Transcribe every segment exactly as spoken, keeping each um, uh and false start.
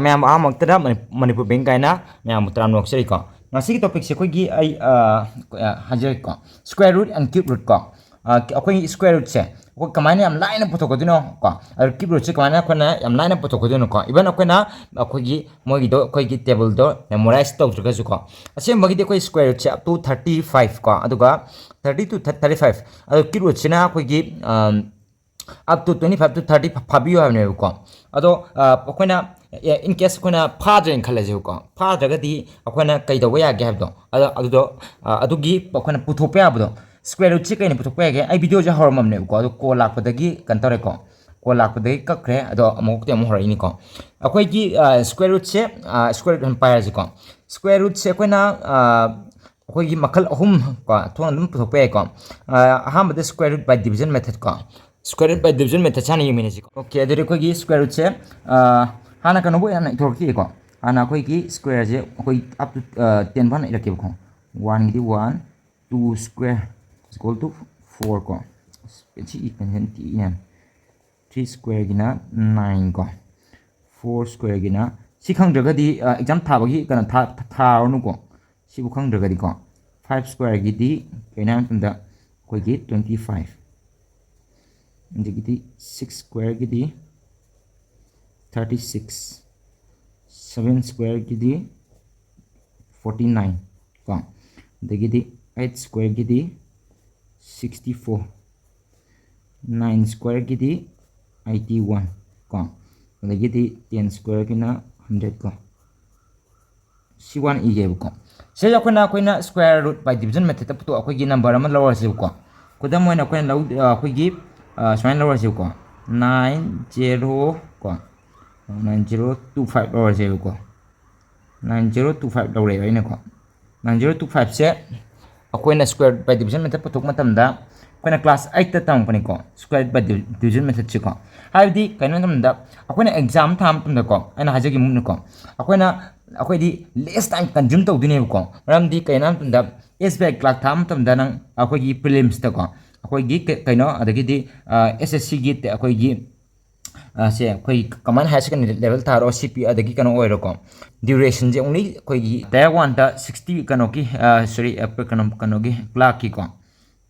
ꯃꯌꯥꯝ ꯑꯍꯥꯟꯕꯃꯛꯇꯗ money-, Manipur bank ꯀꯥꯏꯅ ꯃꯌꯥꯝꯕꯨ ꯇꯔꯥꯝꯅ ꯑꯣꯛꯆꯔꯤꯀꯣ꯫ ꯉꯁꯤꯒꯤ ꯇꯣꯄꯤꯛꯁꯦ ꯑꯩꯈꯣꯏꯒꯤ ꯑꯩ, ꯑ, ꯑ, ꯍꯥꯏꯖꯔꯛꯀꯦꯀꯣ, square root and cube root ꯀꯣ꯫ ꯑ, ꯑꯩꯈꯣꯏꯒꯤ square rootꯁꯦ ꯑꯩꯈꯣꯏ ꯀꯃꯥꯏꯅ ꯌꯥꯝ ꯂꯥꯏꯅ ꯄꯨꯊꯣꯛꯀꯗꯣꯏꯅꯣ ꯀꯣ, ꯑꯗꯨ cube rootꯁꯦ ꯀꯃꯥꯏꯅ ꯑꯩꯈꯣꯏꯅ ꯌꯥꯝ ꯂꯥꯏꯅ ꯄꯨꯊꯣꯛꯀꯗꯣꯏꯅꯣ ꯀꯣ, even ꯑꯩꯈꯣꯏꯅ ꯑꯩꯈꯣꯏꯒꯤ ꯃꯣꯏꯒꯤꯗꯣ ꯑꯩꯈꯣꯏꯒꯤ tableꯗꯣ memorize ꯇꯧꯗ꯭ꯔꯒꯁꯨ ꯀꯣ, ꯑꯁꯦꯡꯕꯒꯤꯗꯤ ꯑꯩꯈꯣꯏ square rootꯁꯦ up to thirty five ꯀꯣ, ꯑꯗꯨꯒ thirty to thirty five, ꯑꯗꯣ cube rootꯁꯤꯅ ꯑꯩꯈꯣꯏꯒꯤ, ꯑꯝ, up to twenty five to thirty ꯐꯥꯕꯤꯌꯨ ꯍꯥꯏꯕꯅꯦꯕꯀꯣ꯫ ꯑꯗꯣ, ꯑ, ꯑꯩꯈꯣꯏꯅ, ꯑꯦ, in case ꯑꯩꯈꯣꯏꯅ ꯐꯥꯗ꯭ꯔꯦꯅ ꯈꯜꯂꯁꯦꯕꯀꯣ, ꯐꯥꯗ꯭ꯔꯒꯗꯤ ꯑꯩꯈꯣꯏꯅ ꯀꯩꯗꯧꯕ ꯌꯥꯒꯦ ꯍꯥꯏꯕꯗꯣ, ꯑꯗꯣ, ꯑꯗꯨꯗꯣ, ꯑ, ꯑꯗꯨꯒꯤ ꯑꯩꯈꯣꯏꯅ ꯄꯨꯊꯣꯛꯄ ꯌꯥꯕꯗꯣ, square rootꯁꯤ ꯀꯩꯅ ꯄꯨꯊꯣꯛꯄ ꯌꯥꯒꯦ? ꯑꯩ videoꯁꯦ ꯍꯧꯔꯝꯃꯕꯅꯦꯕꯀꯣ, ꯑꯗꯣ call ꯂꯥꯛꯄꯗꯒꯤ ꯀꯩꯅꯣ ꯇꯧꯔꯦꯀꯣ, call ꯂꯥꯛꯄꯗꯒꯤ ꯀꯛꯈ꯭ꯔꯦ꯫ ꯑꯗꯣ ꯑꯃꯨꯛꯇꯤ ꯑꯃꯨꯛ ꯍꯧꯔꯛꯏꯅꯤꯀꯣ꯫ ꯑꯩꯈꯣꯏꯒꯤ, ꯑ, square rootꯁꯦ, ꯑ, square root ꯑꯗꯨꯝ ꯄꯥꯏꯔꯁꯤꯀꯣ꯫ Square rootꯁꯦ ꯑꯩꯈꯣꯏꯅ, ꯑ, ꯑꯩꯈꯣꯏꯒꯤ ꯃꯈꯜ ꯑꯍꯨꯝ ꯀꯣ, ꯊꯣꯛꯅ ꯑꯗꯨꯝ ꯄꯨꯊꯣꯛꯄ ꯌꯥꯏꯀꯣ꯫ ꯑ, ꯑꯍꯥꯟꯕꯗ square root by division method ꯀꯣ꯫ Square root by division method ꯍꯥꯟꯅ ꯌꯦꯡꯃꯤꯟꯅꯁꯤꯀꯣ꯫ Okay, ꯑꯗꯨꯗꯤ ꯑꯩꯈꯣꯏꯒꯤ square rootꯁꯦ, ꯑ, ꯍꯥꯟꯅ ꯀꯩꯅꯣꯕꯨ ꯍꯥꯟꯅ ꯏꯊꯣꯔꯛꯈꯤꯒꯦꯀꯣ꯫ ꯍꯥꯟꯅ ꯑꯩꯈꯣꯏꯒꯤ squareꯁꯦ ꯑꯩꯈꯣꯏ up to, ꯑ, ten ꯐꯥꯎ ꯍꯥꯟꯅ ꯏꯔꯛꯀꯦꯕꯀꯣ꯫ Oneꯒꯤꯗꯤ one, two square is equal to four ꯀꯣ꯫ ꯁꯤ E-, E-, E-, three squareꯒꯤꯅ nine ꯀꯣ꯫ Four squareꯒꯤꯅ, ꯁꯤ ꯈꯪꯗ꯭ꯔꯒꯗꯤ, ꯑ, exam ꯊꯥꯕꯒꯤ ꯀꯩꯅꯣ ꯊꯥ-, ꯊꯥꯔꯨꯅꯨꯀꯣ꯫ ꯁꯤꯕꯨ ꯈꯪꯗ꯭ꯔꯒꯗꯤꯀꯣ, five squareꯒꯤꯗꯤ ꯀꯩꯅꯣ ꯍꯥꯏꯕ ꯃꯇꯝꯗ ꯑꯩꯈꯣꯏꯒꯤ twenty five, ꯑꯗꯒꯤꯗꯤ six squareꯒꯤꯗꯤ thirty six, seven squareꯒꯤꯗꯤ forty nine ꯀꯣ, ꯑꯗꯒꯤꯗꯤ eight squareꯒꯤꯗꯤ sixty four, nine squareꯒꯤꯗꯤ eighty one ꯀꯣ, ꯑꯗꯒꯤꯗꯤ ten squareꯒꯤꯅ hundred ꯀꯣ꯫ ꯁꯤ ꯋꯥꯟ ꯏꯒꯦꯕꯀꯣ꯫ ꯁꯤꯗ ꯑꯩꯈꯣꯏꯅ, ꯑꯩꯈꯣꯏꯅ square root by division methodꯇ ꯄꯨꯊꯣꯛ ꯑꯩꯈꯣꯏꯒꯤ number ꯑꯃ ꯂꯧꯔꯁꯦꯕꯀꯣ꯫ ꯈꯨꯗꯝ ꯑꯣꯏꯅ ꯑꯩꯈꯣꯏꯅ ꯂꯧ-, ꯑ, ꯑꯩꯈꯣꯏꯒꯤ, ꯑ, ꯁꯨꯃꯥꯏꯅ ꯂꯧꯔꯁꯦꯕꯀꯣ꯫ Nine zero ꯀꯣ, nine zero two five ꯂꯧꯔꯁꯦꯕꯀꯣ꯫ Nine zero two five ꯂꯧꯔꯦꯕ ꯑꯩꯅꯀꯣ꯫ Nine zero two fiveꯁꯦ ꯑꯩꯈꯣꯏꯅ square root by division method ꯄꯨꯊꯣꯛꯄ ꯃꯇꯝꯗ ꯑꯩꯈꯣꯏꯅ class eightꯇ ꯇꯝꯃꯛꯄꯅꯤꯀꯣ, square root by divi-, division methodꯁꯤꯀꯣ꯫ ꯍꯥꯏꯕꯗꯤ ꯀꯩꯅꯣ ꯍꯥꯏꯕ ꯃꯇꯝꯗ, ꯑꯩꯈꯣꯏꯅ exam ꯊꯥꯕ ꯃꯇꯝꯗꯀꯣ, ꯑꯩꯅ ꯍꯥꯏꯖꯈꯤꯕꯒꯨꯝꯅꯀꯣ, ꯑꯩꯈꯣꯏꯅ, ꯑꯩꯈꯣꯏꯗꯤ less time consume ꯇꯧꯗꯣꯏꯅꯦꯕꯀꯣ꯫ ꯃꯔꯝꯗꯤ ꯀꯩꯅꯣ ꯍꯥꯏꯕ ꯃꯇꯝꯗ, SBI clerk ꯊꯥꯕ ꯃꯇꯝꯗ ꯅꯪ ꯑꯩꯈꯣꯏꯒꯤ prelimsꯇꯀꯣ, ꯑꯩꯈꯣꯏꯒꯤ ꯀ-, ꯀꯩꯅꯣ, ꯑꯗꯒꯤꯗꯤ, ꯑ, SSCꯒꯤ ꯇ-, ꯑꯩꯈꯣꯏꯒꯤ ꯑ, ꯁꯦ ꯑꯩꯈꯣꯏ ꯀꯃꯥꯏꯅ ꯍꯥꯏꯌꯔ ꯁꯦꯀꯦꯟꯗꯔꯤ ꯂꯦꯚꯦꯜ ꯊꯥꯔꯣ, ꯁꯤ ꯄꯤ ꯑꯗꯒꯤ ꯀꯩꯅꯣ ꯑꯣꯏꯔꯣꯀꯣ, ꯗ꯭ꯌꯨꯔꯦꯁꯟꯁꯦ ꯑꯣꯡꯂꯤ ꯑꯩꯈꯣꯏꯒꯤ ꯇꯥꯏꯌꯔ ꯋꯥꯟꯗ ꯁꯤꯛꯁꯇꯤ ꯀꯩꯅꯣꯒꯤ, ꯁꯣꯔꯤ, ꯀꯩꯅꯣ, ꯀꯩꯅꯣꯒꯤ ꯀ꯭ꯂꯥꯔꯛꯀꯤꯀꯣ,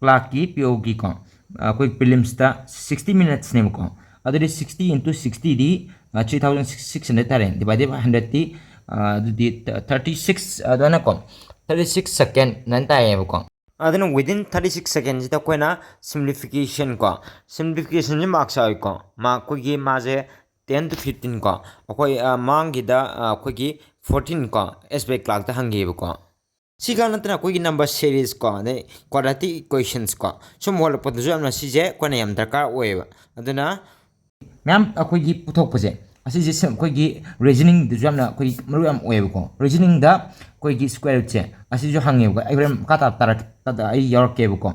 ꯀ꯭ꯂꯥꯔꯛꯀꯤ ꯄꯤ ꯑꯣꯒꯤꯀꯣ, ꯑꯩꯈꯣꯏ ꯄ꯭ꯔꯤꯂꯤꯝꯁꯇ ꯁꯤꯛꯁꯇꯤ ꯃꯤꯅꯠꯁꯅꯦꯕꯀꯣ꯫ ꯑꯗꯨꯗꯤ ꯁꯤꯛꯁꯇꯤ ꯏꯟꯇꯨ ꯁꯤꯛꯁꯇꯤꯗꯤ ꯊ꯭ꯔꯤ ꯊꯥꯎꯖꯟ ꯁꯤꯛꯁ ꯍꯟꯗ꯭ꯔꯦꯗ ꯇꯥꯔꯦ, ꯗꯤꯚꯥꯏꯗꯦꯠ ꯕꯥꯏ ꯍꯟꯗ꯭ꯔꯦꯗꯇꯤ ꯑꯗꯨꯗꯤ ꯊꯥꯔꯇꯤ ꯁꯤꯛꯁ ꯑꯗꯨꯃꯥꯏꯅꯀꯣ, ꯊꯥꯔꯇꯤ ꯁꯤꯛꯁ ꯁꯦꯀꯦꯟ ꯑꯗꯨꯃꯥꯏꯅ ꯇꯥꯏꯌꯦꯕꯀꯣ꯫ ꯑꯗꯨꯅ within thirty six secondꯁꯤꯗ ꯑꯩꯈꯣꯏꯅ ꯁꯤꯝꯄ꯭ꯂꯤꯐꯤꯀꯦꯁꯟ ꯀꯣ, ꯁꯤꯝꯄ꯭ꯂꯤꯐꯤꯀꯦꯁꯟꯁꯤ ꯃꯥꯔꯛꯁ ꯌꯥꯎꯏꯀꯣ, ꯃꯥꯔꯛ ꯑꯩꯈꯣꯏꯒꯤ ꯃꯥꯁꯦ ten to fifteen ꯀꯣ, ꯑꯩꯈꯣꯏ, ꯑ, ꯃꯃꯥꯡꯒꯤꯗ, ꯑ, ꯑꯩꯈꯣꯏꯒꯤ fourteen ꯀꯣ, ꯑꯦꯁ ꯕꯤ ꯑꯥꯏ ꯀ꯭ꯂꯥꯔꯛꯇ ꯍꯪꯈꯤꯕꯀꯣ꯫ ꯁꯤꯒ ꯅꯠꯇꯅ ꯑꯩꯈꯣꯏꯒꯤ ꯅꯝꯕꯔ ꯁꯦꯔꯤꯁ ꯀꯣ, ꯑꯗꯩ ꯀ꯭ꯋꯥꯗ꯭ꯔꯦꯇꯤꯛ ꯏꯀ꯭ꯋꯦꯁꯟꯁ ꯀꯣ, ꯁꯨꯝ ꯍꯣꯠꯂꯛꯄꯗꯁꯨ ꯌꯥꯝꯅ ꯁꯤꯁꯦ ꯑꯩꯈꯣꯏꯅ ꯌꯥꯝ ꯗꯔꯀꯥꯔ ꯑꯣꯏꯌꯦꯕ꯫ ꯑꯗꯨꯅ ꯃꯌꯥꯝ ꯑꯩꯈꯣꯏꯒꯤ ꯄꯨꯊꯣꯛꯄꯁꯦ, ꯑꯁꯤꯁꯦ ꯁ-, ꯑꯩꯈꯣꯏꯒꯤ ꯔꯤꯖꯅꯤꯡꯗꯁꯨ ꯌꯥꯝꯅ ꯑꯩꯈꯣꯏ ꯃꯔꯨ ꯌꯥꯝ ꯑꯣꯏꯌꯦꯕꯀꯣ꯫ ꯔꯤꯖꯅꯤꯡꯗ ꯑꯩꯈꯣꯏꯒꯤ ꯁ꯭ꯀ꯭ꯋꯦꯔ ꯔꯨꯠꯁꯦ ꯑꯁꯤꯁꯨ ꯍꯪꯉꯦꯕꯀꯣ꯫ ꯑꯩ ꯍꯣꯔꯦꯟ ꯃꯈꯥ ꯇꯥ-, ꯇꯥꯔꯛ-, ꯇꯥ-, ꯑꯩ ꯌꯥꯎꯔꯛꯀꯦꯕꯀꯣ꯫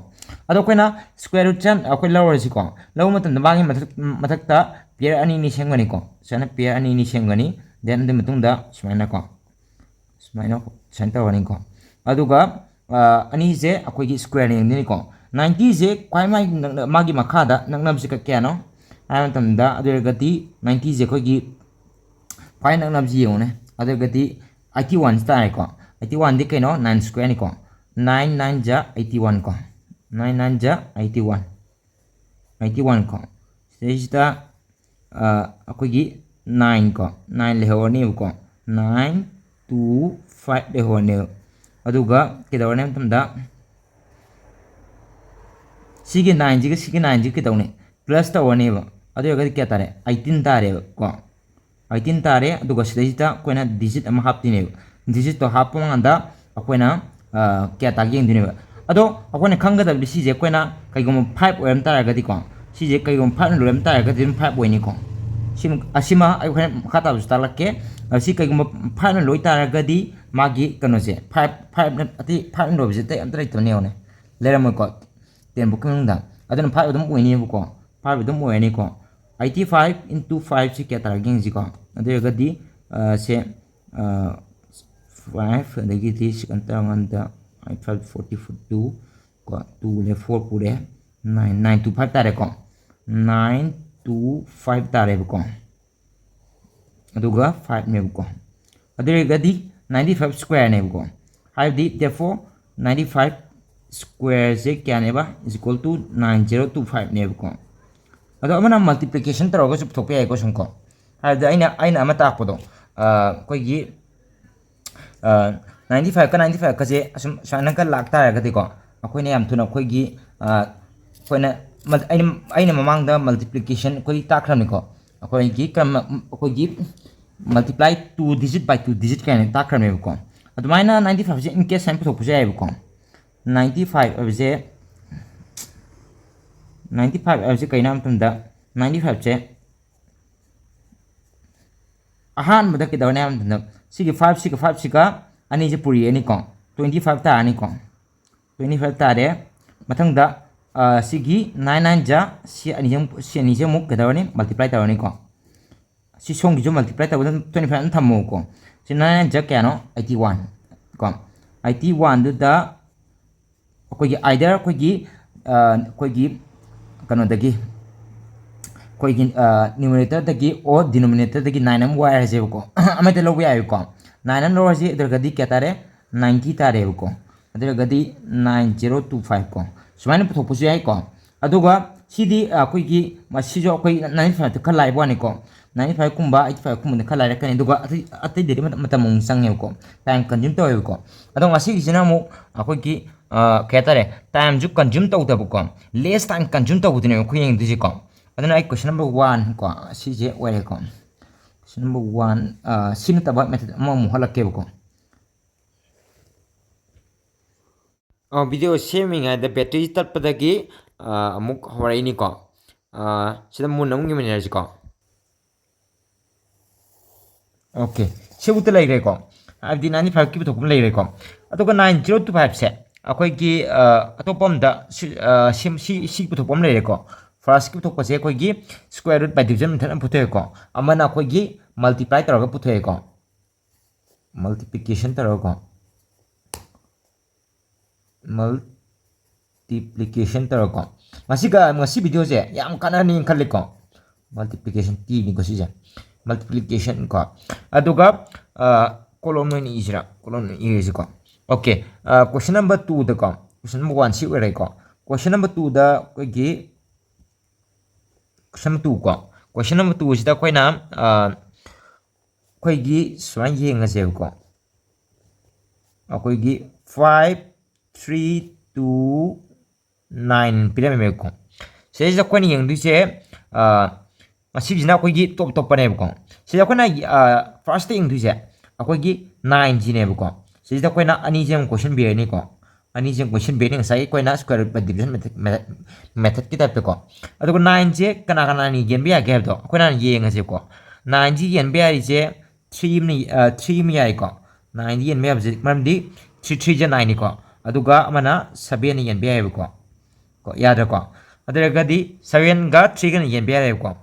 ꯑꯗꯣ ꯑꯩꯈꯣꯏꯅ ꯁ꯭ꯀ꯭ꯋꯦꯔ ꯔꯨꯠꯁꯦ ꯑꯩꯈꯣꯏ ꯂꯧꯔꯁꯤꯀꯣ꯫ ꯂꯧꯕ ꯃꯇꯝꯗ ꯃꯥꯒꯤ ꯃꯊꯛ-, ꯃꯊꯛꯇ ꯄꯤꯌꯔ ꯑꯅꯤ ꯑꯅꯤ ꯁꯦꯝꯒꯅꯤꯀꯣ꯫ ꯁꯨꯃꯥꯏꯅ ꯄꯤꯌꯔ ꯑꯅꯤ ꯑꯅꯤ ꯁꯦꯝꯒꯅꯤ꯫ Then ꯑꯗꯨꯒꯤ ꯃꯇꯨꯡꯗ ꯁꯨꯃꯥꯏꯅꯀꯣ, ꯁꯨꯃꯥꯏꯅ, ꯁꯨꯃꯥꯏꯅ ꯇꯧꯔꯅꯤꯀꯣ꯫ ꯑꯗꯨꯒ, ꯑ, ꯑꯅꯤꯁꯦ ꯑꯩꯈꯣꯏꯒꯤ ꯁ꯭ꯀ꯭ꯋꯦꯔꯅ ꯌꯦꯡꯗꯣꯏꯅꯤꯀꯣ꯫ ꯅꯥꯏꯟꯇꯤꯁꯦ ꯈ꯭ꯋꯥꯏ ꯃꯥꯏ ꯅꯛꯅ-, ꯃꯥꯒꯤ ꯃꯈꯥꯗ ꯅꯛꯅꯕꯁꯦ ꯀ-, ꯀꯌꯥꯅꯣ ꯍꯥꯏꯕ ꯃꯇꯝꯗ, ꯑꯗꯨ ꯑꯣꯏꯔꯒꯗꯤ ꯅꯥꯏꯟꯇꯤꯁꯦ ꯑꯩꯈꯣꯏꯒꯤ ꯈ꯭ꯋꯥꯏ ꯅꯛꯅꯕꯁꯤ ꯌꯦꯡꯉꯨꯅꯦ꯫ ꯑꯗꯨ ꯑꯣꯏꯔꯒꯗꯤ ꯑꯩꯠꯇꯤ ꯋꯥꯟꯁꯤ ꯇꯥꯔꯦꯀꯣ꯫ ꯑꯩꯠꯇꯤ ꯋꯥꯟꯗꯤ ꯀꯩꯅꯣ? ꯅꯥꯏꯟ ꯁ꯭ꯀ꯭ꯋꯦꯔꯅꯤꯀꯣ꯫ Nine nine ꯖ eighty one ꯀꯣ꯫ Nine nine ꯖ eighty one꯫ Eighty one ꯀꯣ꯫ ꯁꯤꯗꯩꯁꯤꯗ, ꯑ, ꯑꯩꯈꯣꯏꯒꯤ ꯅꯥꯏꯟ ꯀꯣ, ꯅꯥꯏꯟ ꯂꯩꯍꯧꯔꯅꯦꯕꯀꯣ, ꯅꯥꯏꯟ ꯇꯨ ꯐꯥꯏꯚ ꯂꯩꯍꯧꯔꯅꯦꯕ꯫ ꯑꯗꯨꯒ ꯀꯩꯗꯧꯔꯅꯤ ꯍꯥꯏꯕ ꯃꯇꯝꯗ, ꯁꯤꯒꯤ ꯅꯥꯏꯟꯁꯤꯒ ꯁꯤꯒꯤ ꯅꯥꯏꯟꯁꯤꯒ ꯀꯩꯗꯧꯅꯤ? ꯄ꯭ꯂꯁ ꯇꯧꯔꯅꯦꯕ꯫ ꯑꯗꯨ ꯑꯣꯏꯔꯒꯗꯤ ꯀꯌꯥ ꯇꯥꯔꯦ? ꯑꯩꯠꯇꯤꯟ ꯇꯥꯔꯦꯕ ꯀꯣ꯫ ꯑꯩꯠꯇꯤꯟ ꯇꯥꯔꯦ꯫ ꯑꯗꯨꯒ ꯁꯤꯗꯩꯁꯤꯗ ꯑꯩꯈꯣꯏꯅ ꯗꯤꯖꯤꯠ ꯑꯃ ꯍꯥꯞꯇꯣꯏꯅꯦꯕ꯫ ꯗꯤꯖꯤꯠꯇꯣ ꯍꯥꯞꯄ ꯀꯥꯟꯗ ꯑꯩꯈꯣꯏꯅ, ꯑ, ꯀꯌꯥ ꯇꯥꯒꯦ ꯌꯦꯡꯗꯣꯏꯅꯦꯕ꯫ ꯑꯗꯣ ꯑꯩꯈꯣꯏꯅ ꯈꯪꯒꯗꯕꯗꯤ ꯁꯤꯁꯦ ꯑꯩꯈꯣꯏꯅ ꯀꯩꯒꯨꯝꯕ ꯐꯥꯏꯚ ꯑꯣꯏꯔꯝ ꯇꯥꯔꯒꯗꯤꯀꯣ, ꯁꯤꯁꯦ ꯀꯩꯒꯨꯝꯕ ꯐꯥꯏꯚꯅ ꯂꯣꯏꯔꯝ ꯇꯥꯔꯒꯗꯤ ꯑꯗꯨꯝ ꯐꯥꯏꯚ ꯑꯣꯏꯅꯤꯀꯣ꯫ ꯁꯤꯃ, ꯑꯁꯤꯃ ꯑꯩ ꯍꯣꯔꯦꯟ ꯃꯈꯥ ꯇꯥꯕꯁꯨ ꯇꯥꯛꯂꯛꯀꯦ꯫ ꯑ, ꯁꯤ ꯀꯩꯒꯨꯝꯕ ꯐꯥꯏꯚꯅ ꯂꯣꯏ ꯇꯥꯔꯒꯗꯤ ꯃꯥꯒꯤ ꯀꯩꯅꯣꯁꯦ, ꯐꯥꯏꯚ, ꯐꯥꯏꯚꯅ, ꯑꯇꯩ ꯐꯥꯏꯚꯅ ꯂꯣꯏꯕꯁꯦ ꯑꯇꯩ ꯑꯝꯇ ꯂꯩꯇꯕꯅꯦ ꯌꯦꯡꯉꯨꯅꯦ꯫ ꯂꯩꯔꯝꯃꯣꯏꯀꯣ꯫ ꯇꯦꯟ ꯐꯥꯎꯀꯤ ꯃꯅꯨꯡꯗ꯫ ꯑꯗꯨꯅ ꯐꯥꯏꯚ ꯑꯗꯨꯝ ꯑꯣꯏꯅꯦꯕꯀꯣ꯫ ꯐꯥꯏꯚ ꯑꯗꯨꯝ ꯑꯣꯏꯔꯅꯤꯀꯣ꯫ Eighty five into five ꯁꯤ ꯀꯌꯥ ꯇꯥꯔꯒꯦ ꯌꯦꯡꯁꯤꯀꯣ꯫ ꯑꯗꯨ ꯑꯣꯏꯔꯒꯗꯤ, ꯑ, ꯁꯦ, ꯑ, ꯐꯥꯏꯚ, ꯑꯗꯒꯤꯗꯤ ꯁꯦꯀꯦꯟ ꯇꯔꯥꯃꯉꯥꯗ, five forty two ꯀꯣ, two ꯂꯩꯔꯦ, four ꯄꯨꯔꯦ, nine, nine two five ꯇꯥꯔꯦꯀꯣ꯫ Nine two five ꯇꯥꯔꯦꯕꯀꯣ, ꯑꯗꯨꯒ fiveꯅꯦꯕꯀꯣ꯫ ꯑꯗꯨ ꯑꯣꯏꯔꯒꯗꯤ ninety five squareꯅꯦꯕꯀꯣ꯫ ꯍꯥꯏꯕꯗꯤ therefore ninety five squareꯁꯦ ꯀꯌꯥꯅꯦꯕ? Is equal to nine zero two fiveꯅꯦꯕꯀꯣ꯫ ꯑꯗꯣ ꯑꯃꯅ multiplication ꯇꯧꯔꯒꯁꯨ ꯄꯨꯊꯣꯛꯄ ꯌꯥꯏꯀꯣ ꯁꯨꯝ ꯀꯣ꯫ ꯍꯥꯏꯕꯗꯤ ꯑꯩꯅ, ꯑꯩꯅ ꯑꯃ ꯇꯥꯛꯄꯗꯣ, ꯑ, ꯑꯩꯈꯣꯏꯒꯤ, ꯑ, ninety fiveꯀ ninety fiveꯀꯁꯦ ꯑꯁꯨꯝ ꯁꯨꯃꯥꯏꯅꯒ ꯂꯥꯛ ꯇꯥꯔꯒꯗꯤꯀꯣ, ꯑꯩꯈꯣꯏꯅ ꯌꯥꯝ ꯊꯨꯅ ꯑꯩꯈꯣꯏꯒꯤ, ꯑ, ꯑꯩꯈꯣꯏꯅ ꯃꯜ-, ꯑꯩꯅ, ꯑꯩꯅ ꯃꯃꯥꯡꯗ multiplication ꯑꯩꯈꯣꯏ ꯇꯥꯛꯈ꯭ꯔꯕꯅꯤꯀꯣ꯫ ꯑꯩꯈꯣꯏꯒꯤ ꯀꯔꯝ-, ꯑꯩꯈꯣꯏꯒꯤ multiply two digit by two digit ꯀꯥꯏꯅ ꯇꯥꯛꯈ꯭ꯔꯕꯅꯦꯕꯀꯣ꯫ ꯑꯗꯨꯃꯥꯏꯅ ninety fiveꯁꯦ in case ꯁꯨꯃꯥꯏꯅ ꯄꯨꯊꯣꯛꯄꯁꯨ ꯌꯥꯏꯑꯕꯀꯣ꯫ Ninety five ꯍꯥꯏꯕꯁꯦ, ninety five ꯍꯥꯏꯕꯁꯦ ꯀꯩꯅꯣ ꯍꯥꯏꯕ ꯃꯇꯝꯗ, ninety fiveꯁꯦ ꯑꯍꯥꯟꯕꯗ ꯀꯩꯗꯧꯔꯅꯤ ꯍꯥꯏꯕ ꯃꯇꯝꯗ, ꯁꯤꯒꯤ fiveꯁꯤꯒ fiveꯁꯤꯒ ꯑꯅꯤꯁꯦ ꯄꯨꯔꯤꯑꯅꯤꯀꯣ, twenty five ꯇꯥꯔꯅꯤꯀꯣ꯫ Twenty five ꯇꯥꯔꯦ꯫ ꯃꯊꯪꯗ, ꯑ, ꯁꯤꯒꯤ nine nine ꯖ, ꯁꯤ ꯑꯅꯤꯁꯦ ꯑꯃꯨꯛ, ꯁꯤ ꯑꯅꯤꯁꯦ ꯑꯃꯨꯛ ꯀꯩꯗꯧꯔꯅꯤ? Multiply ꯇꯧꯔꯅꯤꯀꯣ꯫ ꯁꯤ ꯁꯣꯝꯒꯤꯁꯨ multiply ꯇꯧꯕꯗ twenty five ꯑꯗꯨꯝ ꯊꯝꯃꯣꯀꯣ꯫ ꯁꯤ nine nine ꯖ ꯀꯌꯥꯅꯣ? Eighty one ꯀꯣ꯫ Eighty oneꯗꯨꯗ ꯑꯩꯈꯣꯏꯒꯤ either ꯑꯩꯈꯣꯏꯒꯤ, ꯑ, ꯑꯩꯈꯣꯏꯒꯤ ꯀꯩꯅꯣꯗꯒꯤ, ꯑꯩꯈꯣꯏꯒꯤ, ꯑ, numeratorꯗꯒꯤ or denominatorꯗꯒꯤ nine ꯑꯃ ꯋꯥꯏꯔꯁꯦꯕꯀꯣ꯫ ꯑꯃꯗ ꯂꯧꯕ ꯌꯥꯏꯕꯀꯣ꯫ Nine ꯑꯃ ꯂꯧꯔꯁꯤ, ꯑꯗꯨ ꯑꯣꯏꯔꯒꯗꯤ ꯀꯌꯥ ꯇꯥꯔꯦ? Ninety ꯇꯥꯔꯦꯕꯀꯣ꯫ ꯑꯗꯨ ꯑꯣꯏꯔꯒꯗꯤ nine zero two five ꯀꯣ꯫ ꯁꯨꯃꯥꯏꯅ ꯄꯨꯊꯣꯛꯄꯁꯨ ꯌꯥꯏꯀꯣ꯫ ꯑꯗꯨꯒ ꯁꯤꯗꯤ, ꯑ, ꯑꯩꯈꯣꯏꯒꯤ, ꯃꯁꯤꯁꯨ ꯑꯩꯈꯣꯏ ninety fiveꯇ ꯈꯔ ꯂꯥꯏꯕ ꯋꯥꯅꯤꯀꯣ꯫ Ninety fiveꯀꯨꯝꯕ, eighty fiveꯀꯨꯝꯕꯗ ꯈꯔ ꯂꯥꯏꯔꯛꯀꯅꯤ꯫ ꯑꯗꯨꯒ ꯑꯇꯩ, ꯑꯇꯩꯗꯗꯤ ꯃꯇꯝ, ꯃꯇꯝ ꯑꯃꯨꯛ ꯆꯪꯉꯦꯕꯀꯣ꯫ Time consume ꯇꯧꯋꯦꯕꯀꯣ꯫ ꯑꯗꯣ ꯉꯁꯤꯒꯤꯁꯤꯅ ꯑꯃꯨꯛ ꯑꯩꯈꯣꯏꯒꯤ, ꯑ, ꯀꯩ ꯍꯥꯏꯇꯥꯔꯦ, timeꯁꯨ consume ꯇꯧꯗꯕꯀꯣ, less time consume ꯇꯧꯕꯗꯨꯅꯦꯕ ꯑꯩꯈꯣꯏ ꯌꯦꯡꯗꯣꯏꯁꯦꯀꯣ꯫ ꯑꯗꯨꯅ ꯑꯩ question number one ꯀꯣ, ꯁꯤꯁꯦ ꯑꯣꯏꯔꯦꯀꯣ꯫ Question number one, ꯑ, ꯁꯤ ꯅꯠꯇꯕ method ꯑꯃꯃꯨꯛ ꯍꯣꯠꯂꯛꯀꯦꯕꯀꯣ꯫ ꯑ, video ꯁꯦꯝꯃꯤꯉꯩꯗ battery ꯇꯠꯄꯗꯒꯤ, ꯑ, ꯑꯃꯨꯛ ꯍꯧꯔꯛꯏꯅꯤꯀꯣ꯫ ꯑ, ꯁꯤꯗ ꯃꯨꯟꯅ ꯑꯃꯨꯛ ꯌꯦꯡꯃꯤꯟꯅꯔꯁꯤꯀꯣ꯫ Okay, ꯁꯤꯕꯨꯛꯇ ꯂꯩꯈ꯭ꯔꯦꯀꯣ, ꯍꯥꯏꯕꯗꯤ ninety fiveꯀꯤ ꯄꯨꯊꯣꯛꯄ ꯑꯃ ꯂꯩꯈ꯭ꯔꯦꯀꯣ꯫ ꯑꯗꯨꯒ nine zero two fiveꯁꯦ ꯑꯩꯈꯣꯏꯒꯤ, ꯑ, ꯑꯇꯣꯞꯄ ꯑꯝꯗ ꯁꯤ, ꯑ, ꯁꯤ, ꯁꯤ, ꯁꯤ ꯄꯨꯊꯣꯛꯄ ꯑꯃ ꯂꯩꯔꯦꯀꯣ꯫ Firstꯀꯤ ꯄꯨꯊꯣꯛꯄꯁꯦ ꯑꯩꯈꯣꯏꯒꯤ square root by division method ꯑꯃ ꯄꯨꯊꯣꯛꯑꯦꯀꯣ, ꯑꯃꯅ ꯑꯩꯈꯣꯏꯒꯤ multiply ꯇꯧꯔꯒ ꯄꯨꯊꯣꯛꯑꯦꯀꯣ꯫ Multiplication ꯇꯧꯔꯒꯀꯣ, multiplication ꯇꯧꯔꯒꯀꯣ꯫ ꯉꯁꯤꯒ, ꯉꯁꯤ videoꯁꯦ ꯌꯥꯝ ꯀꯥꯟꯅꯅꯤꯅ ꯈꯜꯂꯤꯀꯣ꯫ Multiplication T ꯅꯤꯀꯣ ꯁꯤꯁꯦ, multiplication ꯀꯣ꯫ ꯑꯗꯨꯒ ꯀꯣꯂꯣꯝ ꯑꯣꯏꯅ ꯏꯁꯤꯔꯥ? ꯀꯣꯂꯣꯝ ꯑꯣꯏꯅ ꯏꯔꯁꯤꯀꯣ꯫ Okay, question number two ꯗꯀꯣ, question number one ꯁꯤ ꯑꯣꯏꯔꯦꯀꯣ꯫ Question number two ꯗ ꯑꯩꯈꯣꯏꯒꯤ question number two ꯀꯣ, question number two ꯁꯤꯗ ꯑꯩꯈꯣꯏꯅ ꯑꯩꯈꯣꯏꯒꯤ ꯁꯨꯃꯥꯏꯅ ꯌꯦꯡꯉꯁꯦꯕꯀꯣ꯫ ꯑꯩꯈꯣꯏꯒꯤ five three two nine ꯄꯤꯔꯝꯃꯦꯕꯀꯣ꯫ ꯁꯤꯗꯩꯁꯤꯗ ꯑꯩꯈꯣꯏꯅ ꯌꯦꯡꯗꯣꯏꯁꯦ, ꯃꯁꯤꯁꯤꯅ ꯑꯩꯈꯣꯏꯒꯤ ꯇꯣꯞ ꯇꯣꯞꯄꯅꯦꯕꯀꯣ꯫ ꯁꯤꯗ ꯑꯩꯈꯣꯏꯅ first ꯌꯦꯡꯗꯣꯏꯁꯦ ꯑꯩꯈꯣꯏꯒꯤ nine ꯁꯤꯅꯦꯕꯀꯣ꯫ ꯁꯤꯁꯤꯗ ꯑꯩꯈꯣꯏꯅ ꯑꯅꯤꯁꯦ ꯑꯃꯨꯛ ꯀꯣꯏꯁꯤꯟꯕꯤꯔꯅꯤꯀꯣ꯫ ꯑꯅꯤꯁꯦ ꯑꯃꯨꯛ ꯀꯣꯏꯁꯤꯟꯕꯤꯔꯅꯤ, ꯉꯁꯥꯏꯒꯤ ꯑꯩꯈꯣꯏꯅ square root by division methodꯀꯤ typeꯇꯀꯣ꯫ ꯑꯗꯨꯒ nine ꯁꯦ ꯀꯅꯥ ꯀꯅꯥꯅ ꯌꯦꯟꯕ ꯌꯥꯒꯦ ꯍꯥꯏꯕꯗꯣ ꯑꯩꯈꯣꯏꯅ ꯍꯥꯟꯅ ꯌꯦꯡꯉꯁꯦꯀꯣ꯫ Nine ꯁꯤ ꯌꯦꯟꯕ ꯌꯥꯔꯤꯁꯦ three ꯑꯃꯅ, three ꯑꯃ ꯌꯥꯏꯀꯣ꯫ Nine ꯗꯤ ꯌꯦꯟꯕ ꯌꯥꯕꯁꯦ, ꯃꯔꯝꯗꯤ three three ꯖꯦ nine ꯅꯤꯀꯣ꯫ ꯑꯗꯨꯒ ꯑꯃꯅ seven ꯅ ꯌꯦꯟꯕ ꯌꯥꯏꯑꯕꯀꯣ꯫ ꯀꯣ, ꯌꯥꯗ꯭ꯔꯦꯀꯣ? ꯑꯗꯨ ꯑꯣꯏꯔꯒꯗꯤ seven ꯒ three ꯒꯅ ꯌꯦꯟꯕ ꯌꯥꯏꯑꯕꯀꯣ꯫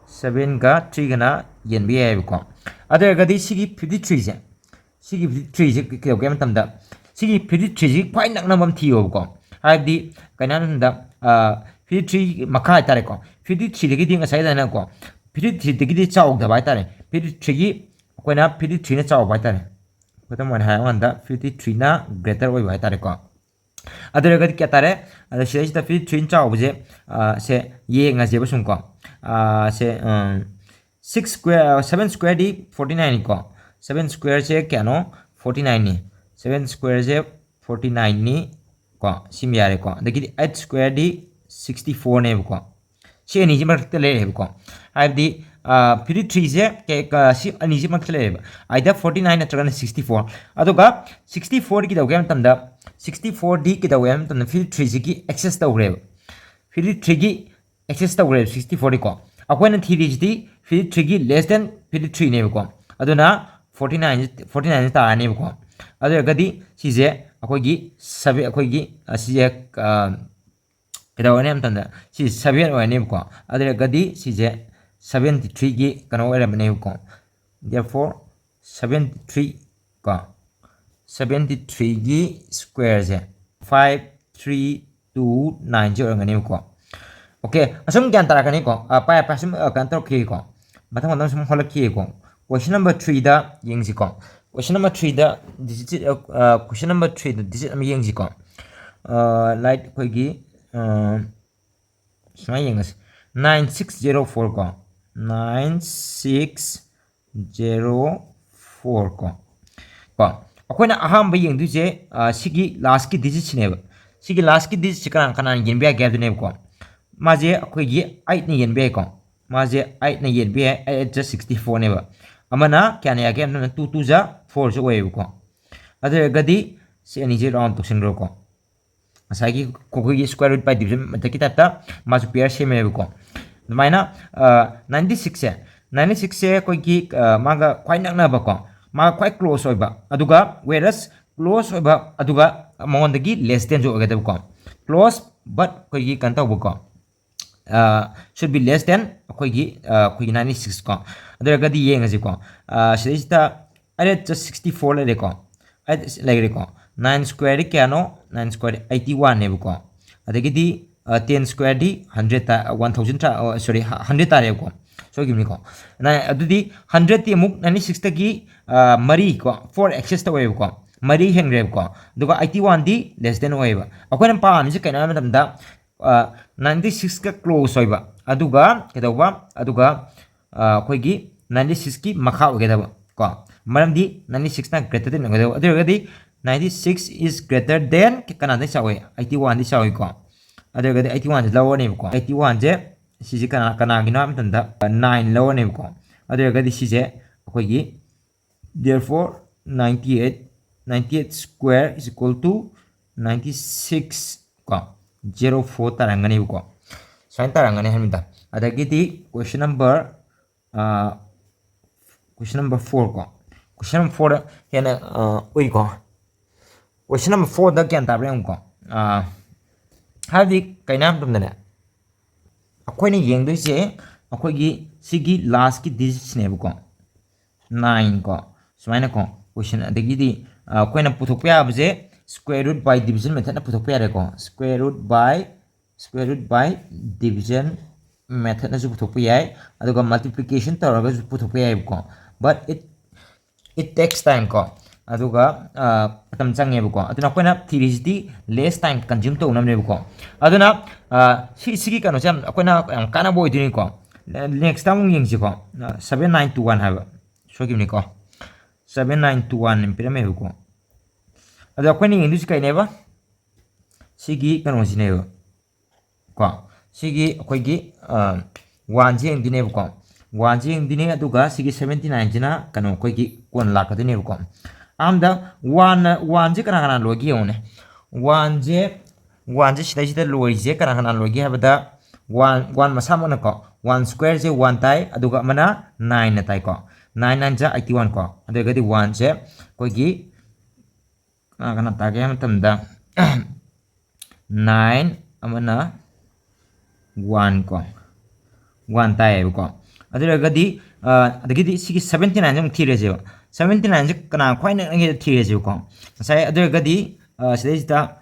Seven ꯒ three ꯒꯅ ꯌꯦꯟꯕ ꯌꯥꯏꯑꯕꯀꯣ꯫ ꯑꯗꯨ ꯑꯣꯏꯔꯒꯗꯤ ꯁꯤꯒꯤ fifty three ꯁꯦ, ꯁꯤꯒꯤ fifty three ꯁꯦ ꯀꯩꯗꯧꯒꯦ ꯍꯥꯏꯕ ꯃꯇꯝꯗ, ꯁꯤꯒꯤ fifty three ꯁꯤ ꯈ꯭ꯋꯥꯏ ꯅꯛꯅꯕ ꯑꯃ ꯊꯤꯌꯣꯕꯀꯣ꯫ ꯍꯥꯏꯕꯗꯤ ꯀꯩꯅꯣ ꯍꯥꯏꯕ ꯃꯇꯝꯗ, fifty three ꯃꯈꯥ ꯍꯥꯏꯇꯥꯔꯦꯀꯣ꯫ Fifty three ꯗꯒꯤꯗꯤ ꯉꯁꯥꯏ ꯑꯗꯨꯃꯥꯏꯅꯀꯣ, fifty three ꯗꯒꯤꯗꯤ ꯆꯥꯎꯗꯕ ꯍꯥꯏꯇꯥꯔꯦ꯫ Fifty three ꯒꯤ ꯑꯩꯈꯣꯏꯅ fifty three ꯅ ꯆꯥꯎꯕ ꯍꯥꯏꯇꯥꯔꯦ꯫ ꯈꯨꯗꯝ ꯑꯣꯏꯅ ꯍꯥꯏꯔꯀꯥꯟꯗ fifty three ꯅ greater ꯑꯣꯏꯕ ꯍꯥꯏꯇꯥꯔꯦꯀꯣ꯫ ꯑꯗꯨ ꯑꯣꯏꯔꯒꯗꯤ ꯀꯌꯥ ꯇꯥꯔꯦ? ꯑꯗ ꯁꯤꯗꯩꯁꯤꯗ fifty three ꯅ ꯆꯥꯎꯕꯁꯦ, ꯁꯦ ꯌꯦꯡꯉꯁꯦꯕ ꯁꯨꯝꯀꯣ꯫ ꯁꯦ six square, seven square ꯗꯤ forty nine ꯅꯤꯀꯣ꯫ Seven square ꯁꯦ ꯀꯌꯥꯅꯣ? Forty nine ꯅꯤ꯫ Seven square ꯁꯦ forty nine ꯅꯤ ꯀꯣ, ꯁꯤꯃ ꯌꯥꯔꯦꯀꯣ꯫ ꯑꯗꯒꯤꯗꯤ eight square ꯗꯤ sixty four ꯅꯦꯕꯀꯣ꯫ ꯁꯤ ꯑꯅꯤꯁꯤ ꯃꯔꯛꯇ ꯂꯩꯔꯦꯕꯀꯣ꯫ ꯍꯥꯏꯕꯗꯤ fifty three ꯁꯦ ꯁꯤ ꯑꯅꯤꯁꯤ ꯃꯔꯛꯇ ꯂꯩꯔꯦꯕ, either forty nine ꯅꯠꯇ꯭ꯔꯒꯅ sixty four꯫ ꯑꯗꯨꯒ sixty four ꯗꯤ ꯀꯩꯗꯧꯒꯦ ꯍꯥꯏꯕ ꯃꯇꯝꯗ, sixty four ꯗꯤ ꯀꯩꯗꯧꯒꯦ ꯍꯥꯏꯕ ꯃꯇꯝꯗ fifty three ꯁꯤꯒꯤ access ꯇꯧꯈ꯭ꯔꯦꯕ꯫ Fifty three ꯒꯤ access ꯇꯧꯈ꯭ꯔꯦꯕ sixty four ꯗꯤꯀꯣ꯫ ꯑꯩꯈꯣꯏꯅ ꯊꯤꯔꯤꯁꯤꯗꯤ fifty three ꯒꯤ less than fifty three ꯅꯦꯕꯀꯣ꯫ ꯑꯗꯨꯅ forty nine, forty nine ꯇꯥꯔꯅꯦꯕꯀꯣ꯫ ꯑꯗꯨ ꯑꯣꯏꯔꯒꯗꯤ ꯁꯤꯁꯦ ꯑꯩꯈꯣꯏꯒꯤ seven, ꯑꯩꯈꯣꯏꯒꯤ ꯁꯤꯁꯦ ꯀꯩꯗꯧꯔꯅꯤ ꯍꯥꯏꯕ ꯃꯇꯝꯗ ꯁꯤ seven ꯑꯣꯏꯔꯅꯦꯕꯀꯣ꯫ ꯑꯗꯨ ꯑꯣꯏꯔꯒꯗꯤ ꯁꯤꯁꯦ seventy three ꯒꯤ ꯀꯩꯅꯣ ꯑꯣꯏꯔꯝꯃꯅꯦꯕꯀꯣ꯫ Therefore seventy three ꯀꯣ, seventy three ꯒꯤ square ꯁꯦ five three two nine ꯁꯦ ꯑꯣꯏꯔꯝꯒꯅꯦꯕꯀꯣ꯫ Okay, ꯑꯁꯨꯝ ꯒ꯭ꯌꯥꯟ ꯇꯥꯔꯛꯀꯅꯤꯀꯣ꯫ ꯄꯥꯏ ꯄꯥꯏ ꯁꯨꯝ ꯀꯩꯅꯣ ꯇꯧꯔꯛꯈꯤꯒꯦꯀꯣ꯫ ꯃꯊꯪ ꯃꯊꯪ ꯁꯨꯝ ꯍꯣꯜꯂꯛꯈꯤꯒꯦꯀꯣ꯫ Question number three ꯗ ꯌꯦꯡꯁꯤꯀꯣ꯫ Question number three ꯗ digit, question number three ꯗ digit ꯑꯃ ꯌꯦꯡꯁꯤꯀꯣ꯫ Like ꯑꯩꯈꯣꯏꯒꯤ ꯁꯨꯃꯥꯏꯅ ꯌꯦꯡꯉꯁꯤ꯫ Nine six zero four ꯀꯣ꯫ Nine six zero four ꯀꯣ꯫ ꯀꯣ, ꯑꯩꯈꯣꯏꯅ ꯑꯍꯥꯟꯕ ꯌꯦꯡꯗꯣꯏꯁꯦ ꯁꯤꯒꯤ last ꯀꯤ digit ꯁꯤꯅꯦꯕ꯫ ꯁꯤꯒꯤ last ꯀꯤ digit ꯁꯤ ꯀꯅꯥ ꯀꯅꯥꯅ ꯌꯦꯟꯕ ꯌꯥꯒꯦ ꯍꯥꯏꯕꯗꯨꯅꯦꯕꯀꯣ꯫ ꯃꯥꯁꯦ ꯑꯩꯈꯣꯏꯒꯤ eight ꯅ ꯌꯦꯟꯕ ꯌꯥꯏꯀꯣ꯫ ꯃꯥꯁꯦ eight ꯅ ꯌꯦꯟꯕ ꯌꯥꯏ꯫ Eight eight ꯖ sixty four ꯅꯦꯕ꯫ ꯑꯃꯅ ꯀꯌꯥꯅ ꯌꯥꯒꯦ ꯍꯥꯏꯕꯗ two two ꯖ four ꯁꯨ ꯑꯣꯏꯌꯦꯕꯀꯣ꯫ ꯑꯗꯨ ꯑꯣꯏꯔꯒꯗꯤ ꯁꯤ ꯑꯅꯤꯁꯦ round ꯇꯧꯁꯤꯟꯈ꯭ꯔꯣꯀꯣ꯫ ꯉꯁꯥꯏꯒꯤ ꯑꯩꯈꯣꯏꯒꯤ square root by division ꯃꯊꯛꯀꯤ type ꯇ ꯃꯥꯁꯨ pair ꯁꯦꯝꯃꯦꯕꯀꯣ꯫ ꯑꯗꯨꯃꯥꯏꯅ ninety six ꯁꯦ, ninety six ꯁꯦ ꯑꯩꯈꯣꯏꯒꯤ ꯃꯥꯒ ꯈ꯭ꯋꯥꯏ ꯅꯛꯅꯕꯀꯣ, ꯃꯥꯒ ꯈ꯭ꯋꯥꯏ close ꯑꯣꯏꯕ, ꯑꯗꯨꯒ whereas close ꯑꯣꯏꯕ ꯑꯗꯨꯒ ꯃꯉꯣꯟꯗꯒꯤ less than ꯁꯨ ꯑꯣꯏꯒꯗꯕꯀꯣ꯫ Close but ꯑꯩꯈꯣꯏꯒꯤ ꯀꯩꯅꯣ ꯇꯧꯕꯀꯣ, should be less than ꯑꯩꯈꯣꯏꯒꯤ ꯑꯩꯈꯣꯏꯒꯤ ninety six ꯀꯣ꯫ ꯑꯗꯨ ꯑꯣꯏꯔꯒꯗꯤ ꯌꯦꯡꯉꯁꯤꯀꯣ꯫ ꯁꯤꯗꯩꯁꯤꯗ eight eight ꯖ sixty four ꯂꯩꯔꯦꯀꯣ꯫ Eight ꯂꯩꯔꯦꯀꯣ꯫ Nine square ꯗꯤ ꯀꯌꯥꯅꯣ? Nine square ꯗꯤ eighty one ꯅꯦꯕꯀꯣ꯫ ꯑꯗꯒꯤꯗꯤ ten square ꯗꯤ hundred ꯇꯥ one thousand ꯇꯥ sorry hundred ꯇꯥꯔꯦꯕꯀꯣ꯫ ꯁꯣꯏꯈꯤꯕꯅꯤꯀꯣ꯫ ꯑꯗꯨꯗꯤ hundred ꯇꯤ ꯑꯃꯨꯛ ninety six ꯇꯒꯤ ꯃꯔꯤ ꯀꯣ, four excess ꯇꯧꯋꯦꯕꯀꯣ꯫ ꯃꯔꯤ ꯍꯦꯟꯈ꯭ꯔꯦꯕꯀꯣ꯫ ꯑꯗꯨꯒ eighty one ꯗꯤ less than ꯑꯣꯏꯌꯦꯕ꯫ ꯑꯩꯈꯣꯏꯅ ꯄꯥꯝꯃꯤꯁꯦ ꯀꯩꯅꯣ ꯍꯥꯏꯕ ꯃꯇꯝꯗ ninety six ꯀ close ꯑꯣꯏꯕ, ꯑꯗꯨꯒ ꯀꯩꯗꯧꯕ, ꯑꯗꯨꯒ ꯑꯩꯈꯣꯏꯒꯤ ninety six ꯀꯤ ꯃꯈꯥ ꯑꯣꯏꯒꯗꯕ ꯀꯣ꯫ ꯃꯔꯝꯗꯤ ninety six ꯅ greater than ꯑꯣꯏꯒꯗꯕ꯫ ꯑꯗꯨ ꯑꯣꯏꯔꯒꯗꯤ ninety six is greater than ꯀꯅꯥꯗꯩ ꯆꯥꯎꯋꯤ? Eighty one ꯗꯤ ꯆꯥꯎꯋꯤꯀꯣ꯫ ꯑꯗꯨ ꯑꯣꯏꯔꯒꯗꯤ eighty one ꯁꯦ ꯂꯧꯔꯅꯦꯕꯀꯣ꯫ Eighty one ꯁꯦ ꯁꯤꯁꯦ ꯀꯅꯥ ꯀꯅꯥꯒꯤꯅꯣ ꯍꯥꯏꯕ ꯃꯇꯝꯗ nine ꯂꯧꯔꯅꯦꯕꯀꯣ꯫ ꯑꯗꯨ ꯑꯣꯏꯔꯒꯗꯤ ꯁꯤꯁꯦ ꯑꯩꯈꯣꯏꯒꯤ therefore ninety eight, ninety eight square is equal to ninety six ꯀꯣ, zero four ꯇꯥꯔꯝꯒꯅꯦꯕꯀꯣ꯫ ꯁꯨꯃꯥꯏꯅ ꯇꯥꯔꯝꯒꯅꯤ ꯍꯥꯏꯕꯅꯤꯗ꯫ ꯑꯗꯒꯤꯗꯤ question number question number four ꯀꯣ꯫ Question number four ꯗ ꯍꯦꯟꯅ ꯎꯏꯀꯣ꯫ Question number four ꯗ ꯒ꯭ꯌꯥꯟ ꯇꯥꯕ꯭ꯔꯥ ꯌꯦꯡꯉꯨꯀꯣ꯫ ꯍꯥꯏꯕꯗꯤ ꯀꯩꯅꯣ ꯍꯥꯏꯕ ꯃꯇꯝꯗꯅꯦ, ꯑꯩꯈꯣꯏꯅ ꯌꯦꯡꯗꯣꯏꯁꯦ ꯑꯩꯈꯣꯏꯒꯤ ꯁꯤꯒꯤ last ꯀꯤ digit ꯁꯤꯅꯦꯕꯀꯣ꯫ Nine ꯀꯣ꯫ ꯁꯨꯃꯥꯏꯅꯀꯣ꯫ Question ꯑꯗꯒꯤꯗꯤ ꯑꯩꯈꯣꯏꯅ ꯄꯨꯊꯣꯛꯄ ꯌꯥꯕꯁꯦ square root by division method ꯅ ꯄꯨꯊꯣꯛꯄ ꯌꯥꯔꯦꯀꯣ꯫ Square root by square root by division methodꯅꯁꯨ ꯄꯨꯊꯣꯛꯄ ꯌꯥꯏ, ꯑꯗꯨꯒ multiplication ꯇꯧꯔꯒꯁꯨ ꯄꯨꯊꯣꯛꯄ ꯌꯥꯏꯕꯀꯣ꯫ But it it takes time ꯀꯣ, ꯑꯗꯨꯒ ꯃꯇꯝ ꯆꯪꯉꯦꯕꯀꯣ꯫ ꯑꯗꯨꯅ ꯑꯩꯈꯣꯏꯅ ꯊꯤꯔꯤꯁꯤꯗꯤ less time consume ꯇꯧꯅꯕꯅꯦꯕꯀꯣ꯫ ꯑꯗꯨꯅ ꯁꯤ ꯁꯤꯒꯤ ꯀꯩꯅꯣꯁꯦ ꯌꯥꯝ ꯑꯩꯈꯣꯏꯅ ꯌꯥꯝ ꯀꯥꯟꯅꯕ ꯑꯣꯏꯗꯣꯏꯅꯤꯀꯣ꯫ Next ꯑꯃꯨꯛ ꯌꯦꯡꯁꯤꯀꯣ꯫ Seven nine two one ꯍꯥꯏꯕ ꯁꯣꯏꯈꯤꯕꯅꯤꯀꯣ꯫ Seven nine two one ꯄꯤꯔꯝꯃꯦꯕꯀꯣ꯫ ꯑꯗꯣ ꯑꯩꯈꯣꯏꯅ ꯌꯦꯡꯗꯣꯏꯁꯤ ꯀꯩꯅꯦꯕ? ꯁꯤꯒꯤ ꯀꯩꯅꯣꯁꯤꯅꯦꯕ ꯀꯣ꯫ ꯁꯤꯒꯤ ꯑꯩꯈꯣꯏꯒꯤ ꯋꯥꯟꯁꯦ ꯌꯦꯡꯗꯣꯏꯅꯦꯕꯀꯣ꯫ ꯋꯥꯟꯁꯦ ꯌꯦꯡꯗꯣꯏꯅꯦ, ꯑꯗꯨꯒ ꯁꯤꯒꯤ seventy nineꯁꯤꯅ ꯀꯩꯅꯣ ꯑꯩꯈꯣꯏꯒꯤ ꯀꯣꯟꯅ ꯂꯥꯛꯀꯗꯣꯏꯅꯦꯕꯀꯣ꯫ ꯑꯍꯥꯟꯕꯗ ꯋꯥꯟꯅ ꯋꯥꯟꯁꯦ ꯀꯅꯥ ꯀꯅꯥ ꯂꯣꯏꯒꯦ ꯌꯦꯡꯉꯨꯅꯦ꯫ ꯋꯥꯟꯁꯦ ꯋꯥꯟꯁꯦ ꯁꯤꯗꯩꯁꯤꯗ ꯂꯣꯏꯔꯤꯁꯦ ꯀꯅꯥ ꯀꯅꯥ ꯂꯣꯏꯒꯦ ꯍꯥꯏꯕꯗ, ꯋꯥꯟ ꯋꯥꯟ ꯃꯁꯥꯃꯛꯅꯀꯣ, ꯋꯥꯟ ꯁ꯭ꯀ꯭ꯋꯦꯔꯁꯦ ꯋꯥꯟ ꯇꯥꯏ, ꯑꯗꯨꯒ ꯑꯃꯅ ꯅꯥꯏꯟꯅ ꯇꯥꯏꯀꯣ꯫ Nine nine eighty one ꯀꯣ꯫ ꯑꯗꯨ ꯑꯣꯏꯔꯒꯗꯤ ꯋꯥꯟꯁꯦ ꯑꯩꯈꯣꯏꯒꯤ ꯀꯅꯥ ꯀꯅꯥ ꯇꯥꯒꯦ ꯍꯥꯏꯕ ꯃꯇꯝꯗ, ꯅꯥꯏꯟ ꯑꯃꯅ ꯋꯥꯟ ꯀꯣ, ꯋꯥꯟ ꯇꯥꯏꯌꯦꯕꯀꯣ꯫ ꯑꯗꯨ ꯑꯣꯏꯔꯒꯗꯤ ꯑꯗꯒꯤꯗꯤ ꯁꯤꯒꯤ seventy nineꯁꯦ ꯑꯃꯨꯛ ꯊꯤꯔꯁꯦꯕ꯫ Seventy nineꯁꯦ ꯀꯅꯥ ꯈ꯭ꯋꯥꯏ ꯅꯛꯅꯒꯦ ꯊꯤꯔꯁꯦꯕꯀꯣ꯫ ꯉꯁꯥꯏ ꯑꯗꯨ ꯑꯣꯏꯔꯒꯗꯤ ꯁꯤꯗꯩꯁꯤꯗ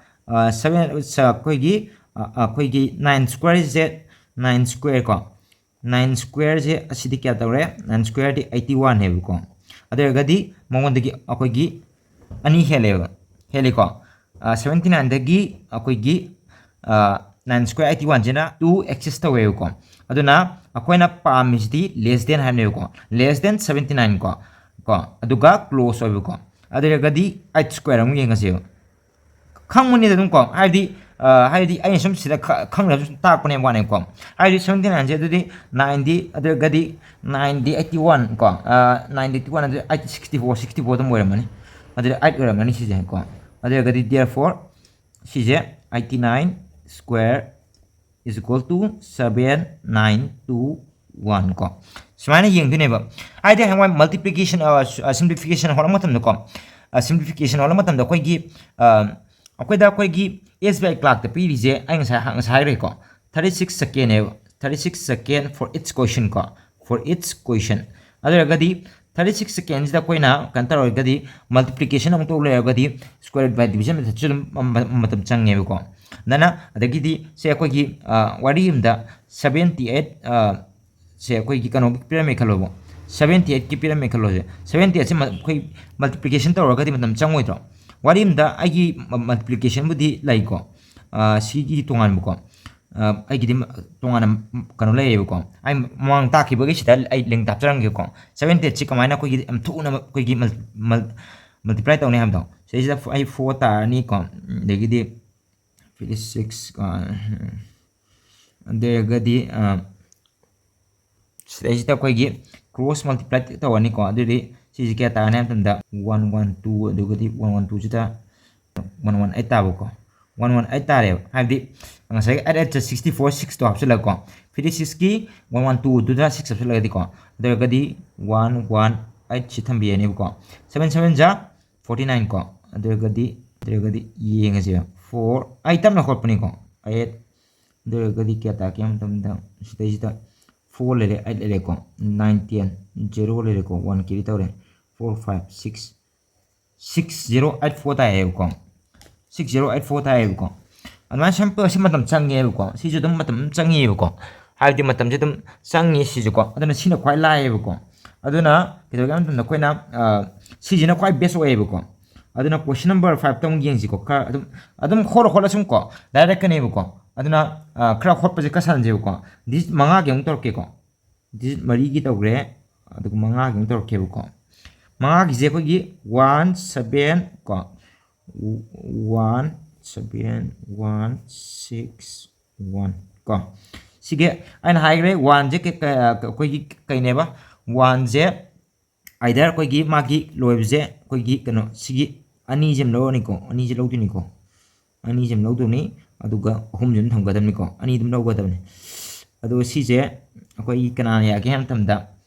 seven ꯑꯩꯈꯣꯏꯒꯤ ꯑꯩꯈꯣꯏꯒꯤ nine squareꯁꯦ, nine square ꯀꯣ, nine squareꯁꯦ ꯑꯁꯤꯗꯤ ꯀꯌꯥ ꯇꯧꯔꯦ? Nine squareꯗꯤ eighty one ꯅꯦꯕꯀꯣ꯫ ꯑꯗꯨ ꯑꯣꯏꯔꯒꯗꯤ ꯃꯉꯣꯟꯗꯒꯤ ꯑꯩꯈꯣꯏꯒꯤ ꯑꯅꯤ ꯍꯦꯜꯂꯦꯕ, ꯍꯦꯜꯂꯤꯀꯣ꯫ Seventy nineꯗꯒꯤ ꯑꯩꯈꯣꯏꯒꯤ nine square eighty oneꯁꯤꯅ two exceed ꯇꯧꯋꯦꯕꯀꯣ꯫ ꯑꯗꯨꯅ ꯑꯩꯈꯣꯏꯅ ꯄꯥꯝꯃꯤꯁꯤꯗꯤ less than ꯍꯥꯏꯕꯅꯦꯕꯀꯣ, less than seventy nine ꯀꯣ, ꯀꯣ, ꯑꯗꯨꯒ close ꯑꯣꯏꯕꯀꯣ꯫ ꯑꯗꯨ ꯑꯣꯏꯔꯒꯗꯤ eight square ꯑꯃꯨꯛ ꯌꯦꯡꯉꯁꯦꯕ꯫ ꯈꯪꯕꯅꯤꯗ ꯑꯗꯨꯝ ꯀꯣ, ꯍꯥꯏꯕꯗꯤ ꯍꯥꯏꯕꯗꯤ ꯑꯩꯅ ꯁꯨꯝ ꯁꯤꯗ ꯈꯪꯗꯕ ꯁꯨꯝ ꯇꯥꯛꯄꯅꯦꯕ ꯋꯥꯅꯦꯕꯀꯣ꯫ ꯍꯥꯏꯕꯗꯤ seventy nineꯁꯦ ꯑꯗꯨꯗꯤ nineꯗꯤ, ꯑꯗꯨ ꯑꯣꯏꯔꯒꯗꯤ nineꯗꯤ eighty one ꯀꯣ, nineꯗꯤ eighty one, ꯑꯗꯨꯗꯤ eight sixty four, sixty four ꯑꯗꯨꯝ ꯑꯣꯏꯔꯝꯃꯅꯤ꯫ ꯑꯗꯨꯗꯤ eight ꯑꯣꯏꯔꯝꯃꯅꯤ ꯁꯤꯁꯦ ꯀꯣ꯫ ꯑꯗꯨ ꯑꯣꯏꯔꯒꯗꯤ therefore ꯁꯤꯁꯦ eighty nine square is equal to seven nine two one ꯀꯣ꯫ ꯁꯨꯃꯥꯏꯅ ꯌꯦꯡꯗꯣꯏꯅꯦꯕ꯫ ꯍꯥꯏꯗꯤ ꯍꯌꯦꯡꯋꯥꯏ multiplication, simplification ꯍꯣꯠꯂꯛꯄ ꯃꯇꯝꯗꯀꯣ, simplification ꯍꯣꯠꯂꯛꯄ ꯃꯇꯝꯗ ꯑꯩꯈꯣꯏꯒꯤ ꯑꯩꯈꯣꯏꯗ ꯑꯩꯈꯣꯏꯒꯤ SBI clerkꯇ ꯄꯤꯔꯤꯁꯦ ꯑꯩ ꯉꯁꯥꯏ ꯉꯁꯥꯏ ꯍꯥꯏꯈ꯭ꯔꯦꯀꯣ, thirty six secondꯅꯦꯕ꯫ Thirty six second for each question ꯀꯣ, for each question꯫ ꯑꯗꯨ ꯑꯣꯏꯔꯒꯗꯤ ꯊꯥꯔꯇꯤ ꯁꯤꯛꯁ ꯁꯦꯀꯦꯟꯁꯤꯗ ꯑꯩꯈꯣꯏꯅ ꯀꯩꯅꯣ ꯇꯧꯔꯒꯗꯤ, ꯃꯜꯇꯤꯄ꯭ꯂꯤꯀꯦꯁꯟ ꯑꯃꯨꯛ ꯇꯧ ꯂꯩꯔꯒꯗꯤ, ꯁ꯭ꯀ꯭ꯋꯦꯔ ꯔꯨꯠ ꯕꯥꯏ ꯗꯤꯕꯤꯖꯟ ꯃꯦꯊꯠꯁꯨ ꯑꯗꯨꯝ ꯃ-, ꯃ-, ꯃꯇꯝ ꯆꯪꯉꯦꯕꯀꯣ꯫ ꯑꯗꯨꯅ ꯑꯗꯒꯤꯗꯤ ꯁꯦ ꯑꯩꯈꯣꯏꯒꯤ, ꯑ, ꯋꯥꯔꯤ ꯑꯃꯗ ꯁꯕꯦꯟꯇꯤ ꯑꯩꯠ, ꯑ, ꯁꯦ ꯑꯩꯈꯣꯏꯒꯤ ꯀꯩꯅꯣꯒꯤ ꯄꯤꯔꯝꯃꯦ ꯈꯜꯂꯣꯕ, ꯁꯕꯦꯟꯇꯤ ꯑꯩꯠꯀꯤ ꯄꯤꯔꯝꯃꯦ ꯈꯜꯂꯣꯁꯦ꯫ ꯁꯕꯦꯟꯇꯤ ꯑꯩꯠꯁꯦ ꯃ-, ꯑꯩꯈꯣꯏ ꯃꯜꯇꯤꯄ꯭ꯂꯤꯀꯦꯁꯟ ꯇꯧꯔꯒꯗꯤ ꯃꯇꯝ ꯆꯪꯉꯣꯏꯗ꯭ꯔꯣ? ꯋꯥꯔꯤ ꯑꯃꯗ ꯑꯩꯒꯤ ꯃ-, ꯃꯜꯇꯤꯄ꯭ꯂꯤꯀꯦꯁꯟꯕꯨꯗꯤ ꯂꯩꯀꯣ, ꯑ, ꯁꯤꯒꯤ ꯇꯣꯉꯥꯟꯕꯀꯣ꯫ ꯑ, ꯑꯩꯒꯤꯗꯤ ꯃ-, ꯇꯣꯉꯥꯟꯅ ꯃ-, ꯀꯩꯅꯣ ꯂꯩꯌꯦꯕꯀꯣ꯫ ꯑꯩ ꯃꯃꯥꯡ ꯇꯥꯛꯈꯤꯕꯒꯤ ꯁꯤꯗ ꯑꯩ ꯂꯤꯡ ꯍꯥꯞꯆꯔꯝꯒꯦꯀꯣ꯫ ꯁꯕꯦꯟꯇꯤ ꯑꯩꯠꯁꯤ ꯀꯃꯥꯏꯅ ꯑꯩꯈꯣꯏꯒꯤ ꯌꯥꯝ ꯊꯨꯅ ꯑꯩꯈꯣꯏꯒꯤ ꯃꯜ-, ꯃꯜ-, ꯃꯜꯇꯤꯄ꯭ꯂꯥꯏ ꯇꯧꯅꯤ ꯍꯥꯏꯕꯗꯣ꯫ ꯁꯤꯗꯩꯁꯤꯗ ꯑꯩ ꯐꯣꯔ ꯇꯥꯔꯅꯤꯀꯣ, ꯑꯗꯒꯤꯗꯤ ꯐꯤꯐꯇꯤ ꯁꯤꯛꯁ, ꯑ, ꯑꯗꯨ ꯑꯣꯏꯔꯒꯗꯤ, ꯑ, ꯁꯤꯗꯩꯁꯤꯗ ꯑꯩꯈꯣꯏꯒꯤ ꯀ꯭ꯔꯣꯁ ꯃꯜꯇꯤꯄ꯭ꯂꯥꯏ ꯇꯧꯔꯅꯤꯀꯣ꯫ ꯑꯗꯨꯗꯤ ꯁꯤꯁꯦ ꯀꯌꯥ ꯇꯥꯔꯅꯤ ꯍꯥꯏꯕ ꯃꯇꯝꯗ, ꯋꯥꯟ ꯋꯥꯟ ꯇꯨ, ꯑꯗꯨꯒꯗꯤ ꯋꯥꯟ ꯋꯥꯟ ꯇꯨꯁꯤꯗ ꯋꯥꯟ ꯋꯥꯟ ꯑꯩꯠ ꯇꯥꯕꯀꯣ꯫ ꯋꯥꯟ ꯋꯥꯟ ꯑꯩꯠ ꯇꯥꯔꯦꯕ꯫ ꯍꯥꯏꯕꯗꯤ ꯉꯁꯥꯏꯒꯤ ꯑꯩꯠ ꯑꯩꯠ ꯁꯤꯛꯁꯇꯤ ꯐꯣꯔ, ꯁꯤꯛꯁꯇꯣ ꯍꯥꯞꯆꯤꯜꯂꯒꯀꯣ, ꯐꯤꯐꯇꯤ ꯁꯤꯛꯁꯀꯤ ꯋꯥꯟ ꯋꯥꯟ ꯇꯨꯗꯨꯗ ꯁꯤꯛꯁ ꯍꯥꯞꯆꯤꯜꯂꯒꯗꯤꯀꯣ, ꯑꯗꯨ ꯑꯣꯏꯔꯒꯗꯤ ꯋꯥꯟ ꯋꯥꯟ ꯑꯩꯠꯁꯤ ꯊꯝꯕꯤꯔꯅꯦꯕꯀꯣ꯫ ꯁꯕꯦꯟ ꯁꯕꯦꯟ ꯖꯥ ꯐꯣꯔꯇꯤ ꯅꯥꯏꯟ ꯀꯣ꯫ ꯑꯗꯨ ꯑꯣꯏꯔꯒꯗꯤ, ꯑꯗꯨ ꯑꯣꯏꯔꯒꯗꯤ ꯌꯦꯡꯉꯁꯦꯕ꯫ ꯐꯣꯔ, ꯑꯩ ꯇꯞꯅ ꯍꯣꯠꯄꯅꯤꯀꯣ꯫ ꯑꯩꯠ, ꯑꯗꯨ ꯑꯣꯏꯔꯒꯗꯤ ꯀꯌꯥ ꯇꯥꯔꯛꯀꯦ ꯍꯥꯏꯕ ꯃꯇꯝꯗ, ꯁꯤꯗꯩꯁꯤꯗ ꯐꯣꯔ ꯂꯩꯔꯦ, ꯑꯩꯠ ꯂꯩꯔꯦꯀꯣ, ꯅꯥꯏꯟ, ꯇꯦꯟ, ꯖꯦꯔꯣ ꯂꯩꯔꯦꯀꯣ, ꯋꯥꯟ ꯀꯦꯔꯤ ꯇꯧꯔꯦ, four, five, six, six zero eight four ꯇꯥꯏꯌꯦꯕꯀꯣ꯫ ꯁꯤꯛꯁ ꯖꯦꯔꯣ ꯑꯩꯠ ꯐꯣꯔ ꯇꯥꯏꯌꯦꯕꯀꯣ꯫ ꯑꯗꯨꯃꯥꯏꯅ ꯁꯦꯝ ꯁꯦꯝꯕ ꯃꯇꯝ ꯆꯪꯉꯦꯕꯀꯣ꯫ ꯁꯤꯁꯨ ꯑꯗꯨꯝ ꯃꯇꯝ ꯑꯗꯨꯝ ꯆꯪꯉꯦꯕꯀꯣ꯫ ꯍꯥꯏꯕꯗꯤ ꯃꯇꯝꯁꯦ ꯑꯗꯨꯝ ꯆꯪꯉꯤ ꯁꯤꯁꯨꯀꯣ꯫ ꯑꯗꯨꯅ ꯁꯤꯅ ꯈ꯭ꯋꯥꯏ ꯂꯥꯏꯌꯦꯕꯀꯣ꯫ ꯑꯗꯨꯅ ꯀꯩꯗꯧꯒꯦ ꯍꯥꯏꯕ ꯃꯇꯝꯗ ꯑꯩꯈꯣꯏꯅ, ꯑ, ꯁꯤꯁꯤꯅ ꯈ꯭ꯋꯥꯏ ꯕꯦꯁ ꯑꯣꯏꯌꯦꯕꯀꯣ꯫ ꯑꯗꯨꯅ ꯀꯣꯏꯁꯟ ꯅꯝꯕꯔ ꯐꯥꯏꯚꯇ ꯑꯃꯨꯛ ꯌꯦꯡꯁꯤꯀꯣ꯫ ꯈꯔ ꯑꯗꯨꯝ, ꯑꯗꯨꯝ ꯍꯣꯠꯂ ꯍꯣꯠꯂ ꯁꯨꯝ ꯀꯣ ꯂꯥꯏꯔꯛꯀꯅꯦꯕꯀꯣ꯫ ꯑꯗꯨꯅ, ꯑ, ꯈꯔ ꯍꯣꯠꯄꯁꯦ ꯈꯔ ꯁꯥꯟꯅꯁꯦꯕꯀꯣ꯫ ꯗꯤꯖꯤꯠ ꯃꯉꯥꯒꯤ ꯑꯃꯨꯛ ꯇꯧꯔꯛꯀꯦꯀꯣ꯫ ꯗꯤꯖꯤꯠ ꯃꯔꯤꯒꯤ ꯇꯧꯈ꯭ꯔꯦ, ꯑꯗꯨꯒ ꯃꯉꯥꯒꯤ ꯑꯃꯨꯛ ꯇꯧꯔꯛꯀꯦꯕꯀꯣ꯫ ꯃꯉꯥꯒꯤꯁꯦ ꯑꯩꯈꯣꯏꯒꯤ ꯋꯥꯟ ꯁꯕꯦꯟ ꯀꯣ, one seven one six one ꯀꯣ꯫ ꯁꯤꯒꯤ ꯑꯩꯅ ꯍꯥꯏꯈ꯭ꯔꯦ, ꯋꯥꯟꯁꯦ ꯀꯩ-, ꯀꯩ-, ꯑꯩꯈꯣꯏꯒꯤ ꯀꯩꯅꯦꯕ, ꯋꯥꯟꯁꯦ ꯑꯥꯏꯗꯔ ꯑꯩꯈꯣꯏꯒꯤ ꯃꯥꯒꯤ ꯂꯣꯏꯕꯁꯦ ꯑꯩꯈꯣꯏꯒꯤ ꯀꯩꯅꯣ ꯁꯤꯒꯤ ꯑꯅꯤꯁꯦ ꯑꯃ ꯂꯧꯔꯅꯤꯀꯣ, ꯑꯅꯤꯁꯦ ꯂꯧꯗꯣꯏꯅꯤꯀꯣ, ꯑꯅꯤꯁꯦ ꯑꯃ ꯂꯧꯗꯣꯏꯅꯤ, ꯑꯗꯨꯒ ꯑꯍꯨꯝꯁꯦ ꯑꯗꯨꯝ ꯊꯝꯒꯗꯕꯅꯤꯀꯣ, ꯑꯅꯤ ꯑꯗꯨꯝ ꯂꯧꯒꯗꯕꯅꯤ꯫ ꯑꯗꯣ ꯁꯤꯁꯦ ꯑꯩꯈꯣꯏꯒꯤ ꯀꯅꯥꯅ ꯌꯥꯒꯦ ꯍꯥꯏꯕ ꯃꯇꯝꯗ,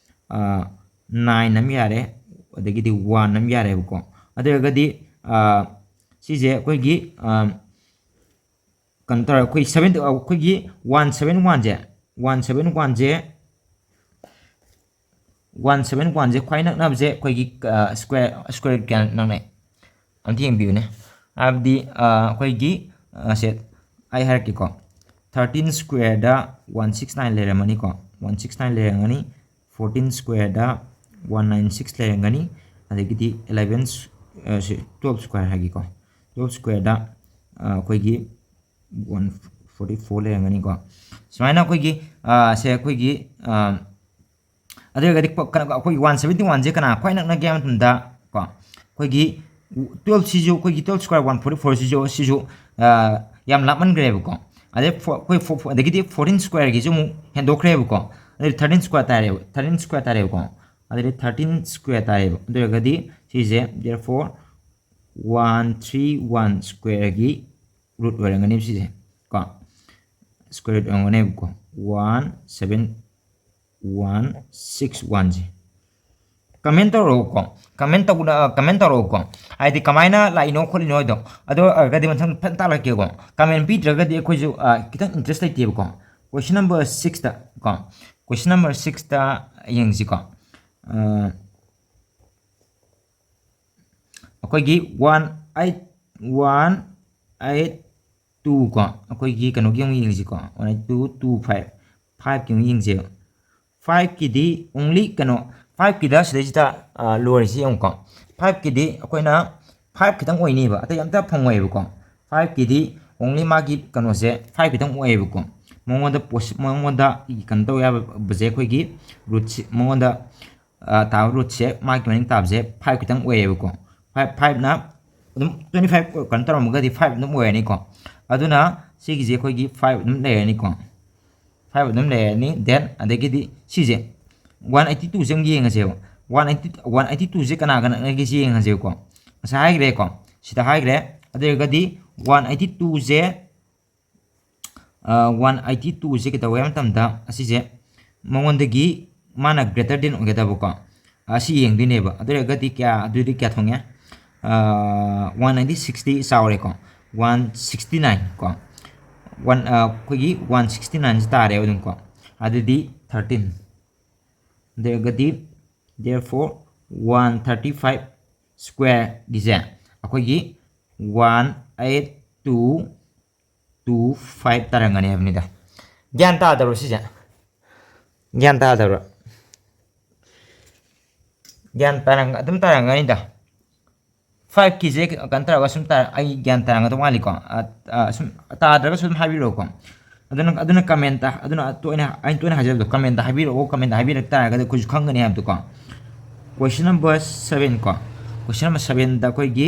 ꯑꯥ, ꯅꯥꯏꯟ ꯑꯃ ꯌꯥꯔꯦ, ꯑꯗꯒꯤꯗꯤ ꯋꯥꯟ ꯑꯃ ꯌꯥꯔꯦꯕꯀꯣ꯫ ꯑꯗꯨ ꯑꯣꯏꯔꯒꯗꯤ, ꯑꯥ, ꯁꯤꯁꯦ ꯑꯩꯈꯣꯏꯒꯤ, ꯑꯥ, ꯀꯩꯅꯣ ꯇꯧꯔꯦ, ꯑꯩꯈꯣꯏ ꯁꯕꯦꯟ, ꯑꯩꯈꯣꯏꯒꯤ ꯋꯥꯟ ꯁꯕꯦꯟ ꯋꯥꯟꯁꯦ, ꯋꯥꯟ ꯁꯕꯦꯟ ꯋꯥꯟꯁꯦ ꯋꯥꯟ ꯁꯕꯦꯟ ꯋꯥꯟꯁꯦ ꯈ꯭ꯋꯥꯏ ꯅꯛꯅꯕꯁꯦ ꯑꯩꯈꯣꯏꯒꯤ ꯁ꯭ꯀ꯭ꯋꯦꯔ, ꯁ꯭ꯀ꯭ꯋꯦꯔ ꯀꯌꯥ ꯅꯛꯅꯩ? ꯑꯝꯇ ꯌꯦꯡꯕꯤꯌꯨꯅꯦ꯫ ꯍꯥꯏꯕꯗꯤ ꯑꯩꯈꯣꯏꯒꯤ ꯁꯦ ꯑꯩ ꯍꯥꯏꯔꯛꯀꯦꯀꯣ꯫ ꯊꯥꯔꯇꯤꯟ ꯁ꯭ꯀ꯭ꯋꯦꯔꯗ ꯋꯥꯟ ꯁꯤꯛꯁ ꯅꯥꯏꯟ ꯂꯩꯔꯝꯃꯅꯤꯀꯣ꯫ ꯋꯥꯟ ꯁꯤꯛꯁ ꯅꯥꯏꯟ ꯂꯩꯔꯝꯒꯅꯤ꯫ ꯐꯣꯔꯇꯤꯟ ꯁ꯭ꯀ꯭ꯋꯦꯔꯗ ꯋꯥꯟ ꯅꯥꯏꯟ ꯁꯤꯛꯁ ꯂꯩꯔꯝꯒꯅꯤ꯫ ꯑꯗꯒꯤꯗꯤ ꯏꯂꯚꯦꯟ, ꯇꯨꯌꯦꯜꯞ ꯁ꯭ꯀ꯭ꯋꯦꯔ ꯍꯥꯏꯒꯦꯀꯣ꯫ ꯇꯨꯌꯦꯜꯞ ꯁ꯭ꯀ꯭ꯋꯦꯔꯗ ꯑꯩꯈꯣꯏꯒꯤ ꯋꯥꯟ ꯐꯣꯔꯇꯤ ꯐꯣꯔ ꯂꯩꯔꯝꯒꯅꯤꯀꯣ꯫ ꯁꯨꯃꯥꯏꯅ ꯑꯩꯈꯣꯏꯒꯤ ꯁꯦ ꯑꯩꯈꯣꯏꯒꯤ ꯑꯗꯨ ꯑꯣꯏꯔꯒꯗꯤ ꯀꯩꯅꯣ ꯑꯩꯈꯣꯏꯒꯤ ꯋꯥꯟ ꯁꯕꯦꯟꯇꯤ ꯋꯥꯟꯁꯦ ꯀꯅꯥ ꯈ꯭ꯋꯥꯏ ꯅꯛꯅꯒꯦ ꯍꯥꯏꯕ ꯃꯇꯝꯗ ꯀꯣ, ꯑꯩꯈꯣꯏꯒꯤ ꯇꯨꯌꯦꯜꯞꯁꯤꯁꯨ, ꯑꯩꯈꯣꯏꯒꯤ ꯇꯨꯌꯦꯜꯞ ꯁ꯭ꯀ꯭ꯋꯦꯔ ꯋꯥꯟ ꯐꯣꯔꯇꯤ ꯐꯣꯔꯁꯤꯁꯨ ꯁꯤꯁꯨ ꯌꯥꯝ ꯂꯥꯞꯃꯟꯈ꯭ꯔꯦꯕꯀꯣ꯫ ꯑꯗꯩ ꯑꯩꯈꯣꯏ ꯑꯗꯒꯤꯗꯤ ꯐꯣꯔꯇꯤꯟ ꯁ꯭ꯀ꯭ꯋꯦꯔꯒꯤꯁꯨ ꯑꯃꯨꯛ ꯍꯦꯟꯗꯣꯛꯈ꯭ꯔꯦꯕꯀꯣ꯫ ꯑꯗꯩ ꯊꯥꯔꯇꯤꯟ ꯁ꯭ꯀ꯭ꯋꯦꯔ ꯇꯥꯔꯦꯕ, ꯊꯥꯔꯇꯤꯟ ꯁ꯭ꯀ꯭ꯋꯦꯔ ꯇꯥꯔꯦꯕꯀꯣ꯫ ꯑꯗꯩꯗꯤ ꯊꯥꯔꯇꯤꯟ ꯁ꯭ꯀ꯭ꯋꯦꯔ ꯇꯥꯔꯦꯕ꯫ ꯑꯗꯨ ꯑꯣꯏꯔꯒꯗꯤ ꯁꯤꯁꯦ therefore ꯋꯥꯟ ꯊ꯭ꯔꯤ ꯋꯥꯟ ꯁ꯭ꯀ꯭ꯋꯦꯔꯒꯤ ꯔꯨꯠ ꯑꯣꯏꯔꯝꯒꯅꯦꯕ ꯁꯤꯁꯦ ꯀꯣ꯫ ꯁ꯭ꯀ꯭ꯋꯦꯔ ꯔꯨꯠ ꯑꯣꯏꯔꯝꯒꯅꯦꯕꯀꯣ꯫ ꯋꯥꯟ ꯁꯕꯦꯟ ꯋꯥꯟ ꯁꯤꯛꯁ ꯋꯥꯟꯁꯦ꯫ ꯀꯃꯦꯟ ꯇꯧꯔꯛꯎꯀꯣ꯫ ꯀꯃꯦꯟ ꯇꯧꯅ ꯀꯃꯦꯟ ꯇꯧꯔꯛꯎꯀꯣ꯫ ꯍꯥꯏꯗꯤ ꯀꯃꯥꯏꯅ ꯂꯥꯛꯏꯅꯣ ꯈꯣꯠꯂꯤꯅꯣ ꯍꯥꯏꯗꯣ꯫ ꯑꯗꯣ ꯑꯣꯏꯔꯒꯗꯤ ꯃꯊꯪ ꯐꯖꯅ ꯇꯥꯛꯂꯛꯀꯦꯀꯣ꯫ ꯀꯃꯦꯟ ꯄꯤꯗ꯭ꯔꯒꯗꯤ ꯑꯩꯈꯣꯏꯁꯨ ꯈꯤꯇꯪ ꯏꯟꯇꯔꯦꯁ ꯂꯩꯇꯦꯕꯀꯣ꯫ ꯀꯣꯏꯁꯟ ꯅꯝꯕꯔ ꯁꯤꯛꯁꯇ ꯀꯣ꯫ ꯀꯣꯏꯁꯟ ꯅꯝꯕꯔ ꯁꯤꯛꯁꯇ ꯌꯦꯡꯁꯤꯀꯣ꯫ ꯑꯩꯈꯣꯏꯒꯤ one eight one eight two ꯀꯣ꯫ ꯑꯩꯈꯣꯏꯒꯤ ꯀꯩꯅꯣꯒꯤ ꯑꯃꯨꯛ ꯌꯦꯡꯁꯤꯀꯣ꯫ One eight two two five. ꯐꯥꯏꯚꯀꯤ ꯑꯃꯨꯛ ꯌꯦꯡꯁꯦꯕ꯫ ꯐꯥꯏꯚꯀꯤꯗꯤ only ꯀꯩꯅꯣ, ꯐꯥꯏꯚꯀꯤꯗ ꯁꯤꯗꯩꯁꯤꯗ ꯂꯣꯏꯔꯤꯁꯤ ꯌꯦꯡꯉꯨꯀꯣ꯫ ꯐꯥꯏꯚꯀꯤꯗꯤ ꯑꯩꯈꯣꯏꯅ ꯐꯥꯏꯚ ꯈꯤꯇꯪ ꯑꯣꯏꯅꯤꯕ, ꯑꯇꯩ ꯑꯝꯇ ꯐꯪꯉꯣꯏꯕꯀꯣ꯫ ꯐꯥꯏꯚꯀꯤꯗꯤ only ꯃꯥꯒꯤ ꯀꯩꯅꯣꯁꯦ ꯐꯥꯏꯚ ꯈꯤꯇꯪ ꯑꯣꯏꯌꯦꯕꯀꯣ꯫ ꯃꯉꯣꯟꯗ ꯃꯉꯣꯟꯗ ꯀꯩꯅꯣ ꯇꯧ ꯌꯥꯕꯁꯦ ꯑꯩꯈꯣꯏꯒꯤ ꯔꯨꯠꯁꯤ, ꯃꯉꯣꯟꯗ ꯇꯥꯕ ꯔꯨꯠꯁꯦ, ꯃꯥꯒꯤ ꯃꯅꯤꯡ ꯇꯥꯕꯁꯦ ꯐꯥꯏꯚ ꯈꯤꯇꯪ ꯑꯣꯏꯌꯦꯕꯀꯣ꯫ ꯐꯥꯏꯚ, ꯐꯥꯏꯚꯅ ꯑꯗꯨꯝ ꯇ꯭ꯋꯦꯟꯇꯤ ꯐꯥꯏꯚ ꯀꯩꯅꯣ ꯇꯧꯔꯝꯃꯒꯗꯤ ꯐꯥꯏꯚ ꯑꯗꯨꯝ ꯑꯣꯏꯔꯅꯤꯀꯣ꯫ ꯑꯗꯨꯅ ꯁꯤꯒꯤꯁꯦ ꯑꯩꯈꯣꯏꯒꯤ ꯐꯥꯏꯚ ꯑꯗꯨꯝ ꯂꯩꯔꯅꯤꯀꯣ꯫ ꯐꯥꯏꯚ ꯑꯗꯨꯝ ꯂꯩꯔꯅꯤ꯫ Then ꯑꯗꯒꯤꯗꯤ ꯁꯤꯁꯦ ꯋꯥꯟ ꯑꯩꯠꯇꯤ ꯇꯨꯁꯦ ꯑꯃꯨꯛ ꯌꯦꯡꯉꯁꯦꯕ꯫ ꯋꯥꯟ ꯑꯩꯠꯇꯤ, ꯋꯥꯟ ꯑꯩꯠꯇꯤ ꯇꯨꯁꯦ ꯀꯅꯥ ꯀꯅꯥꯒꯤꯁꯦ ꯌꯦꯡꯉꯁꯦꯕꯀꯣ꯫ ꯉꯁꯥꯏ ꯍꯥꯏꯈ꯭ꯔꯦꯀꯣ, ꯁꯤꯗ ꯍꯥꯏꯈ꯭ꯔꯦ꯫ ꯑꯗꯨ ꯑꯣꯏꯔꯒꯗꯤ ꯋꯥꯟ ꯑꯩꯠꯇꯤ ꯇꯨꯁꯦ ꯋꯥꯟ ꯑꯩꯠꯇꯤ ꯇꯨꯁꯦ ꯀꯩꯗꯧꯋꯦ ꯍꯥꯏꯕ ꯃꯇꯝꯗ ꯑꯁꯤꯁꯦ ꯃꯉꯣꯟꯗꯒꯤ ꯃꯥꯅ greater than ꯑꯣꯏꯒꯗꯕꯀꯣ꯫ ꯑꯁꯤ ꯌꯦꯡꯗꯣꯏꯅꯦꯕ꯫ ꯑꯗꯨ ꯑꯣꯏꯔꯒꯗꯤ ꯀꯌꯥ, ꯑꯗꯨꯗꯤ ꯀꯌꯥ ꯊꯣꯡꯉꯦ? ꯋꯥꯟ ꯅꯥꯏꯟꯇꯤ ꯁꯤꯛꯁꯇꯤ ꯆꯥꯎꯔꯦꯀꯣ꯫ ꯋꯥꯟ ꯁꯤꯛꯁꯇꯤ ꯅꯥꯏꯟ ꯀꯣ꯫ ꯋꯥꯟ, ꯑꯩꯈꯣꯏꯒꯤ ꯋꯥꯟ ꯁꯤꯛꯁꯇꯤ ꯅꯥꯏꯟꯁꯤ ꯇꯥꯔꯦꯕ ꯑꯗꯨꯝ ꯀꯣ꯫ ꯑꯗꯨꯗꯤ ꯊꯥꯔꯇꯤꯟ꯫ ꯑꯗꯨ ꯑꯣꯏꯔꯒꯗꯤ therefore one thirty five squareꯒꯤꯁꯦ ꯑꯩꯈꯣꯏꯒꯤ one eight two two five ꯇꯥꯔꯝꯒꯅꯤ ꯍꯥꯏꯕꯅꯤꯗ꯫ ꯒ꯭ꯌꯥꯟ ꯇꯥꯗꯕ꯭ꯔꯣ ꯁꯤꯁꯦ? ꯒ꯭ꯌꯥꯟ ꯇꯥꯗꯕ꯭ꯔꯣ? ꯒ꯭ꯌꯥꯟ ꯇꯥꯔꯝ-, ꯑꯗꯨꯝ ꯇꯥꯔꯝꯒꯅꯤꯗ꯫ Fiveꯀꯤꯁꯦ ꯀꯩꯅꯣ ꯇꯧꯔꯒ ꯁꯨꯝ ꯇꯥ-, ꯑꯩ ꯒ꯭ꯌꯥꯟ ꯇꯥꯔꯝꯒꯗꯧ ꯃꯥꯜꯂꯤꯀꯣ꯫ ꯑ, ꯑ, ꯁꯨꯝ ꯇꯥꯗ꯭ꯔꯒꯁꯨ ꯑꯗꯨꯝ ꯍꯥꯏꯕꯤꯔꯛꯑꯣꯀꯣ꯫ ꯑꯗꯨꯅ, ꯑꯗꯨꯅ commentꯇ, ꯑꯗꯨꯅ ꯇꯣꯏꯅ, ꯑꯩꯅ ꯇꯣꯏꯅ ꯍꯥꯏꯖꯕꯗꯣ commentꯇ ꯍꯥꯏꯕꯤꯔꯛꯑꯣ, commentꯇ ꯍꯥꯏꯕꯤꯔꯛ ꯇꯥꯔꯒꯗꯤ ꯑꯩꯈꯣꯏꯁꯨ ꯈꯪꯒꯅꯤ ꯍꯥꯏꯕꯗꯣꯀꯣ꯫ Question number seven ꯀꯣ꯫ Question number sevenꯗ ꯑꯩꯈꯣꯏꯒꯤ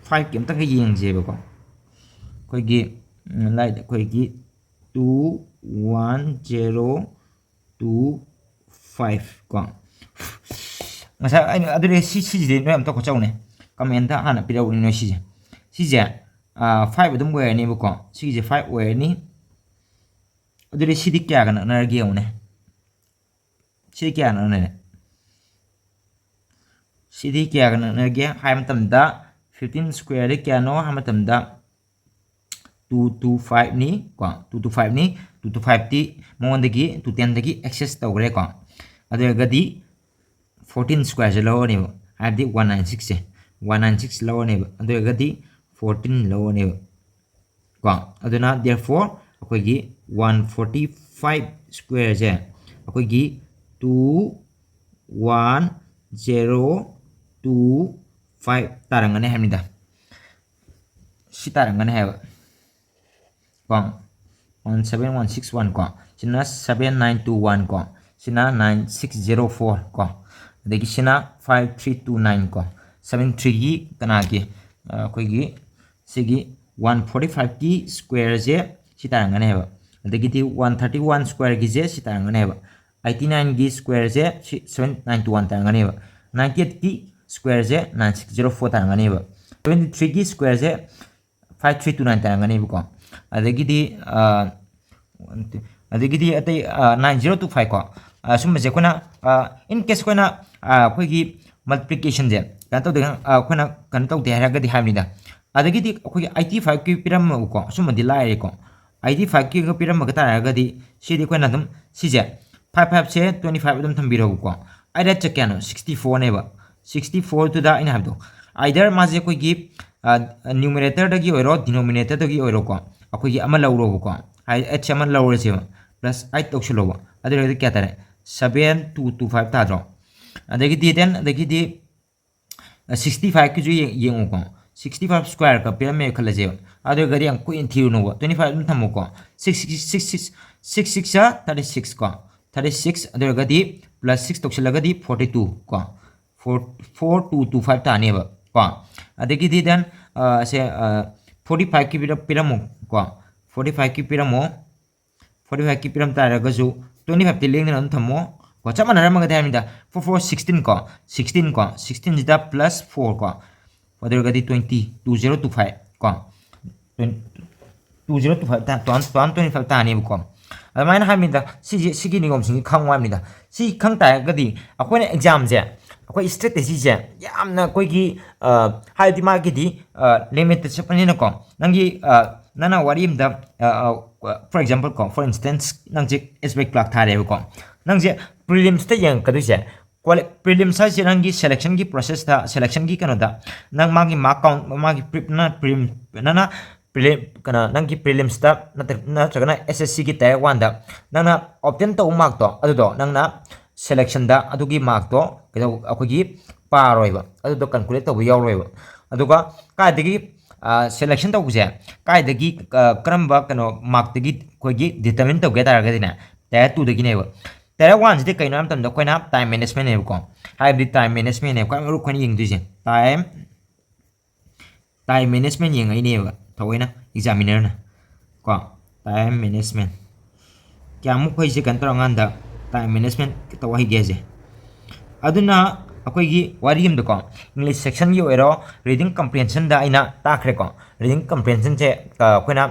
fiveꯀꯤ ꯑꯝꯇꯪꯒ ꯌꯦꯡꯁꯦꯕꯀꯣ꯫ ꯑꯩꯈꯣꯏꯒꯤ, ꯎꯝ, ꯂꯥꯏꯗ ꯑꯩꯈꯣꯏꯒꯤ two one zero two five ꯀꯣ꯫ ꯉꯁꯥꯏ ꯑꯩꯅ ꯑꯗꯨꯗꯤ ꯁꯤ, ꯁꯤꯁꯤꯗꯤ ꯅꯣꯏ ꯑꯝꯇ ꯈꯣꯠꯆꯧꯅꯦ, commentꯇ ꯍꯥꯟꯅ ꯄꯤꯔꯛꯎꯅꯦ ꯅꯣꯏ ꯁꯤꯁꯦ꯫ ꯁꯤꯁꯦ, ꯑ, five ꯑꯗꯨꯝ ꯑꯣꯏꯔꯅꯦꯕꯀꯣ꯫ ꯁꯤꯒꯤꯁꯦ five ꯑꯣꯏꯔꯅꯤ꯫ ꯑꯗꯨꯗꯤ ꯁꯤꯗꯤ ꯀꯌꯥꯒ ꯅꯛꯅꯔꯒꯦ ꯌꯦꯡꯉꯨꯅꯦ꯫ ꯁꯤꯗꯤ ꯀꯌꯥꯒ ꯅꯛꯅꯔꯦ? ꯁꯤꯗꯤ ꯀꯌꯥꯒ ꯅꯛꯅꯒꯦ ꯍꯥꯏꯕ ꯃꯇꯝꯗ, fifteen squareꯗꯤ ꯀꯌꯥꯅꯣ ꯍꯥꯏꯕ ꯃꯇꯝꯗ, two two fiveꯅꯤ ꯀꯣ, two two fiveꯅꯤ꯫ Two two fiveꯇꯤ ꯃꯉꯣꯟꯗꯒꯤ two tenꯗꯒꯤ excess ꯇꯧꯈ꯭ꯔꯦꯀꯣ꯫ ꯑꯗꯨ ꯑꯣꯏꯔꯒꯗꯤ fourteen squareꯁꯦ ꯂꯧꯔꯅꯦꯕ, ꯍꯥꯏꯕꯗꯤ one nine sixꯁꯦ, one nine six ꯂꯧꯔꯅꯦꯕ꯫ ꯑꯗꯨ ꯑꯣꯏꯔꯒꯗꯤ fourteen ꯂꯧꯔꯅꯦꯕ ꯀꯣ꯫ ꯑꯗꯨꯅ therefore ꯑꯩꯈꯣꯏꯒꯤ one forty five squareꯁꯦ ꯑꯩꯈꯣꯏꯒꯤ two one zero two five ꯇꯥꯔꯝꯒꯅꯤ ꯍꯥꯏꯕꯅꯤꯗ꯫ ꯁꯤ ꯇꯥꯔꯝꯒꯅꯤ ꯍꯥꯏꯕ ꯀꯣ꯫ One seven one six one ꯀꯣ, ꯁꯤꯅ seven nine two one ꯀꯣ, ꯁꯤꯅ nine six zero four ꯀꯣ, ꯑꯗꯒꯤ ꯁꯤꯅ five three two nine ꯀꯣ꯫ Seven threeꯒꯤ ꯀꯅꯥꯒꯤ, ꯑ, ꯑꯩꯈꯣꯏꯒꯤ ꯁꯤꯒꯤ one forty fiveꯀꯤ squareꯁꯦ ꯁꯤ ꯇꯥꯔꯝꯒꯅꯤ ꯍꯥꯏꯕ꯫ ꯑꯗꯒꯤꯗꯤ one thirty one squareꯒꯤꯁꯦ ꯁꯤ ꯇꯥꯔꯝꯒꯅꯤ ꯍꯥꯏꯕ꯫ Eighty nineꯒꯤ squareꯁꯦ ꯁꯤ seven nine two one ꯇꯥꯔꯝꯒꯅꯦꯕ꯫ Ninety eightꯀꯤ squareꯁꯦ nine six zero four ꯇꯥꯔꯝꯒꯅꯦꯕ꯫ Twenty threeꯒꯤ squareꯁꯦ five three two nine ꯇꯥꯔꯝꯒꯅꯦꯕꯀꯣ꯫ ꯑꯗꯒꯤꯗꯤ, ꯑ, ꯑꯗꯒꯤꯗꯤ ꯑꯇꯩ, ꯑ, nine zero two five ꯀꯣ꯫ ꯑ, ꯁꯨꯝꯕꯁꯦ ꯑꯩꯈꯣꯏꯅ, ꯑ, in case ꯑꯩꯈꯣꯏꯅ, ꯑ, ꯑꯩꯈꯣꯏꯒꯤ multiplicationꯁꯦ ꯀꯩꯅꯣ ꯇꯧꯗꯦ, ꯑ, ꯑꯩꯈꯣꯏꯅ ꯀꯩꯅꯣ ꯇꯧꯗꯦ ꯍꯥꯏꯔꯒꯗꯤ ꯍꯥꯏꯕꯅꯤꯗ꯫ ꯑꯗꯒꯤꯗꯤ ꯑꯩꯈꯣꯏꯒꯤ eighty fiveꯀꯤ ꯄꯤꯔꯝꯃꯕꯀꯣ, ꯁꯨꯝꯕꯗꯤ ꯂꯥꯏꯔꯦꯀꯣ꯫ Eighty fiveꯀꯤꯒ ꯄꯤꯔꯝꯃꯒ ꯇꯥꯔꯒꯗꯤ ꯁꯤꯗꯤ ꯑꯩꯈꯣꯏꯅ ꯑꯗꯨꯝ ꯁꯤꯁꯦ ꯐꯥꯏꯚ ꯐꯥꯏꯚꯁꯦ ꯇ꯭ꯋꯦꯟꯇꯤ ꯐꯥꯏꯚ ꯑꯗꯨꯝ ꯊꯝꯕꯤꯔꯣꯕꯀꯣ꯫ ꯑꯩꯠ ꯑꯩꯠꯁꯦ ꯀꯌꯥꯅꯣ? ꯁꯤꯛꯁꯇꯤ ꯐꯣꯔꯅꯦꯕ꯫ ꯁꯤꯛꯁꯇꯤ ꯐꯣꯔꯗꯨꯗ ꯑꯩꯅ ꯍꯥꯏꯕꯗꯣ, either ꯃꯥꯁꯦ ꯑꯩꯈꯣꯏꯒꯤ ꯅ꯭ꯌꯨꯃꯔꯦꯇꯔꯗꯒꯤ ꯑꯣꯏꯔꯣ ꯗꯤꯅꯣꯃꯤꯅꯦꯇꯔꯗꯒꯤ ꯑꯣꯏꯔꯣꯀꯣ, ꯑꯩꯈꯣꯏꯒꯤ ꯑꯃ ꯂꯧꯔꯣꯕꯀꯣ꯫ ꯍꯥꯏꯗꯤ ꯑꯩꯠꯁꯦ ꯑꯃ ꯂꯧꯔꯁꯦꯕ, ꯄ꯭ꯂꯁ ꯑꯩꯠ ꯇꯧꯁꯜꯂꯣꯕ꯫ ꯑꯗꯨ ꯑꯣꯏꯔꯒꯗꯤ ꯀꯌꯥ ꯇꯥꯔꯦ? ꯁꯕꯦꯟ ꯇꯨ ꯇꯨ ꯐꯥꯏꯚ ꯇꯥꯗ꯭ꯔꯣ? ꯑꯗꯒꯤꯗꯤ ꯗꯦꯟ ꯑꯗꯒꯤꯗꯤ ꯁꯤꯛꯁꯇꯤ ꯐꯥꯏꯚꯀꯤꯁꯨ ꯌꯦꯡꯉꯨꯀꯣ꯫ ꯁꯤꯛꯁꯇꯤ ꯐꯥꯏꯚ ꯁ꯭ꯀ꯭ꯋꯥꯔꯒ ꯄꯤꯔꯝꯃꯦ ꯈꯜꯂꯁꯦꯕ꯫ ꯑꯗꯨ ꯑꯣꯏꯔꯒꯗꯤ ꯌꯥꯝ ꯀꯨꯏꯅ ꯊꯤꯔꯨꯅꯣꯕ, ꯇ꯭ꯋꯦꯟꯇꯤ ꯐꯥꯏꯚ ꯑꯗꯨꯝ ꯊꯝꯃꯨꯀꯣ꯫ Six six six six six six six six six ꯀꯣ, ꯊꯥꯔꯇꯤ ꯁꯤꯛꯁ, ꯑꯗꯨ ꯑꯣꯏꯔꯒꯗꯤ ꯄ꯭ꯂꯁ ꯁꯤꯛꯁ ꯇꯧꯁꯤꯜꯂꯒꯗꯤ ꯐꯣꯔꯇꯤ ꯇꯨ ꯀꯣ꯫ Four four two two five ꯇꯥꯅꯦꯕ ꯀꯣ꯫ ꯑꯗꯒꯤꯗꯤ ꯗꯦꯟ ꯁꯦ ꯐꯣꯔꯇꯤ ꯐꯥꯏꯚꯀꯤ ꯄꯤꯔꯝꯃꯨ ꯀꯣ꯫ ꯐꯣꯔꯇꯤ ꯐꯥꯏꯚꯀꯤ ꯄꯤꯔꯝꯃꯣ꯫ ꯐꯣꯔꯇꯤ ꯐꯥꯏꯚꯀꯤ ꯄꯤꯔꯝ ꯇꯥꯔꯒꯁꯨ ꯇ꯭ꯋꯦꯟꯇꯤ ꯐꯥꯏꯚꯇꯤ ꯂꯦꯡꯗꯅ ꯑꯗꯨꯝ ꯊꯝꯃꯣ ꯀꯣ꯫ ꯆꯞ ꯃꯥꯟꯅꯔꯝꯃꯒꯗꯤ ꯍꯥꯏꯕꯅꯤꯗ꯫ ꯐꯣꯔ ꯐꯣꯔ ꯁꯤꯛꯁꯇꯤꯟ ꯀꯣ, ꯁꯤꯛꯁꯇꯤꯟ ꯀꯣ, ꯁꯤꯛꯁꯇꯤꯟꯁꯤꯗ ꯄ꯭ꯂꯁ ꯐꯣꯔ ꯀꯣ, ꯑꯗꯨ ꯑꯣꯏꯔꯒꯗꯤ twenty, two zero two five ꯀꯣ, ꯇꯨ ꯖꯦꯔꯣ ꯇꯨ ꯐꯥꯏꯚ ꯇꯥ-, ꯇꯨ ꯊꯥꯎꯖꯟ ꯇ꯭ꯋꯦꯟꯇꯤ ꯐꯥꯏꯚ ꯇꯥꯅꯦꯕꯀꯣ꯫ ꯑꯗꯨꯃꯥꯏꯅ ꯍꯥꯏꯕꯅꯤꯗ꯫ ꯁꯤꯁꯦ, ꯁꯤꯒꯤ ꯅꯤꯌꯣꯝꯁꯤꯡꯁꯤ ꯈꯪꯉꯨ ꯍꯥꯏꯕꯅꯤꯗ꯫ ꯁꯤ ꯈꯪ ꯇꯥꯔꯒꯗꯤ ꯑꯩꯈꯣꯏꯅ ꯑꯦꯛꯖꯥꯝꯁꯦ, ꯑꯩꯈꯣꯏ ꯏꯁꯇ꯭ꯔꯦꯇꯦꯖꯤꯁꯦ ꯌꯥꯝꯅ ꯑꯩꯈꯣꯏꯒꯤ, ꯑ, ꯍꯥꯏꯕꯗꯤ ꯃꯥꯒꯤꯗꯤ, ꯑ, ꯂꯤꯃꯤꯠꯇ ꯆꯠꯄꯅꯤꯅꯀꯣ꯫ ꯅꯪꯒꯤ, ꯑ, ꯅꯪꯅ ꯋꯥꯔꯤ ꯑꯃꯗ, ꯑ, ꯑ, for example ꯀꯣ, for instance, ꯅꯪꯁꯦ ꯑꯦꯁ ꯕꯤ ꯑꯥꯏ ꯀ꯭ꯂꯥꯔꯛ ꯊꯥꯔꯦꯕꯀꯣ꯫ ꯅꯪꯁꯦ ꯄ꯭ꯔꯤꯂꯤꯝꯁꯇ ꯌꯦꯡꯉꯛꯀꯗꯣꯏꯁꯦ꯫ ꯀ꯭ꯋꯥꯂꯤ-, ꯄ꯭ꯔꯤꯂꯤꯝꯁ ꯍꯥꯏꯁꯦ ꯅꯪꯒꯤ ꯁꯦꯂꯦꯛꯁꯟꯒꯤ ꯄ꯭ꯔꯣꯁꯦꯁꯇ, ꯁꯦꯂꯦꯛꯁꯟꯒꯤ ꯀꯩꯅꯣꯗ, ꯅꯪ ꯃꯥꯒꯤ ꯃꯥꯔꯛ ꯀꯥꯎꯟ, ꯃꯥꯒꯤ ꯄ꯭ꯔꯤ-, ꯅꯪ ꯄ꯭ꯔꯤꯂꯤꯝ-, ꯅꯪꯅ ꯄ꯭ꯔꯤꯂꯤꯝ-, ꯀꯩꯅꯣ, ꯅꯪꯒꯤ ꯄ꯭ꯔꯤꯂꯤꯝꯁꯇ ꯅꯠꯇ꯭ꯔ-, ꯅꯠꯇ꯭ꯔꯒꯅ ꯑꯦꯁ ꯑꯦꯁ ꯁꯤꯒꯤ ꯇꯥꯌꯔ ꯋꯥꯟꯗ ꯅꯪꯅ ꯑꯣꯞꯇꯦꯟ ꯇꯧꯕ ꯃꯥꯔꯛꯇꯣ, ꯑꯗꯨꯗꯣ ꯅꯪꯅ ꯁꯦꯂꯦꯛꯁꯟꯗ ꯑꯗꯨꯒꯤ ꯃꯥꯔꯛꯇꯣ ꯀꯩꯗꯧ-, ꯑꯩꯈꯣꯏꯒꯤ ꯄꯥꯔꯣꯏꯕ, ꯑꯗꯨꯗꯣ ꯀꯥꯜꯀꯨꯂꯦꯠ ꯇꯧꯕ ꯌꯥꯎꯔꯣꯏꯕ꯫ ꯑꯗꯨꯒ ꯀꯥꯏꯗꯒꯤ, ꯑ, ꯁꯦꯂꯦꯛꯁꯟ ꯇꯧꯕꯁꯦ, ꯀꯥꯏꯗꯒꯤ, ꯑ, ꯀꯔꯝꯕ ꯀꯩꯅꯣ ꯃꯥꯔꯛꯇꯒꯤ ꯑꯩꯈꯣꯏꯒꯤ ꯗꯤꯇꯔꯃꯤꯟ ꯇꯧꯒꯦ ꯍꯥꯏ ꯇꯥꯔꯒꯗꯤꯅꯦ, ꯇꯥꯌꯔ ꯇꯨꯗꯒꯤꯅꯦꯕ꯫ ꯇꯥꯌꯔ ꯋꯥꯟꯁꯤꯗꯤ ꯀꯩꯅꯣ ꯍꯥꯏꯕ ꯃꯇꯝꯗ ꯑꯩꯈꯣꯏꯅ ꯇꯥꯏꯝ ꯃꯦꯅꯦꯖꯃꯦꯟꯅꯦꯕꯀꯣ꯫ ꯍꯥꯏꯕꯗꯤ ꯇꯥꯏꯝ ꯃꯦꯅꯦꯖꯃꯦꯟꯅꯦꯕ ꯈ꯭ꯋꯥꯏ ꯃꯔꯨ ꯑꯩꯈꯣꯏꯅ ꯌꯦꯡꯗꯣꯏꯁꯦ꯫ ꯇꯥꯏꯝ, ꯇꯥꯏꯝ ꯃꯦꯅꯦꯖꯃꯦꯟ ꯌꯦꯡꯉꯛꯏꯅꯦꯕ ꯊꯑꯣꯏꯅ ꯑꯦꯛꯖꯥꯃꯤꯅꯔꯅ ꯀꯣ꯫ ꯇꯥꯏꯝ ꯃꯦꯅꯦꯖꯃꯦꯟ ꯀꯌꯥꯃꯨꯛ ꯑꯩꯈꯣꯏꯁꯦ ꯀꯩꯅꯣ ꯇꯧꯔꯀꯥꯟꯗ ꯇꯥꯏꯝ ꯃꯦꯅꯦꯖꯃꯦꯟ ꯇꯧ ꯍꯩꯒꯦꯁꯦ꯫ ꯑꯗꯨꯅ ꯑꯩꯈꯣꯏꯒꯤ ꯋꯥꯔꯤ ꯑꯃꯗꯀꯣ, ꯏꯪꯂꯤꯁ ꯁꯦꯛꯁꯟꯒꯤ ꯑꯣꯏꯔꯣ, ꯔꯤꯗꯤꯡ ꯀꯝꯄ꯭ꯔꯤꯍꯦꯟꯁꯟꯗ ꯑꯩꯅ ꯇꯥꯛꯈ꯭ꯔꯦꯀꯣ꯫ ꯔꯤꯗꯤꯡ ꯀꯝꯄ꯭ꯔꯤꯍꯦꯟꯁꯟꯁꯦ, ꯑ, ꯑꯩꯈꯣꯏꯅ,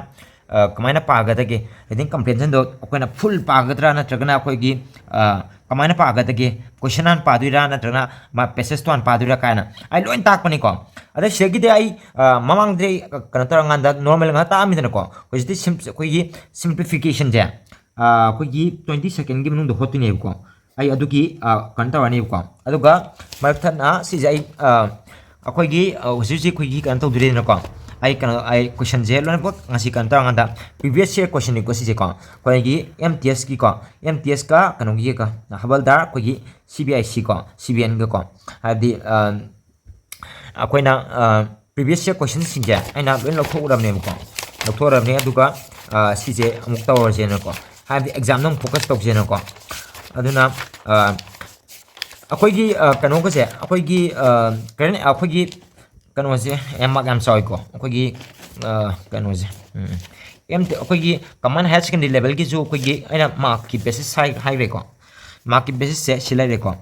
ꯑ, ꯀꯃꯥꯏꯅ ꯄꯥꯒꯗꯒꯦ? ꯔꯤꯗꯤꯡ ꯀꯝꯄ꯭ꯔꯤꯍꯦꯟꯁꯟꯗꯣ ꯑꯩꯈꯣꯏꯅ ꯐꯨꯜ ꯄꯥꯒꯗ꯭ꯔꯥ ꯅꯠꯇ꯭ꯔꯒꯅ ꯑꯩꯈꯣꯏꯒꯤ, ꯑ, ꯀꯃꯥꯏꯅ ꯄꯥꯒꯗꯒꯦ? ꯀꯣꯏꯁꯟ ꯍꯥꯟꯅ ꯄꯥꯗꯣꯏꯔꯥ ꯅꯠꯇ꯭ꯔꯒꯅ ꯃꯥ ꯄꯦꯁꯦꯖꯇꯣ ꯍꯥꯟꯅ ꯄꯥꯗꯣꯏꯔꯥ ꯀꯥꯏꯅ ꯑꯩ ꯂꯣꯏ ꯇꯥꯛꯄꯅꯤꯀꯣ꯫ ꯑꯗ ꯁꯤꯗꯒꯤꯗꯤ ꯑꯩ, ꯑ, ꯃꯃꯥꯡꯗꯗꯤ ꯑꯩ, ꯑ, ꯀꯩꯅꯣ ꯇꯧꯔꯀꯥꯟꯗ ꯅꯣꯔꯃꯦꯜ ꯉꯥꯛꯇ ꯇꯥꯛꯑꯝꯃꯤꯗꯅꯀꯣ꯫ ꯍꯧꯖꯤꯛꯇꯤ ꯁꯤꯝ-, ꯑꯩꯈꯣꯏꯒꯤ ꯁꯤꯝꯄ꯭ꯂꯤꯐꯤꯀꯦꯁꯟꯁꯦ, ꯑꯩꯈꯣꯏꯒꯤ twenty secondꯀꯤ ꯃꯅꯨꯡꯗ ꯍꯣꯠꯇꯣꯏꯅꯦꯕꯀꯣ꯫ ꯑꯩ ꯑꯗꯨꯒꯤ ꯀꯩꯅꯣ ꯇꯧꯔꯅꯦꯕꯀꯣ꯫ ꯑꯗꯨꯒ ꯃꯔꯛ ꯊꯠꯅ ꯁꯤꯁꯦ ꯑꯩ ꯑꯩꯈꯣꯏꯒꯤ ꯍꯧꯖꯤꯛ ꯍꯧꯖꯤꯛ ꯑꯩꯈꯣꯏꯒꯤ ꯀꯩꯅꯣ ꯇꯧꯗꯣꯏꯅꯤꯅꯀꯣ꯫ ꯑꯩ ꯀꯩꯅꯣ ꯑꯩ questionꯁꯦ ꯂꯣꯏꯅꯃꯛ ꯉꯁꯤ ꯀꯩꯅꯣ ꯇꯧꯔꯀꯥꯟꯗ previous year questionꯅꯤꯀꯣ ꯁꯤꯁꯦꯀꯣ꯫ ꯑꯩꯈꯣꯏꯒꯤ M T Sꯀꯤꯀꯣ, M T Sꯀ ꯀꯩꯅꯣꯒꯤꯒ ꯍꯕꯜꯗꯥꯔ ꯑꯩꯈꯣꯏꯒꯤ C B I Cꯀꯣ, C B Nꯒꯀꯣ꯫ ꯍꯥꯏꯕꯗꯤ ꯑꯩꯈꯣꯏꯅ previous year questionꯁꯤꯡꯁꯦ ꯑꯩꯅ ꯂꯣꯏ ꯂꯧꯊꯣꯛꯎꯔꯕꯅꯦꯕꯀꯣ꯫ ꯂꯧꯊꯣꯛꯎꯔꯕꯅꯦ꯫ ꯑꯗꯨꯒ ꯁꯤꯁꯦ ꯑꯃꯨꯛ ꯇꯧꯔꯁꯦꯅꯀꯣ꯫ ꯍꯥꯏꯕꯗꯤ examꯗ ꯑꯃꯨꯛ focus ꯇꯧꯁꯦꯅꯀꯣ꯫ ꯑꯗꯨꯅ ꯑꯩꯈꯣꯏꯒꯤ ꯀꯩꯅꯣꯒꯁꯦ ꯑꯩꯈꯣꯏꯒꯤ current ꯑꯩꯈꯣꯏꯒꯤ ꯀꯩꯅꯣꯁꯦ ꯌꯥꯝ mark ꯌꯥꯝ ꯆꯥꯎꯋꯤꯀꯣ꯫ ꯑꯩꯈꯣꯏꯒꯤ ꯀꯩꯅꯣꯁꯦ ꯑꯦꯝ ꯑꯩꯈꯣꯏꯒꯤ combined higher secondary levelꯒꯤꯁꯨ ꯑꯩꯈꯣꯏꯒꯤ ꯑꯩꯅ markꯀꯤ basis ꯍꯥꯏꯈ꯭ꯔꯦꯀꯣ꯫ Markꯀꯤ basisꯁꯦ ꯁꯤ ꯂꯩꯔꯦꯀꯣ꯫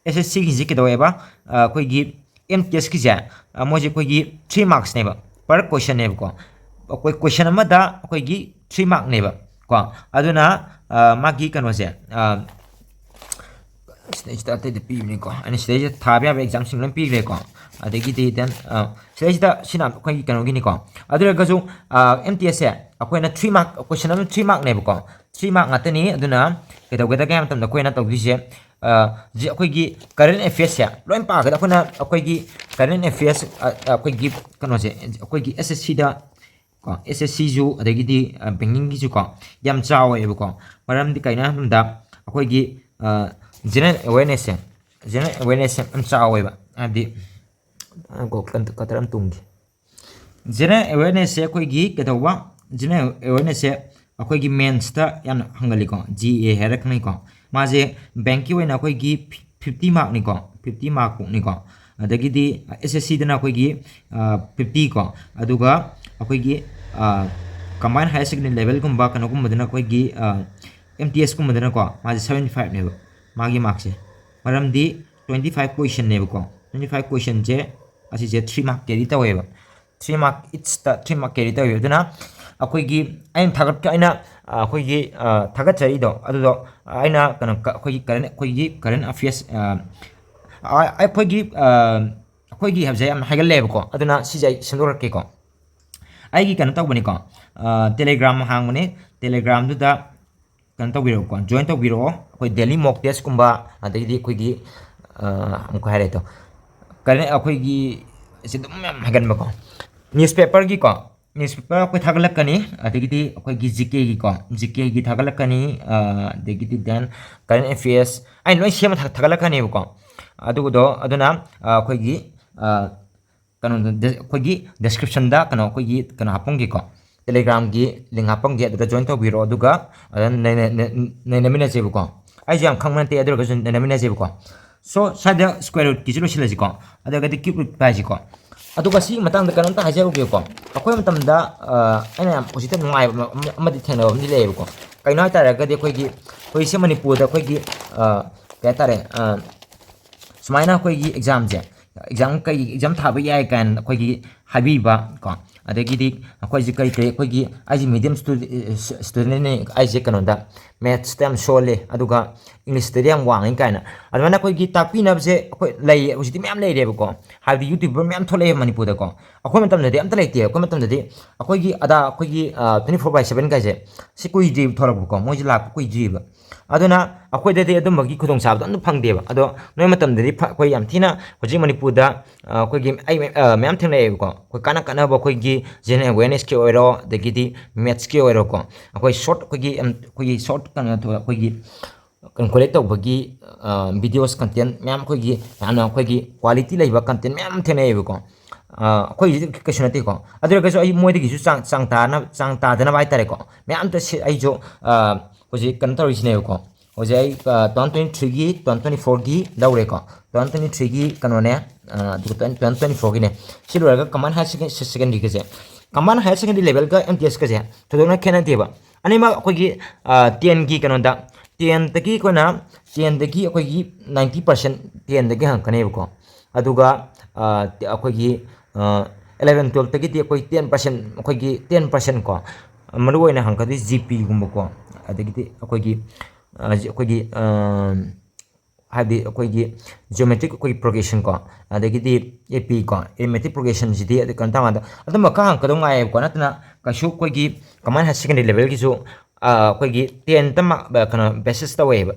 S S Cꯒꯤꯁꯤ ꯀꯩꯗꯧꯋꯦꯕ? ꯑꯩꯈꯣꯏꯒꯤ M T Sꯀꯤꯁꯦ ꯃꯣꯏꯁꯦ ꯑꯩꯈꯣꯏꯒꯤ three marksꯅꯦꯕ, per questionꯅꯦꯕꯀꯣ꯫ ꯑꯩꯈꯣꯏ question ꯑꯃꯗ ꯑꯩꯈꯣꯏꯒꯤ three markꯅꯦꯕ ꯀꯣ꯫ ꯑꯗꯨꯅ ꯃꯥꯒꯤ ꯀꯩꯅꯣꯁꯦ ꯁꯤꯗꯩꯁꯤꯗ ꯑꯇꯩꯗ ꯄꯤꯕꯅꯤꯀꯣ꯫ ꯑꯩꯅ ꯁꯤꯗꯩꯁꯤꯗ ꯊꯥꯕ ꯌꯥꯕ examꯁꯤꯡ ꯂꯣꯏ ꯄꯤꯈ꯭ꯔꯦꯀꯣ꯫ ꯑꯗꯒꯤꯗꯤ then ꯁꯤꯗꯩꯁꯤꯗ ꯁꯤꯅ ꯑꯩꯈꯣꯏꯒꯤ ꯀꯩꯅꯣꯒꯤꯅꯤꯀꯣ꯫ ꯑꯗꯨ ꯑꯣꯏꯔꯒꯁꯨ M T Sꯁꯦ ꯑꯩꯈꯣꯏꯅ three mark, question ꯑꯃ three markꯅꯦꯕꯀꯣ꯫ Three mark ꯉꯥꯛꯇꯅꯤ꯫ ꯑꯗꯨꯅ ꯀꯩꯗꯧꯒꯗꯒꯦ ꯍꯥꯏꯕ ꯃꯇꯝꯗ ꯑꯩꯈꯣꯏꯅ ꯇꯧꯗꯣꯏꯁꯦ ꯑꯩꯈꯣꯏꯒꯤ current affairꯁꯦ ꯂꯣꯏ ꯄꯥꯒꯗ ꯑꯩꯈꯣꯏꯅ ꯑꯩꯈꯣꯏꯒꯤ current affairs ꯑꯩꯈꯣꯏꯒꯤ ꯀꯩꯅꯣꯁꯦ ꯑꯩꯈꯣꯏꯒꯤ S S Cꯗ ꯀꯣ, S S Cꯁꯨ ꯑꯗꯒꯤꯗꯤ bankingꯒꯤꯁꯨ ꯀꯣ ꯌꯥꯝ ꯆꯥꯎꯋꯦꯕꯀꯣ꯫ ꯃꯔꯝꯗꯤ ꯀꯩꯅꯣ ꯍꯥꯏꯕ ꯃꯇꯝꯗ ꯑꯩꯈꯣꯏꯒꯤ general awarenessꯁꯦ, general awarenessꯁꯦ ꯌꯥꯝ ꯆꯥꯎꯋꯦꯕ꯫ ꯍꯥꯏꯕꯗꯤ cutter ꯑꯃ ꯇꯨꯝꯒꯦ꯫ General awarenessꯁꯦ ꯑꯩꯈꯣꯏꯒꯤ ꯀꯩꯗꯧꯕ? General awarenessꯁꯦ ꯑꯩꯈꯣꯏꯒꯤ mainsꯇ ꯌꯥꯝꯅ ꯍꯪꯒꯜꯂꯤꯀꯣ꯫ G A ꯍꯥꯏꯔꯛꯀꯅꯤꯀꯣ꯫ ꯃꯥꯁꯦ bankꯀꯤ ꯑꯣꯏꯅ ꯑꯩꯈꯣꯏꯒꯤ fifty markꯅꯤꯀꯣ, fifty mark ꯐꯥꯎꯅꯤꯀꯣ꯫ ꯑꯗꯒꯤꯗꯤ S S Cꯗꯅ ꯑꯩꯈꯣꯏꯒꯤ fifty ꯀꯣ꯫ ꯑꯗꯨꯒ ꯑꯩꯈꯣꯏꯒꯤ combined higher secondary levelꯒꯨꯝꯕ ꯀꯩꯅꯣꯒꯨꯝꯕꯗꯅ ꯑꯩꯈꯣꯏꯒꯤ M T Sꯀꯨꯝꯕꯗꯅꯀꯣ ꯃꯥꯁꯦ seventy fiveꯅꯦꯕ ꯃꯥꯒꯤ markꯁꯦ꯫ ꯃꯔꯝꯗꯤ twenty five questionꯅꯦꯕꯀꯣ꯫ Twenty five questionꯁꯦ ꯑꯁꯤꯁꯦ three mark carry ꯇꯧꯋꯦꯕ꯫ Three mark eachꯇ three mark carry ꯇꯧꯋꯦꯕ꯫ ꯑꯗꯨꯅ ꯑꯩꯈꯣꯏꯒꯤ ꯑꯩꯅ ꯊꯥꯒꯠ ꯑꯩꯅ ꯑꯩꯈꯣꯏꯒꯤ ꯊꯥꯒꯠꯆꯔꯤꯗꯣ ꯑꯗꯨꯗꯣ ꯑꯩꯅ ꯀꯩꯅꯣ ꯑꯩꯈꯣꯏꯒꯤ current ꯑꯩꯈꯣꯏꯒꯤ current affairs ꯑꯩꯈꯣꯏꯒꯤ ꯑꯩꯈꯣꯏꯒꯤ ꯍꯥꯏꯕꯁꯦ ꯌꯥꯝ ꯍꯥꯏꯒꯠꯂꯦꯕꯀꯣ꯫ ꯑꯗꯨꯅ ꯁꯤꯁꯦ ꯑꯩ ꯁꯦꯝꯗꯣꯔꯛꯀꯦꯀꯣ꯫ ꯑꯩꯒꯤ ꯀꯩꯅꯣ ꯇꯧꯕꯅꯤꯀꯣ꯫ Telegram ꯍꯥꯡꯕꯅꯤ꯫ Telegramꯗꯨꯗ ꯀꯩꯅꯣ ꯇꯧꯕꯤꯔꯛꯑꯣꯀꯣ, ꯖꯣꯏꯟ ꯇꯧꯕꯤꯔꯛꯑꯣ꯫ ꯑꯩꯈꯣꯏ ꯗꯦꯂꯤ ꯃꯣꯛ ꯇꯦꯁꯀꯨꯝꯕ, ꯑꯗꯒꯤꯗꯤ ꯑꯩꯈꯣꯏꯒꯤ ꯑꯃꯨꯛꯀ ꯍꯥꯏꯔꯦ ꯑꯗꯣ, ꯀꯔꯦꯟ ꯑꯩꯈꯣꯏꯒꯤ ꯁꯤ ꯑꯗꯨꯝ ꯌꯥꯝ ꯍꯥꯏꯒꯟꯕꯀꯣ, ꯅ꯭ꯌꯨꯁꯄꯦꯄꯔꯒꯤꯀꯣ, ꯅ꯭ꯌꯨꯁꯄꯦꯄꯔ ꯑꯩꯈꯣꯏ ꯊꯥꯒꯠꯂꯛꯀꯅꯤ꯫ ꯑꯗꯒꯤꯗꯤ ꯑꯩꯈꯣꯏꯒꯤ ꯖꯤ ꯀꯦꯒꯤꯀꯣ, ꯖꯤ ꯀꯦꯒꯤ ꯊꯥꯒꯠꯂꯛꯀꯅꯤ꯫ ꯑꯗꯒꯤꯗꯤ ꯗꯦꯟ ꯀꯔꯦꯟ ꯑꯦꯐꯤꯌꯔꯁ ꯑꯩ ꯂꯣꯏ ꯁꯦꯝꯃ ꯊꯥꯒꯠꯂꯛꯀꯅꯦꯕꯀꯣ꯫ ꯑꯗꯨꯗꯣ ꯑꯗꯨꯅ ꯑꯩꯈꯣꯏꯒꯤ ꯀꯩꯅꯣꯗ ꯑꯩꯈꯣꯏꯒꯤ ꯗꯤꯁꯀ꯭ꯔꯤꯞꯁꯟꯗ ꯀꯩꯅꯣ ꯑꯩꯈꯣꯏꯒꯤ ꯀꯩꯅꯣ ꯍꯥꯞꯄꯝꯒꯦꯀꯣ, ꯇꯦꯂꯤꯒ꯭ꯔꯥꯝꯒꯤ ꯂꯤꯡ ꯍꯥꯞꯄꯝꯒꯦ, ꯑꯗꯨꯗ ꯖꯣꯏꯟ ꯇꯧꯕꯤꯔꯣ꯫ ꯑꯗꯨꯒ ꯑꯗꯨꯝ ꯅꯩꯅꯃꯤꯟꯅꯁꯦꯕꯀꯣ꯫ ꯑꯩꯁꯨ ꯌꯥꯝ ꯈꯪꯕ ꯅꯠꯇꯦ, ꯑꯗꯨ ꯑꯣꯏꯔꯒꯁꯨ ꯅꯩꯅꯃꯤꯟꯅꯁꯦꯕꯀꯣ꯫ ꯁꯣ ꯁ꯭ꯋꯥꯏꯗ ꯁ꯭ꯀ꯭ꯋꯦꯔ ꯔꯨꯠꯀꯤꯁꯨ ꯂꯣꯏꯁꯤꯜꯂꯁꯤꯀꯣ꯫ ꯑꯗꯨꯒꯗꯤ ꯀ꯭ꯌꯨꯕ ꯔꯨꯠ ꯍꯥꯏꯁꯤꯀꯣ꯫ ꯑꯗꯨꯒ ꯁꯤꯒꯤ ꯃꯇꯥꯡꯗ ꯀꯩꯅꯣꯝꯇ ꯍꯥꯏꯖꯍꯧꯒꯦꯀꯣ꯫ ꯑꯩꯈꯣꯏ ꯃꯇꯝꯗ ꯑꯩꯅ ꯌꯥꯝ ꯍꯧꯖꯤꯛꯇ ꯅꯨꯡꯉꯥꯏꯕ ꯑꯃꯗꯤ ꯊꯦꯡꯅꯕ ꯑꯃꯗꯤ ꯂꯩꯌꯦꯕꯀꯣ꯫ ꯀꯩꯅꯣ ꯍꯥꯏꯇꯥꯔꯒꯗꯤ ꯑꯩꯈꯣꯏꯒꯤ ꯍꯧꯖꯤꯛꯁꯦ ꯃꯅꯤꯄꯨꯔꯗ ꯑꯩꯈꯣꯏꯒꯤ ꯀꯩ ꯍꯥꯏꯇꯥꯔꯦ, ꯁꯨꯃꯥꯏꯅ ꯑꯩꯈꯣꯏꯒꯤ ꯑꯦꯛꯖꯥꯝꯁꯦ, ꯑꯦꯛꯖꯥꯝ ꯀꯩ ꯑꯦꯛꯖꯥꯝ ꯊꯥꯕ ꯌꯥꯏ ꯀꯥꯏꯅ ꯑꯩꯈꯣꯏꯒꯤ ꯍꯥꯏꯕꯤꯕ ꯀꯣ꯫ ꯑꯗꯒꯤꯗꯤ ꯑꯩꯈꯣꯏꯁꯦ ꯀꯔꯤ ꯀꯔꯤ ꯑꯩꯈꯣꯏꯒꯤ ꯑꯩꯁꯦ ꯃꯤꯗꯤꯌꯝ ꯁ꯭ꯇꯨꯗꯦꯟꯅꯦ, ꯑꯩꯁꯦ ꯀꯩꯅꯣꯗ ꯃꯦꯠꯁꯇ ꯌꯥꯝ ꯁꯣꯜꯂꯦ, ꯑꯗꯨꯒ ꯏꯪꯂꯤꯁꯇꯗꯤ ꯌꯥꯝ ꯋꯥꯡꯉꯤ ꯀꯥꯏꯅ꯫ ꯑꯗꯨꯃꯥꯏꯅ ꯑꯩꯈꯣꯏꯒꯤ ꯇꯥꯛꯄꯤꯅꯕꯁꯦ ꯑꯩꯈꯣꯏ ꯂꯩ, ꯍꯧꯖꯤꯛꯇꯤ ꯃꯌꯥꯝ ꯂꯩꯔꯦꯕꯀꯣ꯫ ꯍꯥꯏꯕꯗꯤ ꯌꯨꯇ꯭ꯌꯨꯕꯔ ꯃꯌꯥꯝ ꯊꯣꯛꯂꯛꯑꯦ ꯃꯅꯤꯄꯨꯔꯗꯀꯣ꯫ ꯑꯩꯈꯣꯏ ꯃꯇꯝꯗꯗꯤ ꯑꯝꯇ ꯂꯩꯇꯦ꯫ ꯑꯩꯈꯣꯏ ꯃꯇꯝꯗꯗꯤ ꯑꯩꯈꯣꯏꯒꯤ ꯑꯗꯥ ꯑꯩꯈꯣꯏꯒꯤ twenty four by seven ꯀꯥꯏꯁꯦ ꯁꯤ ꯀꯨꯏꯗ꯭ꯔꯤꯕ ꯊꯣꯛꯂꯛꯄꯀꯣ, ꯃꯣꯏꯁꯦ ꯂꯥꯛꯄ ꯀꯨꯏꯗ꯭ꯔꯤꯕ꯫ ꯑꯗꯨꯅ ꯑꯩꯈꯣꯏꯗꯗꯤ ꯑꯗꯨꯝꯕꯒꯤ ꯈꯨꯗꯣꯡꯆꯥꯕꯗꯣ ꯑꯝꯇ ꯐꯪꯗꯦꯕ꯫ ꯑꯗꯣ ꯅꯣꯏ ꯃꯇꯝꯗꯗꯤ ꯐ-, ꯑꯩꯈꯣꯏ ꯌꯥꯝ ꯊꯤꯅ ꯍꯧꯖꯤꯛ ꯃꯅꯤꯄꯨꯔꯗ ꯑꯩꯈꯣꯏꯒꯤ ꯑꯩ ꯃꯌꯥꯝ ꯊꯦꯡꯅꯩꯌꯦꯕꯀꯣ꯫ ꯑꯩꯈꯣꯏ ꯀꯥꯟꯅ ꯀꯥꯟꯅꯕ ꯑꯩꯈꯣꯏꯒꯤ ꯖꯦꯅꯔꯦꯜ ꯑꯦꯋꯦꯔꯅꯦꯁꯀꯤ ꯑꯣꯏꯔꯣ, ꯑꯗꯒꯤꯗꯤ ꯃꯦꯠꯁꯀꯤ ꯑꯣꯏꯔꯣꯀꯣ꯫ ꯑꯩꯈꯣꯏ ꯁꯣꯔꯠ ꯑꯩꯈꯣꯏꯒꯤ ꯑꯩꯈꯣꯏꯒꯤ ꯁꯣꯔꯠ ꯀꯩꯅꯣ ꯑꯩꯈꯣꯏꯒꯤ ꯀꯩꯅꯣ ꯀꯣꯂꯦꯛ ꯇꯧꯕꯒꯤ ꯚꯤꯗꯤꯑꯣꯁ ꯀꯟꯇꯦꯟ ꯃꯌꯥꯝ ꯑꯩꯈꯣꯏꯒꯤ ꯌꯥꯝꯅ ꯑꯩꯈꯣꯏꯒꯤ ꯀ꯭ꯋꯥꯂꯤꯇꯤ ꯂꯩꯕ ꯀꯟꯇꯦꯟ ꯃꯌꯥꯝ ꯊꯦꯡꯅꯩꯌꯦꯕꯀꯣ꯫ ꯑꯩꯈꯣꯏꯒꯤꯗꯤ ꯀꯩꯁꯨ ꯅꯠꯇꯦꯀꯣ꯫ ꯑꯗꯨ ꯑꯣꯏꯔꯒꯁꯨ ꯑꯩ ꯃꯣꯏꯗꯒꯤꯁꯨ ꯆꯥꯡ, ꯆꯥꯡ ꯇꯥꯅ-, ꯆꯥꯡ ꯇꯥꯗꯅꯕ ꯍꯥꯏꯇꯥꯔꯦꯀꯣ꯫ ꯃꯌꯥꯝꯇ ꯁꯤ-, ꯑꯩꯁꯨ ꯍꯧꯖꯤꯛ ꯀꯩꯅꯣ ꯇꯧꯔꯤꯁꯤꯅꯦꯕꯀꯣ꯫ ꯍꯧꯖꯤꯛ ꯑꯩ two thousand twenty three ꯒꯤ, two thousand twenty four ꯒꯤ ꯂꯧꯔꯦꯀꯣ꯫ Two thousand twenty three ꯒꯤ ꯀꯩꯅꯣꯅꯦ, ꯑꯗꯨꯒ twenty, twenty four ꯒꯤꯅꯦ꯫ ꯁꯤ ꯂꯣꯏꯔꯒ ꯀꯃꯥꯟ ꯍꯥꯌꯔ ꯁꯦꯀꯦꯟꯗꯔꯤꯒꯁꯦ, ꯀꯃꯥꯟ ꯍꯥꯌꯔ ꯁꯦꯀꯦꯟꯗꯔꯤ ꯂꯦꯚꯦꯜꯒ ꯑꯦꯝ ꯇꯤ ꯑꯦꯁꯀꯁꯦ ꯊꯣꯏꯗꯣꯛꯅ ꯈꯦꯠꯅꯗꯦꯕ꯫ ꯑꯅꯤꯃꯛ ꯑꯩꯈꯣꯏꯒꯤ ꯇꯦꯟꯒꯤ ꯀꯩꯅꯣꯗ, ꯇꯦꯟꯗꯒꯤ ꯑꯩꯈꯣꯏꯅ, ꯇꯦꯟꯗꯒꯤ ꯑꯩꯈꯣꯏꯒꯤ ninety percent ꯇꯦꯟꯗꯒꯤ ꯍꯪꯉꯛꯀꯅꯦꯕꯀꯣ꯫ ꯑꯗꯨꯒ ꯑꯩꯈꯣꯏꯒꯤ eleven twelve ꯇꯒꯤꯗꯤ ꯑꯩꯈꯣꯏ ten percent, ꯑꯩꯈꯣꯏꯒꯤ ten percent ꯀꯣ, ꯃꯔꯨꯑꯣꯏꯅ ꯍꯪꯉꯛꯀꯗꯣꯏꯁꯦ ꯖꯤ ꯄꯤꯒꯨꯝꯕꯀꯣ, ꯑꯗꯒꯤꯗꯤ ꯑꯩꯈꯣꯏꯒꯤ, ꯑꯩꯈꯣꯏꯒꯤ ꯍꯥꯏꯕꯗꯤ ꯑꯩꯈꯣꯏꯒꯤ ꯖꯤꯑꯣꯃꯦꯇ꯭ꯔꯤꯛ ꯑꯩꯈꯣꯏꯒꯤ ꯄ꯭ꯔꯣꯒ꯭ꯔꯦꯁꯟ ꯀꯣ, ꯑꯗꯒꯤꯗꯤ ꯑꯦ ꯄꯤ ꯀꯣ, ꯑꯦꯔꯤꯊꯃꯦꯇꯤꯛ ꯄ꯭ꯔꯣꯒ꯭ꯔꯦꯁꯟꯁꯤꯗꯤ ꯑꯗꯨ ꯀꯩꯅꯣ ꯇꯧꯀꯥꯟꯗ ꯑꯗꯨꯝꯕ ꯈꯔ ꯍꯪꯉꯛꯀꯗꯧ ꯉꯥꯏꯌꯦꯕꯀꯣ꯫ ꯅꯠꯇꯅ ꯀꯩꯁꯨ ꯑꯩꯈꯣꯏꯒꯤ ꯀꯃꯥꯟ ꯍꯥꯌꯔ ꯁꯦꯀꯦꯟꯗꯔꯤ ꯂꯦꯚꯦꯜꯒꯤꯁꯨ ꯑꯩꯈꯣꯏꯒꯤ ꯇꯦꯟꯗ ꯀꯩꯅꯣ ꯕꯦꯁꯤꯁ ꯇꯧꯋꯦꯕ꯫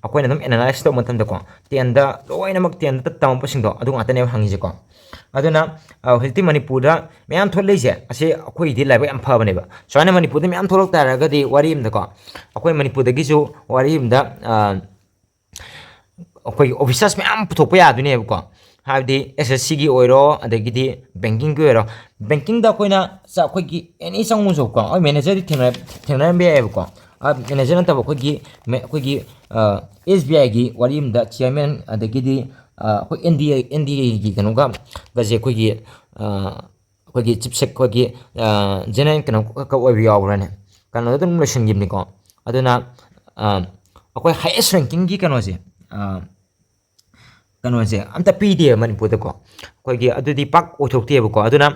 ꯑꯩꯈꯣꯏꯅ ꯑꯗꯨꯝ ꯑꯦꯅꯥꯂꯥꯏꯁ ꯇꯧꯕ ꯃꯇꯝꯗꯀꯣ, ꯇꯦꯟꯗ ꯂꯣꯏꯅꯃꯛ ꯇꯦꯟꯗ ꯇꯝꯃꯛꯄꯁꯤꯡꯗꯣ ꯑꯗꯨ ꯉꯥꯛꯇꯅꯦꯕ ꯍꯪꯉꯤꯁꯦꯀꯣ꯫ ꯑꯗꯨꯅ ꯍꯧꯖꯤꯛꯇꯤ ꯃꯅꯤꯄꯨꯔꯗ ꯃꯌꯥꯝ ꯊꯣꯛꯂꯛꯏꯁꯦ ꯑꯁꯤ ꯑꯩꯈꯣꯏꯒꯤꯗꯤ ꯂꯥꯏꯕꯛ ꯌꯥꯝ ꯐꯕꯅꯦꯕ꯫ ꯁꯨꯃꯥꯏꯅ ꯃꯅꯤꯄꯨꯔꯗ ꯃꯌꯥꯝ ꯊꯣꯛꯂꯛ ꯇꯥꯔꯒꯗꯤ, ꯋꯥꯔꯤ ꯑꯃꯗꯀꯣ, ꯑꯩꯈꯣꯏ ꯃꯅꯤꯄꯨꯔꯗꯒꯤꯁꯨ ꯋꯥꯔꯤ ꯑꯃꯗ ꯑꯩꯈꯣꯏꯒꯤ ꯑꯣꯐꯤꯁꯥꯔꯁ ꯃꯌꯥꯝ ꯄꯨꯊꯣꯛꯄ ꯌꯥꯗꯣꯏꯅꯦꯕꯀꯣ꯫ ꯍꯥꯏꯕꯗꯤ ꯑꯦꯁ ꯑꯦꯁ ꯁꯤꯒꯤ ꯑꯣꯏꯔꯣ, ꯑꯗꯒꯤꯗꯤ ꯕꯦꯡꯀꯤꯡꯒꯤ ꯑꯣꯏꯔꯣ, ꯕꯦꯡꯀꯤꯡꯗ ꯑꯩꯈꯣꯏꯅ ꯆ-, ꯑꯩꯈꯣꯏꯒꯤ ꯑꯦꯅꯤ ꯆꯪꯉꯨꯁꯨꯀꯣ, ꯑꯩꯈꯣꯏ ꯃꯦꯅꯦꯖꯔꯗꯤ ꯊꯦꯡꯅ-, ꯊꯦꯡꯅꯔꯝꯕ ꯌꯥꯏꯑꯕꯀꯣ꯫ ꯃꯦꯅꯦꯖꯔ ꯅꯠꯇꯕ ꯑꯩꯈꯣꯏꯒꯤ ꯃꯦ-, ꯑꯩꯈꯣꯏꯒꯤ ꯑꯦꯁ ꯕꯤ ꯑꯥꯏꯒꯤ ꯋꯥꯔꯤ ꯑꯃꯗ ꯆꯤꯌꯔꯃꯦꯟ, ꯑꯗꯒꯤꯗꯤ ꯑꯩꯈꯣꯏ ꯑꯦꯟ ꯗꯤ ꯑꯦ, ꯑꯦꯟ ꯗꯤ ꯑꯦꯒꯤ ꯀꯩꯅꯣꯒ ꯒꯁꯦ ꯑꯩꯈꯣꯏꯒꯤ ꯑꯩꯈꯣꯏꯒꯤ ꯆꯤꯞ ꯁꯦꯛ-, ꯑꯩꯈꯣꯏꯒꯤ ꯖꯦꯅꯔꯦꯜ ꯀꯩꯅꯣ ꯈꯛ ꯑꯣꯏꯕ ꯌꯥꯎꯕ꯭ꯔꯥꯅꯦ? ꯀꯩꯅꯣꯗ ꯑꯗꯨꯝ ꯂꯣꯏꯁꯤꯟꯈꯤꯕꯅꯤꯀꯣ꯫ ꯑꯗꯨꯅ ꯑꯩꯈꯣꯏ ꯍꯥꯏꯌꯦꯁ ꯔꯦꯡꯀꯤꯡꯒꯤ ꯀꯩꯅꯣꯁꯦ, ꯀꯩꯅꯣꯁꯦ ꯑꯝꯇ ꯄꯤꯗꯦꯕ ꯃꯅꯤꯄꯨꯔꯗꯀꯣ꯫ ꯑꯩꯈꯣꯏꯒꯤ ꯑꯗꯨꯗꯤ ꯄꯥꯛ ꯑꯣꯏꯊꯣꯛꯇꯦꯕꯀꯣ꯫ ꯑꯗꯨꯅ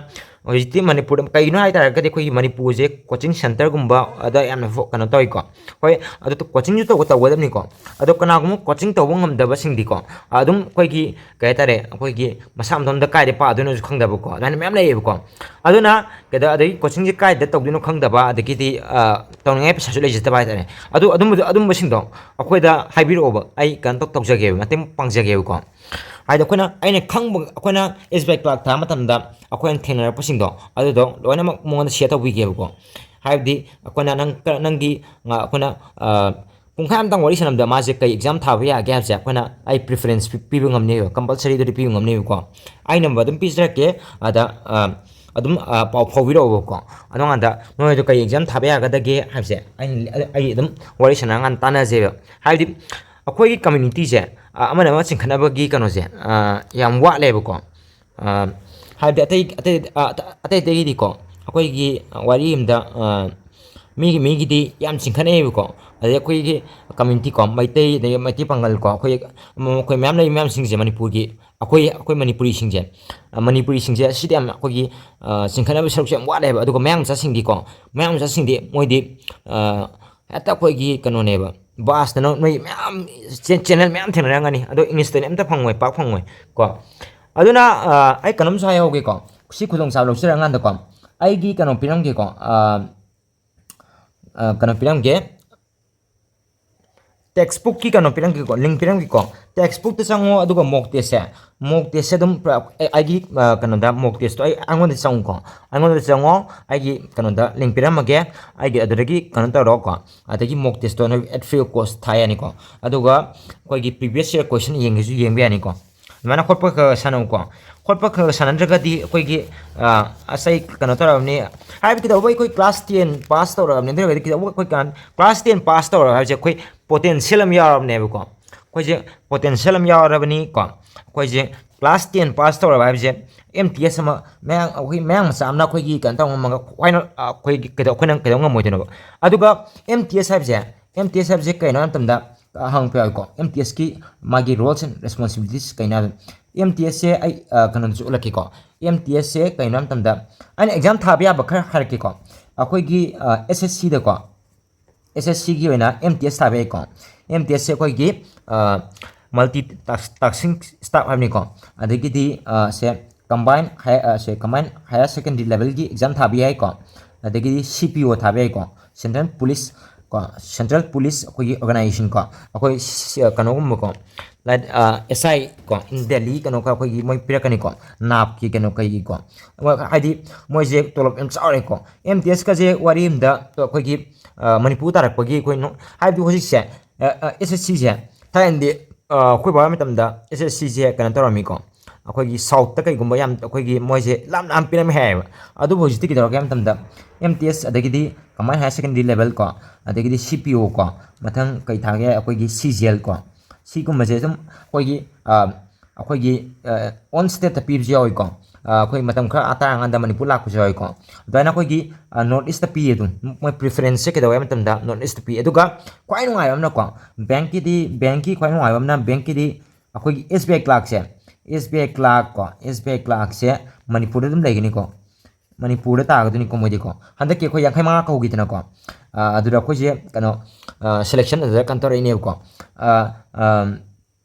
ꯍꯧꯖꯤꯛꯇꯤ ꯃꯅꯤꯄꯨꯔꯗ ꯀꯩꯒꯤꯅꯣ ꯍꯥꯏ ꯇꯥꯔꯒꯗꯤ, ꯑꯩꯈꯣꯏꯒꯤ ꯃꯅꯤꯄꯨꯔꯁꯦ ꯀꯣꯆꯤꯡ ꯁꯦꯟꯇꯔꯒꯨꯝꯕ ꯑꯗ ꯌꯥꯝꯅ ꯐꯣ-, ꯀꯩꯅꯣ ꯇꯧꯋꯤꯀꯣ꯫ ꯍꯣꯏ, ꯑꯗꯨ ꯀꯣꯆꯤꯡꯁꯨ ꯇꯧꯕ, ꯇꯧꯒꯗꯕꯅꯤꯀꯣ꯫ ꯑꯗꯣ ꯀꯅꯥꯒꯨꯝꯕ ꯀꯣꯆꯤꯡ ꯇꯧꯕ ꯉꯝꯗꯕꯁꯤꯡꯗꯤꯀꯣ, ꯑꯗꯨꯝ ꯑꯩꯈꯣꯏꯒꯤ ꯀꯩ ꯍꯥꯏꯇꯥꯔꯦ, ꯑꯩꯈꯣꯏꯒꯤ ꯃꯁꯥ ꯃꯊꯟꯇ ꯀꯥꯏꯗ ꯄꯥꯗꯣꯏꯅꯣꯁꯨ ꯈꯪꯗꯕꯀꯣ, ꯑꯗꯨꯃꯥꯏꯅ ꯃꯌꯥꯝ ꯂꯩꯌꯦꯕꯀꯣ꯫ ꯑꯗꯨꯅ ꯀꯩꯗ-, ꯑꯗꯒꯤ ꯀꯣꯆꯤꯡꯁꯦ ꯀꯥꯏꯗ ꯇꯧꯗꯣꯏꯅꯣ ꯈꯪꯗꯕ, ꯑꯗꯒꯤꯗꯤ ꯇꯧꯅꯤꯡꯉꯥꯏ ꯄꯩꯁꯥꯁꯨ ꯂꯩꯖꯗꯕ ꯍꯥꯏꯇꯥꯔꯦ꯫ ꯑꯗꯨ ꯑꯗꯨꯝꯕꯗꯣ, ꯑꯗꯨꯝꯕꯁꯤꯡꯗꯣ ꯑꯩꯈꯣꯏꯗ ꯍꯥꯏꯕꯤꯔꯛꯑꯣꯕ, ꯑꯩ ꯀꯩꯅꯣ ꯇꯧ-, ꯇꯧꯖꯒꯦꯕ, ꯃꯇꯦꯡ ꯄꯥꯡꯖꯒꯦꯕꯀꯣ꯫ ꯍꯥꯏꯗꯤ ꯑꯩꯈꯣꯏꯅ, ꯑꯩꯅ ꯈꯪꯕ, ꯑꯩꯈꯣꯏꯅ ꯑꯦꯁ ꯕꯤ ꯑꯥꯏ ꯀ꯭ꯂꯥꯔꯛ ꯊꯥꯕ ꯃꯇꯝꯗ ꯑꯩꯈꯣꯏꯅ ꯊꯦꯡꯅꯔꯛꯄꯁꯤꯡꯗꯣ ꯑꯗꯨꯗꯣ ꯂꯣꯏꯅꯃꯛ ꯃꯉꯣꯟꯗ ꯁꯤꯌꯔ ꯇꯧꯕꯤꯒꯦꯕꯀꯣ꯫ ꯍꯥꯏꯕꯗꯤ ꯑꯩꯈꯣꯏꯅ ꯅꯪ, ꯅꯪꯒꯤ, ꯑꯩꯈꯣꯏꯅ ꯄꯨꯡꯈꯥꯏ ꯑꯃꯇꯪ ꯋꯥꯔꯤ ꯁꯥꯟꯅꯕꯗ ꯃꯥꯁꯦ ꯀꯩ ꯑꯦꯛꯖꯥꯝ ꯊꯥꯕ ꯌꯥꯒꯦ ꯍꯥꯏꯕꯁꯦ ꯑꯩꯈꯣꯏꯅ, ꯑꯩ ꯄ꯭ꯔꯤꯐꯔꯦꯟꯁ ꯄꯤ-, ꯄꯤꯕ ꯉꯝꯅꯦꯕ, ꯀꯝꯄꯜꯁꯔꯤꯗꯨꯗꯤ ꯄꯤꯕ ꯉꯝꯅꯦꯕꯀꯣ꯫ ꯑꯩ ꯅꯝꯕꯔ ꯑꯗꯨꯝ ꯄꯤꯖꯔꯛꯀꯦ, ꯑꯗ ꯑꯗꯨꯝ ꯄꯥꯎ ꯐꯥꯎꯕꯤꯔꯛꯑꯣꯕꯀꯣ꯫ ꯑꯗꯨꯀꯥꯟꯗ ꯅꯣꯏꯗꯣ ꯀꯩ ꯑꯦꯛꯖꯥꯝ ꯊꯥꯕ ꯌꯥꯒꯗꯒꯦ ꯍꯥꯏꯕꯁꯦ ꯑꯩ, ꯑꯩ ꯑꯗꯨꯝ ꯋꯥꯔꯤ ꯁꯥꯟꯅꯔꯀꯥꯟꯗ ꯇꯥꯟꯅꯖꯦꯕ꯫ ꯍꯥꯏꯕꯗꯤ ꯑꯩꯈꯣꯏꯒꯤ ꯀꯝꯃ꯭ꯌꯨꯅꯤꯇꯤꯁꯦ ꯑꯃꯅ ꯑꯃ ꯆꯤꯡꯈꯠꯅꯕꯒꯤ ꯀꯩꯅꯣꯁꯦ ꯌꯥꯝ ꯋꯥꯠꯂꯦꯕꯀꯣ꯫ ꯍꯥꯏꯕꯗꯤ ꯑꯇꯩ, ꯑꯇꯩ, ꯑꯇꯩ ꯑꯇꯩꯒꯤꯗꯤꯀꯣ, ꯑꯩꯈꯣꯏꯒꯤ ꯋꯥꯔꯤ ꯑꯃꯗ ꯃꯤꯒꯤ, ꯃꯤꯒꯤꯗꯤ ꯌꯥꯝ ꯆꯤꯡꯈꯠꯅꯩꯌꯦꯕꯀꯣ꯫ ꯑꯗꯩ ꯑꯩꯈꯣꯏꯒꯤ ꯀꯝꯃ꯭ꯌꯨꯅꯤꯇꯤꯀꯣ, ꯃꯩꯇꯩ, ꯑꯗꯒꯤ ꯃꯩꯇꯩ ꯄꯥꯉꯜꯀꯣ, ꯑꯩꯈꯣꯏ, ꯑꯩꯈꯣꯏ ꯃꯌꯥꯝ ꯂꯩ ꯃꯌꯥꯝꯁꯤꯡꯁꯁꯦ ꯃꯅꯤꯄꯨꯔꯒꯤ, ꯑꯩꯈꯣꯏ, ꯑꯩꯈꯣꯏ ꯃꯅꯤꯄꯨꯔꯤꯁꯤꯡꯁꯦ, ꯃꯅꯤꯄꯨꯔꯤꯁꯤꯡꯁꯦ ꯑꯁꯤꯗ ꯌꯥꯝ ꯑꯩꯈꯣꯏꯒꯤ ꯆꯤꯡꯈꯠꯅꯕ ꯁꯔꯨꯛꯁꯦ ꯌꯥꯝ ꯋꯥꯠꯂꯦꯕ꯫ ꯑꯗꯨꯒ ꯃꯌꯥꯡ ꯃꯆꯥꯁꯤꯡꯗꯤꯀꯣ, ꯃꯌꯥꯡ ꯃꯆꯥꯁꯤꯡꯗꯤ ꯃꯣꯏꯗꯤ ꯍꯦꯛꯇ ꯑꯩꯈꯣꯏꯒꯤ ꯀꯩꯅꯣꯅꯦꯕ, ꯕꯥꯁꯇꯅ ꯅꯣꯏ ꯃꯌꯥꯝ ꯆꯦ-, ꯆꯦꯅꯦꯜ ꯃꯌꯥꯝ ꯊꯦꯡꯅꯔꯝꯒꯅꯤ, ꯑꯗꯣ ꯏꯪꯂꯤꯁꯇꯗꯤ ꯑꯝꯇ ꯐꯪꯉꯣꯏ, ꯄꯥꯛ ꯐꯪꯉꯣꯏ ꯀꯣ꯫ ꯑꯗꯨꯅ ꯑꯩ ꯀꯩꯅꯣꯝꯁꯨ ꯍꯥꯏꯍꯧꯒꯦꯀꯣ, ꯁꯤ ꯈꯨꯗꯣꯡꯆꯥꯕ ꯂꯧꯖꯔꯀꯥꯟꯗꯀꯣ, ꯑꯩꯒꯤ ꯀꯩꯅꯣ ꯄꯤꯔꯝꯒꯦꯀꯣ, ꯑ, ꯀꯩꯅꯣ ꯄꯤꯔꯝꯒꯦ, text bookꯀꯤ ꯀꯩꯅꯣ ꯄꯤꯔꯝꯒꯦꯀꯣ, link ꯄꯤꯔꯝꯒꯦꯀꯣ꯫ Text bookꯇ ꯆꯪꯉꯣ, ꯑꯗꯨꯒ mock testꯁꯦ, mock testꯁꯦ ꯑꯗꯨꯝ ꯄꯨꯔꯥ ꯑꯩ-, ꯑꯩꯒꯤ, ꯑ, ꯀꯩꯅꯣꯗ mock testꯇꯣ ꯑꯩ, ꯑꯩꯉꯣꯟꯗ ꯆꯪꯉꯨꯀꯣ, ꯑꯩꯉꯣꯟꯗ ꯆꯪꯉꯣ, ꯑꯩꯒꯤ ꯀꯩꯅꯣꯗ link ꯄꯤꯔꯝꯃꯒꯦ, ꯑꯩꯒꯤ ꯑꯗꯨꯗꯒꯤ ꯀꯩꯅꯣ ꯇꯧꯔꯣꯀꯣ, ꯑꯗꯒꯤ mock testꯇꯣ ꯅꯣꯏ at free of cost ꯊꯥ ꯌꯥꯅꯤꯀꯣ꯫ ꯑꯗꯨꯒ ꯑꯩꯈꯣꯏꯒꯤ previous year question ꯌꯦꯡꯒꯦꯁꯨ ꯌꯦꯡꯕ ꯌꯥꯅꯤꯀꯣ꯫ ꯑꯗꯨꯃꯥꯏꯅ ꯈꯣꯠꯄ ꯈꯔ ꯈꯔ ꯁꯥꯟꯅꯧꯀꯣ꯫ ꯈꯣꯠꯄ ꯈꯔ ꯈꯔ ꯁꯥꯟꯅꯗ꯭ꯔꯒꯗꯤ ꯑꯩꯈꯣꯏꯒꯤ, ꯑ, ꯑꯁ, ꯑꯩ ꯀꯩꯅꯣ ꯇꯧꯔꯕꯅꯤ, ꯍꯥꯏꯕꯗꯤ ꯀꯩꯗꯧꯕ, ꯑꯩꯈꯣꯏ class ten pass ꯇꯧꯔꯛꯑꯕꯅꯤ, ꯑꯗꯨ ꯑꯣꯏꯔꯒꯗꯤ ꯀꯩꯗꯧꯕ ꯑꯩꯈꯣꯏ ꯀꯥꯟ-, class ten pass ꯇꯧꯔꯕ ꯍꯥꯏꯕꯁꯦ ꯑꯩꯈꯣꯏ potential ꯑꯃ ꯌꯥꯎꯔꯕꯅꯦꯕꯀꯣ꯫ ꯑꯩꯈꯣꯏꯁꯦ potential ꯑꯃ ꯌꯥꯎꯔꯕꯅꯤꯀꯣ꯫ ꯑꯩꯈꯣꯏꯁꯦ class ten pass ꯇꯧꯔꯕ ꯍꯥꯏꯕꯁꯦ M T S ꯑꯃ ꯃꯌꯥꯡ, ꯑꯩꯈꯣꯏ ꯃꯌꯥꯡ ꯃꯆꯥ ꯑꯃꯅ ꯑꯩꯈꯣꯏꯒꯤ ꯀꯩꯅꯣ ꯇꯧ ꯉꯝꯃꯒ why not, ꯑ, ꯑꯩꯈꯣꯏꯒꯤ ꯀꯩꯗꯧ-, ꯑꯩꯈꯣꯏꯅ ꯀꯩꯗꯧ ꯉꯝꯃꯣꯏꯗꯣꯏꯅꯣꯕ? ꯑꯗꯨꯒ M T S ꯍꯥꯏꯕꯁꯦ, M T S ꯍꯥꯏꯕꯁꯦ ꯀꯩꯅꯣ ꯍꯥꯏꯕ ꯃꯇꯝꯗ, ꯑ, ꯍꯪꯉꯛꯄ ꯌꯥꯎꯏꯀꯣ꯫ M T Sꯀꯤ ꯃꯥꯒꯤ roles and responsibilities ꯀꯩꯅꯣ ꯍꯥꯏꯕ? M T Sꯁꯦ ꯑꯩ, ꯑ, ꯀꯩꯅꯣꯗꯁꯨ ꯎꯠꯂꯛꯀꯦꯀꯣ꯫ M T Sꯁꯦ ꯀꯩꯅꯣ ꯍꯥꯏꯕ ꯃꯇꯝꯗ, ꯑꯩꯅ exam ꯊꯥꯕ ꯌꯥꯕ ꯈꯔ ꯍꯥꯏꯔꯛꯀꯦꯀꯣ꯫ ꯑꯩꯈꯣꯏꯒꯤ, ꯑ, S S Cꯗꯀꯣ, S S Cꯒꯤ ꯑꯣꯏꯅ M T S ꯊꯥꯕ ꯌꯥꯏꯀꯣ꯫ M T Sꯁꯦ ꯑꯩꯈꯣꯏꯒꯤ, ꯑ, multi task-, tasking staff ꯍꯥꯏꯕꯅꯤꯀꯣ꯫ ꯑꯗꯒꯤꯗꯤ, ꯑ, ꯁꯦ combine higher, ꯑ, ꯁꯦ combine higher secondary levelꯒꯤ exam ꯊꯥꯕ ꯌꯥꯏꯀꯣ꯫ ꯑꯗꯒꯤꯗꯤ C P O ꯊꯥꯕ ꯌꯥꯏꯀꯣ꯫ Central Police ꯀꯣ, Central Police ꯑꯩꯈꯣꯏꯒꯤ organization ꯀꯣ, ꯑꯩꯈꯣꯏ ꯁꯤ-, ꯀꯩꯅꯣꯒꯨꯝꯕꯀꯣ, like, ꯑ, S I ꯀꯣ, in Delhi ꯀꯩꯅꯣ ꯈꯔ ꯑꯩꯈꯣꯏꯒꯤ ꯃꯣꯏ ꯄꯤꯔꯛꯀꯅꯤꯀꯣ, ꯅꯥꯞꯀꯤ ꯀꯩꯅꯣ ꯀꯩꯒꯤꯀꯣ꯫ ꯍꯥꯏꯗꯤ ꯃꯣꯏꯁꯦ ꯇꯣꯂꯣꯞ ꯌꯥꯝ ꯆꯥꯎꯔꯦꯀꯣ꯫ M T Sꯀꯁꯦ ꯋꯥꯔꯤ ꯑꯃꯗ ꯑꯩꯈꯣꯏꯒꯤ, ꯑ, ꯃꯅꯤꯄꯨꯔ ꯇꯥꯔꯛꯄꯒꯤ ꯑꯩꯈꯣꯏ ꯅꯣ-, ꯍꯥꯏꯕꯗꯤ ꯍꯧꯖꯤꯛꯁꯦ, ꯑ, ꯑ, S S Cꯁꯦ ꯊꯥꯏꯅꯗꯤ, ꯑ, ꯑꯩꯈꯣꯏ ꯕꯕꯥ ꯃꯇꯝꯗ S S Cꯁꯦ ꯀꯩꯅꯣ ꯇꯧꯔꯝꯃꯤꯀꯣ꯫ ꯑꯩꯈꯣꯏꯒꯤ Southꯇ ꯀꯩꯒꯨꯝꯕ ꯌꯥꯝ ꯑꯩꯈꯣꯏꯒꯤ ꯃꯣꯏꯁꯦ ꯂꯥꯞ ꯂꯥꯞꯅ ꯄꯤꯔꯝꯃꯦ ꯍꯥꯏꯌꯦꯕ꯫ ꯑꯗꯨꯕꯨ ꯍꯧꯖꯤꯛꯇꯤ ꯀꯩꯗꯧꯔꯒꯦ ꯍꯥꯏꯕ ꯃꯇꯝꯗ M T S ꯑꯗꯒꯤꯗꯤ combine higher secondary level ꯀꯣ, ꯑꯗꯒꯤꯗꯤ C P O ꯀꯣ, ꯃꯊꯪ ꯀꯩ ꯊꯥꯒꯦ, ꯑꯩꯈꯣꯏꯒꯤ C G L ꯀꯣ, ꯁꯤꯒꯨꯝꯕꯁꯦ ꯁꯨꯝ ꯑꯩꯈꯣꯏꯒꯤ, ꯑ, ꯑꯩꯈꯣꯏꯒꯤ, ꯑ, own stateꯇ ꯄꯤꯕꯁꯨ ꯌꯥꯎꯏꯀꯣ꯫ ꯑ, ꯑꯩꯈꯣꯏ ꯃꯇꯝ ꯈꯔ ꯑꯇꯥꯡꯉꯀꯥꯟꯗ ꯃꯅꯤꯄꯨꯔ ꯂꯥꯛꯄꯁꯨ ꯌꯥꯎꯏꯀꯣ꯫ ꯑꯗꯨꯃꯥꯏꯅ ꯑꯩꯈꯣꯏꯒꯤ, ꯑ, North Eastꯇ ꯄꯤꯌꯦ ꯑꯗꯨꯝ꯫ ꯃꯣꯏ preferenceꯁꯦ ꯀꯩꯗꯧꯋꯦ ꯍꯥꯏꯕ ꯃꯇꯝꯗ North Eastꯇ ꯄꯤ꯫ ꯑꯗꯨꯒ ꯈ꯭ꯋꯥꯏ ꯅꯨꯡꯉꯥꯏꯕ ꯑꯃꯅꯀꯣ, bankꯀꯤꯗꯤ, bankꯀꯤ ꯈ꯭ꯋꯥꯏ ꯅꯨꯡꯉꯥꯏꯕ ꯑꯃꯅ bankꯀꯤꯗꯤ ꯑꯩꯈꯣꯏꯒꯤ S B I clerkꯁꯦ, S B I clerk ꯀꯣ, S B I clerkꯁꯦ ꯃꯅꯤꯄꯨꯔꯗ ꯑꯗꯨꯝ ꯂꯩꯒꯅꯤꯀꯣ꯫ ꯃꯅꯤꯄꯨꯔꯗ ꯇꯥꯒꯗꯣꯏꯅꯤꯀꯣ ꯃꯣꯏꯗꯤꯀꯣ꯫ ꯍꯟꯗꯛꯀꯤ ꯑꯩꯈꯣꯏ ꯌꯥꯡꯈꯩ ꯃꯉꯥ ꯀꯧꯈꯤꯗꯅꯀꯣ꯫ ꯑ, ꯑꯗꯨꯗ ꯑꯩꯈꯣꯏꯁꯦ ꯀꯩꯅꯣ, ꯑ, selection ꯑꯗꯨꯗ ꯀꯩꯅꯣ ꯇꯧꯔꯛꯏꯅꯦꯕꯀꯣ꯫ ꯑ, ꯑ,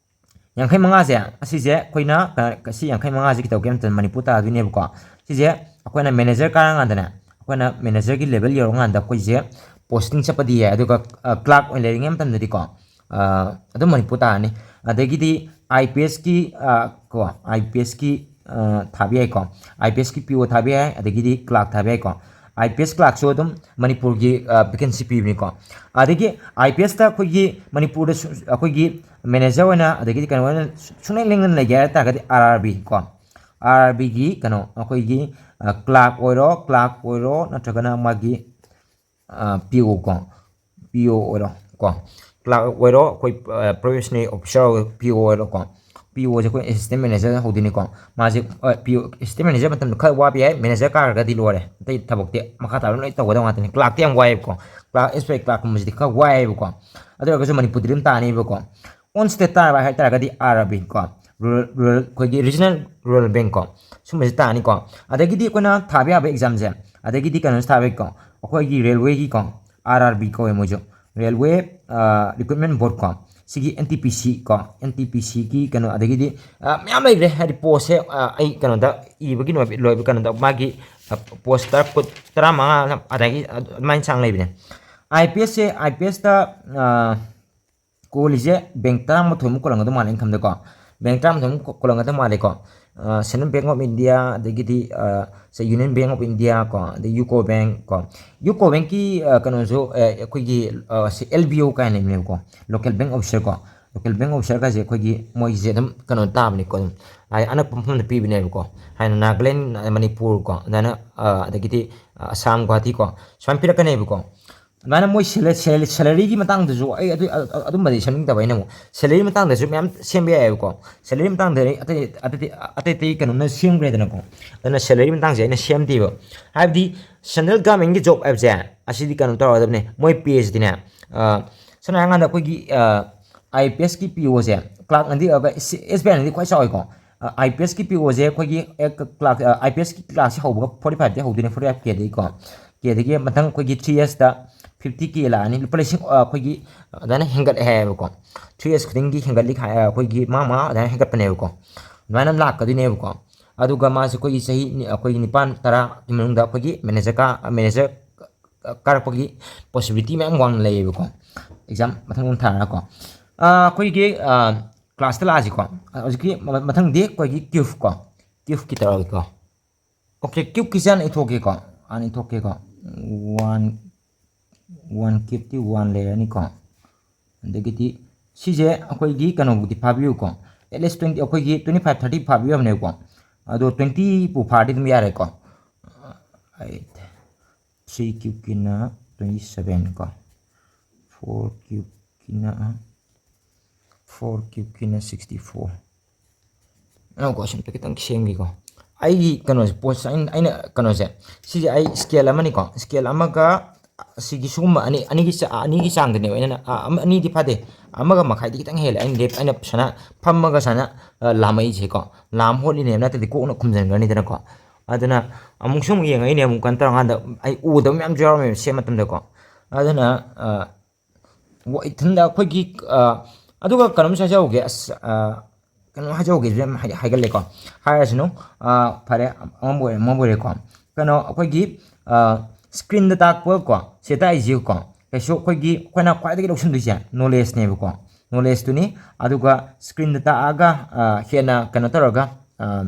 ꯌꯥꯡꯈꯩ ꯃꯉꯥꯁꯦ, ꯑꯁꯤꯁꯦ ꯑꯩꯈꯣꯏꯅ, ꯑ, ꯁꯤ ꯌꯥꯡꯈꯩ ꯃꯉꯥꯁꯦ ꯀꯩꯗꯧꯒꯦ ꯍꯥꯏꯕ ꯃꯇꯝꯗ ꯃꯅꯤꯄꯨꯔ ꯇꯥꯗꯣꯏꯅꯦꯕꯀꯣ꯫ ꯁꯤꯁꯦ ꯑꯩꯈꯣꯏꯅ manager ꯀꯥꯔꯀꯥꯟꯗꯅꯦ, ꯑꯩꯈꯣꯏꯅ managerꯒꯤ level ꯌꯧꯔꯀꯥꯟꯗ ꯑꯩꯈꯣꯏꯁꯦ ꯄꯣꯁꯇꯤꯡ ꯆꯠꯄꯗꯤ ꯌꯥꯏ꯫ ꯑꯗꯨꯒ ꯀ꯭ꯂꯥꯔꯛ ꯑꯣꯏꯅ ꯂꯩꯔꯤꯉꯩ ꯃꯇꯝꯗꯗꯤꯀꯣ, ꯑꯗꯨꯝ ꯃꯅꯤꯄꯨꯔ ꯇꯥꯔꯅꯤ꯫ ꯑꯗꯒꯤꯗꯤ IPSꯀꯤ, ꯀꯣ, IPSꯀꯤ ꯊꯥꯕ ꯌꯥꯏꯀꯣ꯫ IPSꯀꯤ PO ꯊꯥꯕ ꯌꯥꯏ, ꯑꯗꯒꯤꯗꯤ ꯀ꯭ꯂꯥꯔꯛ ꯊꯥꯕ ꯌꯥꯏꯀꯣ꯫ IPS ꯀ꯭ꯂꯥꯔꯛꯁꯨ ꯑꯗꯨꯝ ꯃꯅꯤꯄꯨꯔꯒꯤ ꯚꯦꯀꯦꯟꯁꯤ ꯄꯤꯕꯅꯤꯀꯣ꯫ ꯑꯗꯒꯤ IPSꯇ ꯑꯩꯈꯣꯏꯒꯤ ꯃꯅꯤꯄꯨꯔꯗꯁꯨ ꯑꯩꯈꯣꯏꯒꯤ ꯃꯦꯅꯦꯖꯔ ꯑꯣꯏꯅ, ꯑꯗꯒꯤꯗꯤ ꯀꯩꯅꯣ ꯑꯣꯏꯅ ꯁꯨꯡꯂꯦꯡ ꯂꯦꯡꯗꯅ ꯂꯩꯒꯦ ꯍꯥꯏ ꯇꯥꯔꯒꯗꯤ RRB ꯀꯣ, RRBꯒꯤ ꯀꯩꯅꯣ ꯑꯩꯈꯣꯏꯒꯤ ꯀ꯭ꯂꯥꯔꯛ ꯑꯣꯏꯔꯣ, ꯀ꯭ꯂꯥꯔꯛ ꯑꯣꯏꯔꯣ, ꯅꯠꯇ꯭ꯔꯒꯅ ꯃꯥꯒꯤ PO ꯀꯣ, PO ꯑꯣꯏꯔꯣ ꯀꯣ, ꯀ꯭ꯂꯥꯔꯛ ꯑꯣꯏꯔꯣ, ꯑꯩꯈꯣꯏ ꯄ꯭ꯔꯣꯕꯦꯁꯅꯔꯤ ꯑꯣꯐꯤꯁꯥꯔ ꯑꯣꯏꯔꯣ, PO ꯑꯣꯏꯔꯣ ꯀꯣ꯫ POꯁꯦ ꯑꯩꯈꯣꯏ ꯑꯦꯁꯤꯁꯇꯦꯟ ꯃꯦꯅꯦꯖꯔ ꯍꯧꯗꯣꯏꯅꯤꯀꯣ꯫ ꯃꯥꯁꯦ, ꯄꯤ ꯑꯣ, ꯑꯦꯁꯤꯁꯇꯦꯟ ꯃꯦꯅꯦꯖꯔ ꯃꯇꯝꯗ ꯈꯔ ꯋꯥꯕ ꯌꯥꯏ, ꯃꯦꯅꯦꯖꯔ ꯀꯥꯔꯒꯗꯤ ꯂꯣꯏꯔꯦ꯫ ꯑꯇꯩ ꯊꯕꯛꯇꯤ ꯃꯈꯥ ꯇꯥꯕ ꯂꯣꯏ ꯇꯧꯒꯗꯕ ꯉꯥꯛꯇꯅꯤ꯫ ꯀ꯭ꯂꯥꯔꯛꯇꯤ ꯌꯥꯝ ꯋꯥꯏꯑꯦꯕꯀꯣ, ꯀ꯭ꯂꯥꯔꯛ, ꯑꯦꯁ ꯕꯤ ꯑꯥꯏ ꯀ꯭ꯂꯥꯔꯛꯀꯨꯝꯕꯁꯤꯗꯤ ꯈꯔ ꯋꯥꯏꯑꯦꯕꯀꯣ꯫ ꯑꯗꯨ ꯑꯣꯏꯔꯒꯁꯨ ꯃꯅꯤꯄꯨꯔꯗꯤ ꯑꯗꯨꯝ ꯇꯥꯅꯤꯕꯀꯣ꯫ ꯑꯣꯟ ꯁ꯭ꯇꯦꯠ ꯇꯥꯔꯕ ꯍꯥꯏ ꯇꯥꯔꯒꯗꯤ RRB ꯀꯣ, ꯔꯨꯔꯦꯜ, ꯔꯨꯔꯦꯜ, ꯑꯩꯈꯣꯏꯒꯤ ꯔꯤꯖꯅꯦꯜ ꯔꯨꯔꯦꯜ ꯕꯦꯡꯛ ꯀꯣ, ꯁꯨꯝꯕꯁꯤ ꯇꯥꯅꯤꯀꯣ꯫ ꯑꯗꯒꯤꯗꯤ ꯑꯩꯈꯣꯏꯅ ꯊꯥꯕ ꯌꯥꯕ ꯑꯦꯛꯖꯥꯝꯁꯦ, ꯑꯗꯒꯤꯗꯤ ꯀꯩꯅꯣꯁꯨ ꯊꯥꯕ ꯌꯥꯏꯀꯣ, ꯑꯩꯈꯣꯏꯒꯤ ꯔꯦꯜꯋꯦꯒꯤꯀꯣ, RRB ꯀꯧꯋꯦ ꯃꯣꯏꯁꯨ, ꯔꯦꯜꯋꯦ ꯔꯤꯀ꯭ꯔꯨꯠꯃꯦꯟ ꯕꯣꯔꯗ ꯀꯣ, ꯁꯤꯒꯤ NTPC ꯀꯣ, NTPCꯒꯤ ꯀꯩꯅꯣ, ꯑꯗꯒꯤꯗꯤ ꯃꯌꯥꯝ ꯂꯩꯈ꯭ꯔꯦ꯫ ꯍꯥꯏꯗꯤ ꯄꯣꯁꯁꯦ ꯑꯩ ꯀꯩꯅꯣꯗ ꯏꯕꯒꯤ ꯂꯣꯏꯕ, ꯂꯣꯏꯕ ꯀꯩꯅꯣꯗ ꯃꯥꯒꯤ ꯄꯣꯁ ꯇꯔꯥ, ꯀꯨꯟ, ꯇꯔꯥꯃꯉꯥ ꯑꯗꯒꯤ ꯑꯗꯨꯃꯥꯏꯅ ꯆꯥꯡ ꯂꯩꯕꯅꯦ꯫ IPSꯁꯦ, IPSꯇ ꯀꯣꯜꯂꯤꯁꯦ ꯕꯦꯡꯛ ꯇꯔꯥꯃꯥꯊꯣꯏꯃꯨꯛ ꯀꯣꯜꯂꯝꯒꯗꯧ ꯃꯥꯜꯂꯦ ꯑꯩꯅ ꯈꯟꯕꯗꯀꯣ꯫ ꯕꯦꯡꯛ ꯇꯔꯥꯃꯥꯊꯣꯏꯃꯨꯛ ꯀꯣ-, ꯀꯣꯜꯂꯝꯒꯗꯧ ꯃꯥꯜꯂꯦꯀꯣ꯫ ꯑ, Central Bank of India, ꯑꯗꯒꯤꯗꯤ, ꯑ, ꯁꯦ Union Bank of India ꯀꯣ, ꯑꯗꯩ UCO Bank ꯀꯣ꯫ UCO Bankꯀꯤ, ꯑ, ꯀꯩꯅꯣꯁꯨ, ꯑ, ꯑꯩꯈꯣꯏꯒꯤ, ꯑ, ꯁꯤ LBO ꯀꯥꯏꯅ ꯂꯩꯕꯅꯦꯕꯀꯣ, Local Bank Officer ꯀꯣ꯫ Local Bank Officerꯒꯁꯦ ꯑꯩꯈꯣꯏꯒꯤ ꯃꯣꯏꯒꯤꯁꯦ ꯑꯗꯨꯝ ꯀꯩꯅꯣ ꯇꯥꯕꯅꯤꯀꯣ, ꯑꯗꯨꯝ ꯍꯥꯏꯗꯤ ꯑꯅꯛꯄ ꯃꯐꯝꯗ ꯄꯤꯕꯅꯦꯕꯀꯣ꯫ ꯍꯥꯏꯅ ꯅꯥꯒꯥꯂꯦꯟ, ꯃꯅꯤꯄꯨꯔ ꯀꯣ, ꯑꯗꯨꯃꯥꯏꯅ, ꯑ, ꯑꯗꯒꯤꯗꯤ, ꯑ, ꯑꯁꯥꯝ, ꯒꯨꯍꯥꯇꯤ ꯀꯣ, ꯁꯨꯃꯥꯏꯅ ꯄꯤꯔꯛꯀꯅꯦꯕꯀꯣ꯫ ꯑꯗꯨꯃꯥꯏꯅ ꯃꯣꯏ ꯁꯦꯂ-, ꯁꯦꯂ-, salaryꯒꯤ ꯃꯇꯥꯡꯗꯁꯨ ꯑꯩ ꯑꯗꯨ, ꯑ-, ꯑ-, ꯑꯗꯨꯝꯕꯗꯤ ꯁꯦꯝꯅꯤꯡꯗꯕ ꯑꯩꯅ ꯑꯃꯨꯛ꯫ Salaryꯒꯤ ꯃꯇꯥꯡꯗꯁꯨ ꯃꯌꯥꯝ ꯁꯦꯝꯕ ꯌꯥꯏꯑꯕꯀꯣ꯫ Salaryꯒꯤ ꯃꯇꯥꯡꯗ ꯑꯩ ꯑꯇꯩ, ꯑꯇꯩ, ꯑꯇꯩ, ꯑꯇꯩ ꯀꯩꯅꯣꯅ ꯁꯦꯝꯈ꯭ꯔꯦꯗꯅꯀꯣ꯫ ꯑꯗꯨꯅ salaryꯒꯤ ꯃꯇꯥꯡꯁꯦ ꯑꯩꯅ ꯁꯦꯝꯗꯦꯕ꯫ ꯍꯥꯏꯕꯗꯤ central governmentꯀꯤ job ꯍꯥꯏꯕꯁꯦ ꯑꯁꯤꯗꯤ ꯀꯩꯅꯣ ꯇꯧꯔꯗꯕꯅꯦ꯫ ꯃꯣꯏ payꯁꯤꯗꯤꯅꯦ, ꯑ, ꯁꯝꯅ ꯍꯥꯏꯔꯀꯥꯟꯗ ꯑꯩꯈꯣꯏꯒꯤ, ꯑ, IPSꯀꯤ POꯁꯦ, clerkꯅꯗꯤ, ꯑ, SBIꯅꯗꯤ ꯈ꯭ꯋꯥꯏ ꯆꯥꯎꯋꯤꯀꯣ꯫ ꯑ, IPSꯀꯤ POꯁꯦ ꯑꯩꯈꯣꯏꯒꯤ, ꯑꯦ, ꯀ-, clerk, ꯑ, IPSꯀꯤ clerkꯁꯦ ꯍꯧꯕꯒ forty fiveꯇꯒꯤ ꯍꯧꯗꯣꯏꯅꯦ, forty five Kꯗꯒꯤꯀꯣ꯫ Kꯗꯒꯤ ꯃꯊꯪ ꯑꯩꯈꯣꯏꯒꯤ three yearsꯇ fifty K ꯂꯥꯛꯑꯅꯤ, ꯂꯨꯄꯥ ꯂꯤꯁꯤꯡ, ꯑ, ꯑꯩꯈꯣꯏꯒꯤ ꯑꯗꯨꯃꯥꯏꯅ ꯍꯦꯟꯒꯠꯂꯦ ꯍꯥꯏꯌꯦꯕꯀꯣ꯫ Three years ꯈꯨꯗꯤꯡꯒꯤ ꯍꯦꯟꯒꯠꯂꯤ ꯍꯥꯏ-, ꯑ, ꯑꯩꯈꯣꯏꯒꯤ ꯃꯥ, ꯃꯥ ꯑꯗꯨꯃꯥꯏꯅ ꯍꯦꯟꯒꯠꯄꯅꯦꯕꯀꯣ꯫ ꯑꯗꯨꯃꯥꯏꯅ ꯑꯃ ꯂꯥꯛꯀꯗꯣꯏꯅꯦꯕꯀꯣ꯫ ꯑꯗꯨꯒ ꯃꯥꯁꯦ ꯑꯩꯈꯣꯏꯒꯤ ꯆꯍꯤ ꯅꯤ-, ꯑꯩꯈꯣꯏꯒꯤ ꯅꯤꯄꯥꯟ ꯇꯔꯥꯒꯤ ꯃꯅꯨꯡꯗ ꯑꯩꯈꯣꯏꯒꯤ manager ꯀꯥ-, manager ꯀꯥꯔꯛꯄꯒꯤ possibility ꯃꯌꯥꯝ ꯋꯥꯡꯅ ꯂꯩꯌꯦꯕꯀꯣ꯫ Exam ꯃꯊꯪ ꯃꯊꯪ ꯊꯥꯔꯒꯀꯣ꯫ ꯑꯥ, ꯑꯩꯈꯣꯏꯒꯤ, ꯑꯥ, class ꯇ ꯂꯥꯛꯑꯁꯤꯀꯣ꯫ ꯑꯥ, ꯍꯧꯖꯤꯛꯀꯤ ꯃ-, ꯃꯊꯪꯗꯤ ꯑꯩꯈꯣꯏꯒꯤ cube ꯀꯣ꯫ Cube ꯀꯤ ꯇꯧꯔꯒꯦꯀꯣ꯫ Okay, cube ꯀꯤꯁꯦ ꯍꯥꯟꯅ ꯏꯊꯣꯛꯀꯦꯀꯣ꯫ ꯍꯥꯟꯅ ꯏꯊꯣꯛꯀꯦꯀꯣ꯫ One, one cube T one ꯂꯩꯔꯅꯤꯀꯣ꯫ ꯑꯗꯒꯤꯗꯤ ꯁꯤꯁꯦ ꯑꯩꯈꯣꯏꯒꯤ ꯀꯩꯅꯣꯕꯨꯗꯤ ꯐꯥꯕꯤꯌꯨꯀꯣ꯫ At least twenty, ꯑꯩꯈꯣꯏꯒꯤ twenty five, thirty ꯐꯥꯕꯤꯌꯨ ꯍꯥꯏꯕꯅꯦꯕꯀꯣ꯫ ꯑꯗꯣ twenty ꯄꯨ ꯐꯥꯔꯗꯤ ꯑꯗꯨꯝ ꯌꯥꯔꯦꯀꯣ꯫ Eight, three cube ꯀꯤꯅ twenty seven ꯀꯣ꯫ Four cube ꯀꯤꯅ, four cube ꯀꯤꯅ sixty four꯫ ꯑꯩꯅꯀꯣ ꯁꯤ ꯑꯝꯇ ꯈꯤꯇꯪ ꯁꯦꯝꯒꯦꯀꯣ꯫ ꯑꯩꯒꯤ ꯀꯩꯅꯣꯁꯦ, ꯄꯣꯠꯁꯦ ꯑꯩꯅ, ꯑꯩꯅ ꯀꯩꯅꯣꯁꯦ, ꯁꯤꯁꯦ ꯑꯩ scale ꯑꯃꯅꯤꯀꯣ꯫ Scale ꯑꯃꯒ ꯁꯤꯒꯤ ꯁꯤꯒꯨꯝꯕ ꯑꯅꯤ, ꯑꯅꯤꯒꯤ ꯆꯥ-, ꯑꯅꯤꯒꯤ ꯆꯥꯡꯗꯅꯦꯕ ꯑꯩꯅ, ꯑꯥ, ꯑꯃ, ꯑꯅꯤꯗꯤ ꯐꯥꯗꯦ, ꯑꯃꯒ ꯃꯈꯥꯏꯗꯤ ꯈꯤꯇꯪ ꯍꯦꯜꯂꯦ꯫ ꯑꯩꯅ ꯂꯦꯞ-, ꯑꯩꯅ ꯁꯨꯃꯥꯏꯅ ꯐꯝꯃꯒ ꯁꯨꯃꯥꯏꯅ, ꯑ, ꯂꯥꯝꯃꯛꯏꯁꯦꯀꯣ꯫ ꯂꯥꯝ ꯍꯣꯠꯂꯤꯅꯦꯕ, ꯅꯠꯇ꯭ꯔꯗꯤ ꯀꯣꯛꯅ ꯈꯨꯝꯖꯤꯟꯈ꯭ꯔꯅꯤꯗꯅꯀꯣ꯫ ꯑꯗꯨꯅ ꯑꯃꯨꯛꯁꯨ ꯑꯃꯨꯛ ꯌꯦꯡꯉꯛꯏꯅꯦ, ꯑꯃꯨꯛ ꯀꯩꯅꯣ ꯇꯧꯔꯀꯥꯟꯗ ꯑꯩ ꯎꯗꯕ ꯃꯌꯥꯝꯁꯨ ꯌꯥꯎꯔꯝꯃꯦꯕ ꯁꯦꯝ ꯃꯇꯝꯗꯀꯣ꯫ ꯑꯗꯨꯅ, ꯑ, ꯋꯥ-, ꯏꯊꯟꯗ ꯑꯩꯈꯣꯏꯒꯤ, ꯑ, ꯑꯗꯨꯒ ꯀꯩꯅꯣꯝꯁꯨ ꯍꯥꯏꯖꯍꯧꯒꯦ꯫ ꯑꯁ, ꯑ, ꯀꯩꯅꯣ ꯍꯥꯏꯖꯍꯧꯒꯦ, ꯌꯥꯝ ꯍꯥꯏ-, ꯍꯥꯏꯒꯜꯂꯦꯀꯣ꯫ ꯍꯥꯏꯔꯁꯅꯨ꯫ ꯑ, ꯐꯔꯦ, ꯑꯃꯕꯨ ꯑꯣꯏꯔꯦ, ꯑꯃꯕꯨ ꯑꯣꯏꯔꯦꯀꯣ꯫ ꯀꯩꯅꯣ, ꯑꯩꯈꯣꯏꯒꯤ, ꯑ, screen ꯗ ꯇꯥꯛꯄꯀꯣ, ꯁꯤ ꯇꯥꯛꯏꯁꯤꯀꯣ, ꯀꯩꯁꯨ ꯑꯩꯈꯣꯏꯒꯤ, ꯑꯩꯈꯣꯏꯅ ꯈ꯭ꯋꯥꯏꯗꯒꯤ ꯂꯧꯁꯤꯟꯗꯣꯏꯁꯦ knowledge ꯅꯦꯕꯀꯣ꯫ Knowledge ꯇꯨꯅꯤ꯫ ꯑꯗꯨꯒ screen ꯗ ꯇꯥꯛꯑꯒ, ꯑ, ꯍꯦꯟꯅ ꯀꯩꯅꯣ ꯇꯧꯔꯒ, ꯑ,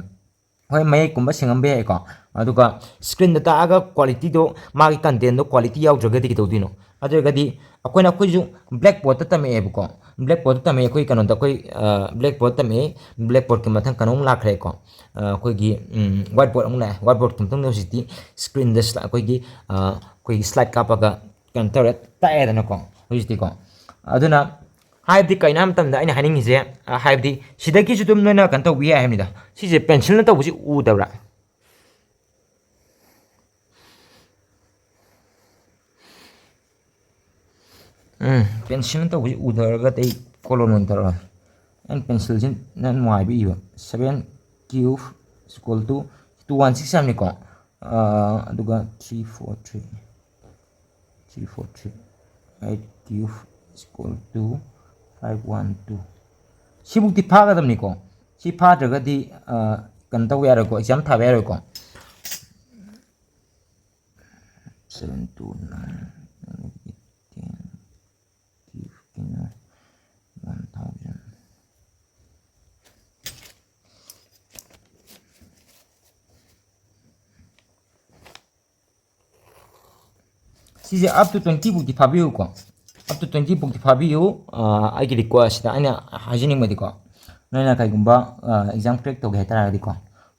ꯍꯣꯏ, ꯃꯌꯦꯛꯀꯨꯝꯕ ꯁꯦꯡꯉꯝꯕ ꯌꯥꯏꯀꯣ꯫ ꯑꯗꯨꯒ screen ꯗ ꯇꯥꯛꯑꯒ quality ꯗꯣ, ꯃꯥꯒꯤ content ꯗꯣ quality ꯌꯥꯎꯗ꯭ꯔꯒꯗꯤ ꯀꯩꯗꯧꯗꯣꯏꯅꯣ? ꯑꯗꯨ ꯑꯣꯏꯔꯒꯗꯤ ꯑꯩꯈꯣꯏꯅ, ꯑꯩꯈꯣꯏꯁꯨ blackboard ꯇ ꯇꯝꯃꯛꯑꯦꯕꯀꯣ꯫ Blackboard ꯇ ꯇꯝꯃꯛꯑꯦ ꯑꯩꯈꯣꯏ ꯀꯩꯅꯣꯗ, ꯑꯩꯈꯣꯏ, ꯑ, blackboard ꯇꯝꯃꯛꯑꯦ꯫ Blackboard ꯀꯤ ꯃꯊꯪ ꯀꯩꯅꯣꯃꯨꯛ ꯂꯥꯛꯈ꯭ꯔꯦꯀꯣ꯫ ꯑ, ꯑꯩꯈꯣꯏꯒꯤ, ꯎꯝ, whiteboard ꯑꯃꯨꯛ ꯂꯥꯛꯑꯦ꯫ Whiteboard ꯀꯤ ꯃꯇꯨꯡꯗ ꯍꯧꯖꯤꯛꯇꯤ screen ꯗ ꯁ꯭ꯂꯥ-, ꯑꯩꯈꯣꯏꯒꯤ, ꯑ, ꯑꯩꯈꯣꯏꯒꯤ slide ꯀꯥꯞꯄꯒ ꯀꯩꯅꯣ ꯇꯧꯔꯦ, ꯇꯥꯛꯑꯦꯗꯅꯀꯣ ꯍꯧꯖꯤꯛꯇꯤꯀꯣ꯫ ꯑꯗꯨꯅ ꯍꯥꯏꯕꯗꯤ ꯀꯩꯅꯣ ꯍꯥꯏꯕ ꯃꯇꯝꯗ ꯑꯩꯅ ꯍꯥꯏꯅꯤꯡꯉꯤꯁꯦ, ꯑ, ꯍꯥꯏꯕꯗꯤ ꯁꯤꯗꯒꯤꯁꯨ ꯑꯗꯨꯝ ꯅꯣꯏꯅ ꯀꯩꯅꯣ ꯇꯧꯕ ꯌꯥꯏ ꯍꯥꯏꯕꯅꯤꯗ꯫ ꯁꯤꯁꯦ pencil ꯅ ꯇꯧꯕꯁꯤ ꯎꯗꯕ꯭ꯔꯥ? ꯎꯝ, pencil ꯅ ꯇꯧꯕꯁꯤ ꯎꯗ꯭ꯔꯒꯗꯤ ꯑꯩ ꯀꯣꯂꯣꯝ ꯑꯣꯏꯅ ꯇꯧꯔꯛꯑꯒꯦ꯫ ꯑꯩꯅ pencil ꯁꯤꯅ ꯅꯨꯡꯉꯥꯏꯕ ꯏꯕ꯫ Seven cube is equal to two one six ꯍꯥꯏꯕꯅꯤꯀꯣ꯫ ꯑꯥ, ꯑꯗꯨꯒ three four three, three four three, eight cube is equal to five one two꯫ ꯁꯤꯕꯨꯛꯇꯤ ꯐꯥꯒꯗꯕꯅꯤꯀꯣ꯫ ꯁꯤ ꯐꯥꯗ꯭ꯔꯒꯗꯤ, ꯑꯥ, ꯀꯩꯅꯣ ꯇꯧꯕ ꯌꯥꯔꯣꯏꯀꯣ, exam ꯊꯥꯕ ꯌꯥꯔꯣꯏꯀꯣ꯫ seven two nine, ten, fifteen, one thousand. ꯁꯤꯁꯦ up to twenty ꯐꯥꯎꯗꯤ ꯐꯥꯕꯤꯌꯨꯀꯣ꯫ Up to twenty ꯐꯥꯎꯗꯤ ꯐꯥꯕꯤꯌꯨ꯫ ꯑꯥ, ꯑꯩꯒꯤ request, ꯑꯩꯅ ꯍꯥꯏꯖꯅꯤꯡꯕꯗꯤꯀꯣ, ꯅꯣꯏꯅ ꯀꯩꯒꯨꯝꯕ, ꯑꯥ, exam crack ꯇꯧꯒꯦ ꯍꯥꯏꯇꯥꯔꯒꯗꯤꯀꯣ,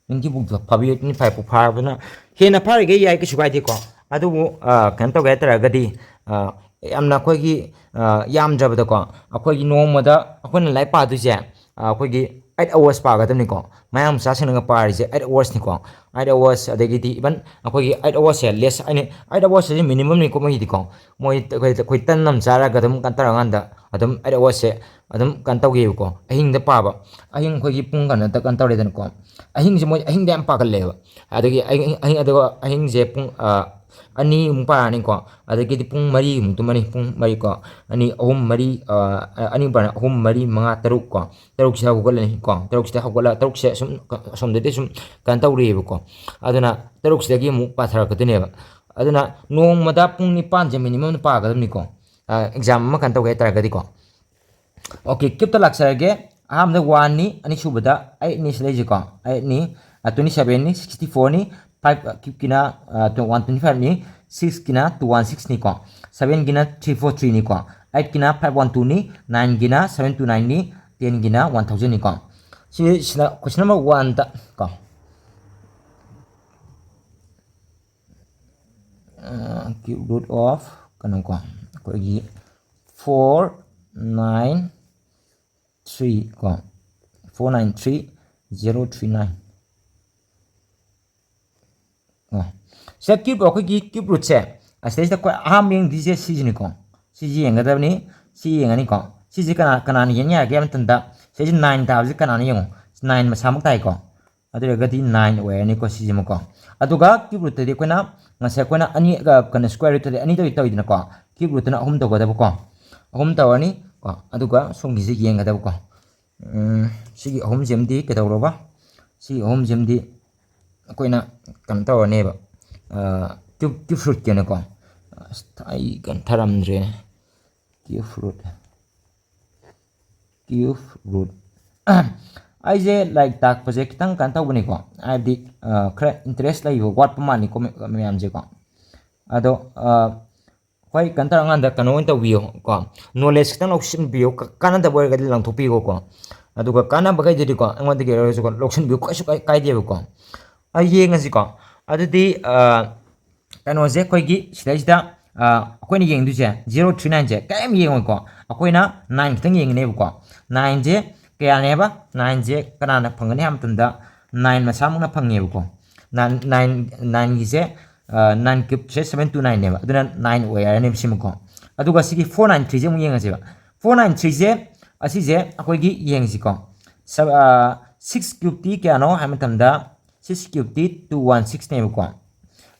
twenty ꯐꯥꯎꯗꯤ ꯐꯥꯕꯤꯌꯨ, twenty five ꯐꯥꯎ ꯐꯥꯔꯕꯅ ꯍꯦꯟꯅ ꯐꯥꯔꯤꯈꯩ ꯌꯥꯏ, ꯀꯩꯁꯨ ꯀꯥꯏꯗꯦꯀꯣ꯫ ꯑꯗꯨꯕꯨ, ꯑꯥ, ꯀꯩꯅꯣ ꯇꯧꯒꯦ ꯍꯥꯏꯇꯥꯔꯒꯗꯤ, ꯑꯥ, ꯌꯥꯝꯅ ꯑꯩꯈꯣꯏꯒꯤ, ꯑꯥ, ꯌꯥꯝꯗ꯭ꯔꯕꯗꯀꯣ, ꯑꯩꯈꯣꯏꯒꯤ ꯅꯣꯡꯃꯗ ꯑꯩꯈꯣꯏꯅ ꯂꯥꯏꯔꯤꯛ ꯄꯥꯗꯣꯏꯁꯦ, ꯑꯥ, ꯑꯩꯈꯣꯏꯒꯤ eight hours ꯄꯥꯒꯗꯕꯅꯤꯀꯣ꯫ ꯃꯌꯥꯝ ꯃꯆꯥꯁꯤꯡꯅꯒ ꯄꯥꯔꯤꯁꯦ eight hours ꯅꯤꯀꯣ꯫ Eight hours, ꯑꯗꯒꯤꯗꯤ even ꯑꯩꯈꯣꯏꯒꯤ eight hours ꯁꯦ less, ꯑꯩꯅ eight hours ꯁꯦ minimum ꯅꯤꯀꯣ ꯃꯣꯏꯒꯤꯗꯤꯀꯣ꯫ ꯃꯣꯏ ꯑꯩꯈꯣꯏ, ꯑꯩꯈꯣꯏ ꯇꯟ ꯑꯃ ꯆꯥꯔꯒ ꯑꯗꯨꯝ ꯀꯩꯅꯣ ꯇꯧꯔꯀꯥꯟꯗ ꯑꯗꯨꯝ eight hours ꯁꯦ ꯑꯗꯨꯝ ꯀꯩꯅꯣ ꯇꯧꯈꯤꯕꯀꯣ꯫ ꯑꯍꯤꯡꯗ ꯄꯥꯕ, ꯑꯍꯤꯡ ꯑꯩꯈꯣꯏꯒꯤ ꯄꯨꯡ ꯀꯩꯅꯣꯗ ꯀꯩꯅꯣ ꯇꯧꯔꯦꯗꯅꯀꯣ꯫ ꯑꯍꯤꯡꯁꯦ ꯃꯣꯏ ꯑꯍꯤꯡꯗ ꯌꯥꯝ ꯄꯥꯒꯜꯂꯦꯕ꯫ ꯑꯗꯒꯤ ꯑꯍꯤꯡ, ꯑꯍꯤꯡ, ꯑꯗꯨꯒ ꯑꯍꯤꯡꯁꯦ ꯄꯨꯡ, ꯑꯥ, ꯑꯅꯤꯃꯨꯛ ꯄꯥꯔꯅꯤꯀꯣ꯫ ꯑꯗꯒꯤꯗꯤ ꯄꯨꯡ ꯃꯔꯤꯃꯨꯛ ꯇꯨꯝꯃꯅꯤ, ꯄꯨꯡ ꯃꯔꯤ ꯀꯣ, ꯑꯅꯤ, ꯑꯍꯨꯝ, ꯃꯔꯤ, ꯑꯥ, ꯑꯅꯤ ꯄꯥꯔꯅꯤ, ꯑꯍꯨꯝ, ꯃꯔꯤ, ꯃꯉꯥ, ꯇꯔꯨꯛ ꯀꯣ, ꯇꯔꯨꯛꯁꯤꯗ ꯍꯧꯒꯠꯂꯅꯤ ꯀꯣ꯫ ꯇꯔꯨꯛꯁꯤꯗ ꯍꯧꯒꯠꯂ, ꯇꯔꯨꯛꯁꯦ ꯁꯨꯝ ꯑꯁꯣꯝꯗꯗꯤ ꯁꯨꯝ ꯀꯩꯅꯣ ꯇꯧꯔꯤꯑꯕꯀꯣ꯫ ꯑꯗꯨꯅ ꯇꯔꯨꯛꯁꯤꯗꯒꯤ ꯑꯃꯨꯛ ꯄꯥꯊꯔꯛꯀꯗꯣꯏꯅꯦꯕ꯫ ꯑꯗꯨꯅ ꯅꯣꯡꯃꯗ ꯄꯨꯡ ꯅꯤꯄꯥꯟꯁꯦ minimum ꯄꯥꯒꯗꯕꯅꯤꯀꯣ, ꯑꯥ, exam ꯑꯃ ꯀꯩꯅꯣ ꯇꯧꯒꯦ ꯍꯥꯏꯇꯥꯔꯒꯗꯤꯀꯣ꯫ Okay, cube ꯇ ꯂꯥꯛꯆꯔꯒꯦ꯫ ꯑꯍꯥꯟꯕꯗ one ꯅꯤ, ꯑꯅꯤꯁꯨꯕꯗ eight ꯅꯤ, ꯁꯤꯗꯩꯁꯤꯀꯣ, eight ꯅꯤ, ꯑ, twenty seven ꯅꯤ, sixty four ꯅꯤ, five, ꯑ, cube ꯀꯤꯅ, ꯑ, one twenty five ꯅꯤ, six ꯀꯤꯅ two one six ꯅꯤꯀꯣ, seven ꯒꯤꯅ three four three ꯅꯤꯀꯣ, eight ꯀꯤꯅ five one two ꯅꯤ, nine ꯒꯤꯅ seven two nine ꯅꯤ, ten ꯒꯤꯅ one thousand ꯅꯤꯀꯣ꯫ ꯁꯤꯁꯤꯅ question number one ꯗ ꯀꯣ, ꯑ, cube root of ꯀꯩꯅꯣꯀꯣ, ꯑꯩꯈꯣꯏꯒꯤ four nine three ꯀꯣ, four nine three zero three nine꯫ ꯑꯣ, ꯁꯤꯗ cube, ꯑꯩꯈꯣꯏꯒꯤ cube root ꯁꯦ, ꯑꯁꯤꯗꯩꯁꯤꯗ ꯑꯩꯈꯣꯏ ꯑꯍꯥꯟꯕ ꯌꯦꯡꯗꯣꯏꯁꯦ ꯁꯤꯁꯤꯅꯤꯀꯣ꯫ ꯁꯤꯁꯤ ꯌꯦꯡꯒꯗꯕꯅꯤ꯫ ꯁꯤ ꯌꯦꯡꯉꯅꯤꯀꯣ꯫ ꯁꯤꯁꯦ ꯀꯅꯥ, ꯀꯅꯥꯅ ꯌꯦꯡ ꯌꯥꯒꯦ ꯍꯥꯏꯕ ꯃꯇꯝꯗ, ꯁꯤꯁꯦ nine ꯇꯥꯕꯁꯦ ꯀꯅꯥꯅꯣ ꯌꯦꯡꯉꯣ꯫ Nine ꯃꯁꯥꯃꯛ ꯇꯥꯏꯀꯣ꯫ ꯑꯗꯨ ꯑꯣꯏꯔꯒꯗꯤ nine ꯑꯣꯏꯔꯅꯤꯀꯣ ꯁꯤꯁꯤꯃꯀꯣ꯫ ꯑꯗꯨꯒ cube root ꯇꯗꯤ ꯑꯩꯈꯣꯏꯅ ꯉꯁꯥꯏ ꯑꯩꯈꯣꯏꯅ ꯑꯅꯤ, ꯑ, ꯀꯩꯅꯣ, square root ꯇꯗꯤ ꯑꯅꯤ ꯇꯧꯏ-, ꯇꯧꯏꯗꯅꯀꯣ꯫ Cube root ꯇꯅ ꯑꯍꯨꯝ ꯇꯧꯒꯗꯕꯀꯣ꯫ ꯑꯍꯨꯝ ꯇꯧꯔꯅꯤ ꯀꯣ꯫ ꯑꯗꯨꯒ ꯁꯣꯝꯒꯤꯁꯦ ꯌꯦꯡꯒꯗꯕꯀꯣ꯫ ꯎꯝ, ꯁꯤꯒꯤ ꯑꯍꯨꯝꯁꯤꯃꯗꯤ ꯀꯩꯗꯧꯔꯕ? ꯁꯤꯒꯤ ꯑꯍꯨꯝꯁꯤꯃꯗꯤ ꯑꯩꯈꯣꯏꯅ ꯀꯩꯅꯣ ꯇꯧꯔꯅꯦꯕ, ꯑ, Cube, cube root ꯀꯤꯅꯦꯀꯣ꯫ ꯑꯁ, ꯑꯩ ꯀꯩꯅꯣ ꯊꯥꯔꯝꯗ꯭ꯔꯦ꯫ Cube root꯫ Cube root꯫ ꯑꯩꯁꯦ ꯂꯥꯏꯔꯤꯛ ꯇꯥꯛꯄꯁꯦ ꯈꯤꯇꯪ ꯀꯩꯅꯣ ꯇꯧꯕꯅꯤꯀꯣ, ꯍꯥꯏꯕꯗꯤ, ꯑ, ꯈꯔ interest ꯂꯩꯕ ꯋꯥꯠꯄ ꯃꯥꯜꯂꯤꯀꯣ ꯃ-, ꯃꯌꯥꯝꯁꯦꯀꯣ꯫ ꯑꯗꯣ, ꯑ, ꯍꯣꯏ, ꯀꯩꯅꯣ ꯇꯧꯔꯀꯥꯟꯗ ꯀꯩꯅꯣ ꯑꯣꯏꯅ ꯇꯧꯕꯤꯌꯣ ꯀꯣ, knowledge ꯈꯤꯇꯪ ꯂꯧꯁꯤꯟꯕꯤꯌꯣ, ꯀ-, ꯀꯥꯟꯅꯗꯕ ꯑꯣꯏꯔꯒꯗꯤ ꯂꯪꯊꯣꯛꯄꯤꯈꯣꯀꯣ, ꯑꯗꯨꯒ ꯀꯥꯟꯅꯕꯈꯩꯗꯨꯗꯤꯀꯣ ꯑꯩꯉꯣꯟꯗꯒꯤ ꯑꯣꯏꯔꯒꯁꯨꯀꯣ ꯂꯧꯁꯤꯟꯕꯤꯌꯨ, ꯀꯩꯁꯨ ꯀꯥꯏ-, ꯀꯥꯏꯗꯦꯕꯀꯣ꯫ ꯑ, ꯌꯦꯡꯉꯁꯤꯀꯣ꯫ ꯑꯗꯨꯗꯤ, ꯑ, ꯀꯩꯅꯣꯁꯦ ꯑꯩꯈꯣꯏꯒꯤ ꯁꯤꯗꯩꯁꯤꯗ, ꯑ, ꯑꯩꯈꯣꯏꯅ ꯌꯦꯡꯗꯣꯏꯁꯦ zero three nine ꯁꯦ ꯀꯔꯤꯝ ꯌꯦꯡꯉꯣꯏꯀꯣ꯫ ꯑꯩꯈꯣꯏꯅ nine ꯈꯤꯇꯪ ꯌꯦꯡꯒꯅꯦꯕꯀꯣ꯫ Nine ꯁꯦ ꯀꯌꯥꯅꯦꯕ? Nine ꯁꯦ ꯀꯅꯥꯅ ꯐꯪꯒꯅꯤ ꯍꯥꯏꯕ ꯃꯇꯝꯗ nine ꯃꯁꯥꯃꯛꯅ ꯐꯪꯉꯦꯕꯀꯣ꯫ Nine, nine, nine ꯒꯤꯁꯦ, ꯑ, nine cube ꯁꯦ seven two nine ꯅꯦꯕ꯫ ꯑꯗꯨꯅ nine ꯑꯣꯏꯔꯅꯦꯕ ꯁꯤꯃꯀꯣ꯫ ꯑꯗꯨꯒ ꯁꯤꯒꯤ four nine three ꯁꯦ ꯑꯃꯨꯛ ꯌꯦꯡꯉꯁꯦꯕ꯫ Four nine three ꯁꯦ, ꯑꯁꯤꯁꯦ ꯑꯩꯈꯣꯏꯒꯤ ꯌꯦꯡꯁꯤꯀꯣ꯫ ꯁ-, ꯑ, six cube ꯇꯤ ꯀꯌꯥꯅꯣ ꯍꯥꯏꯕ ꯃꯇꯝꯗ, six cube T two one six ꯅꯦꯕꯀꯣ꯫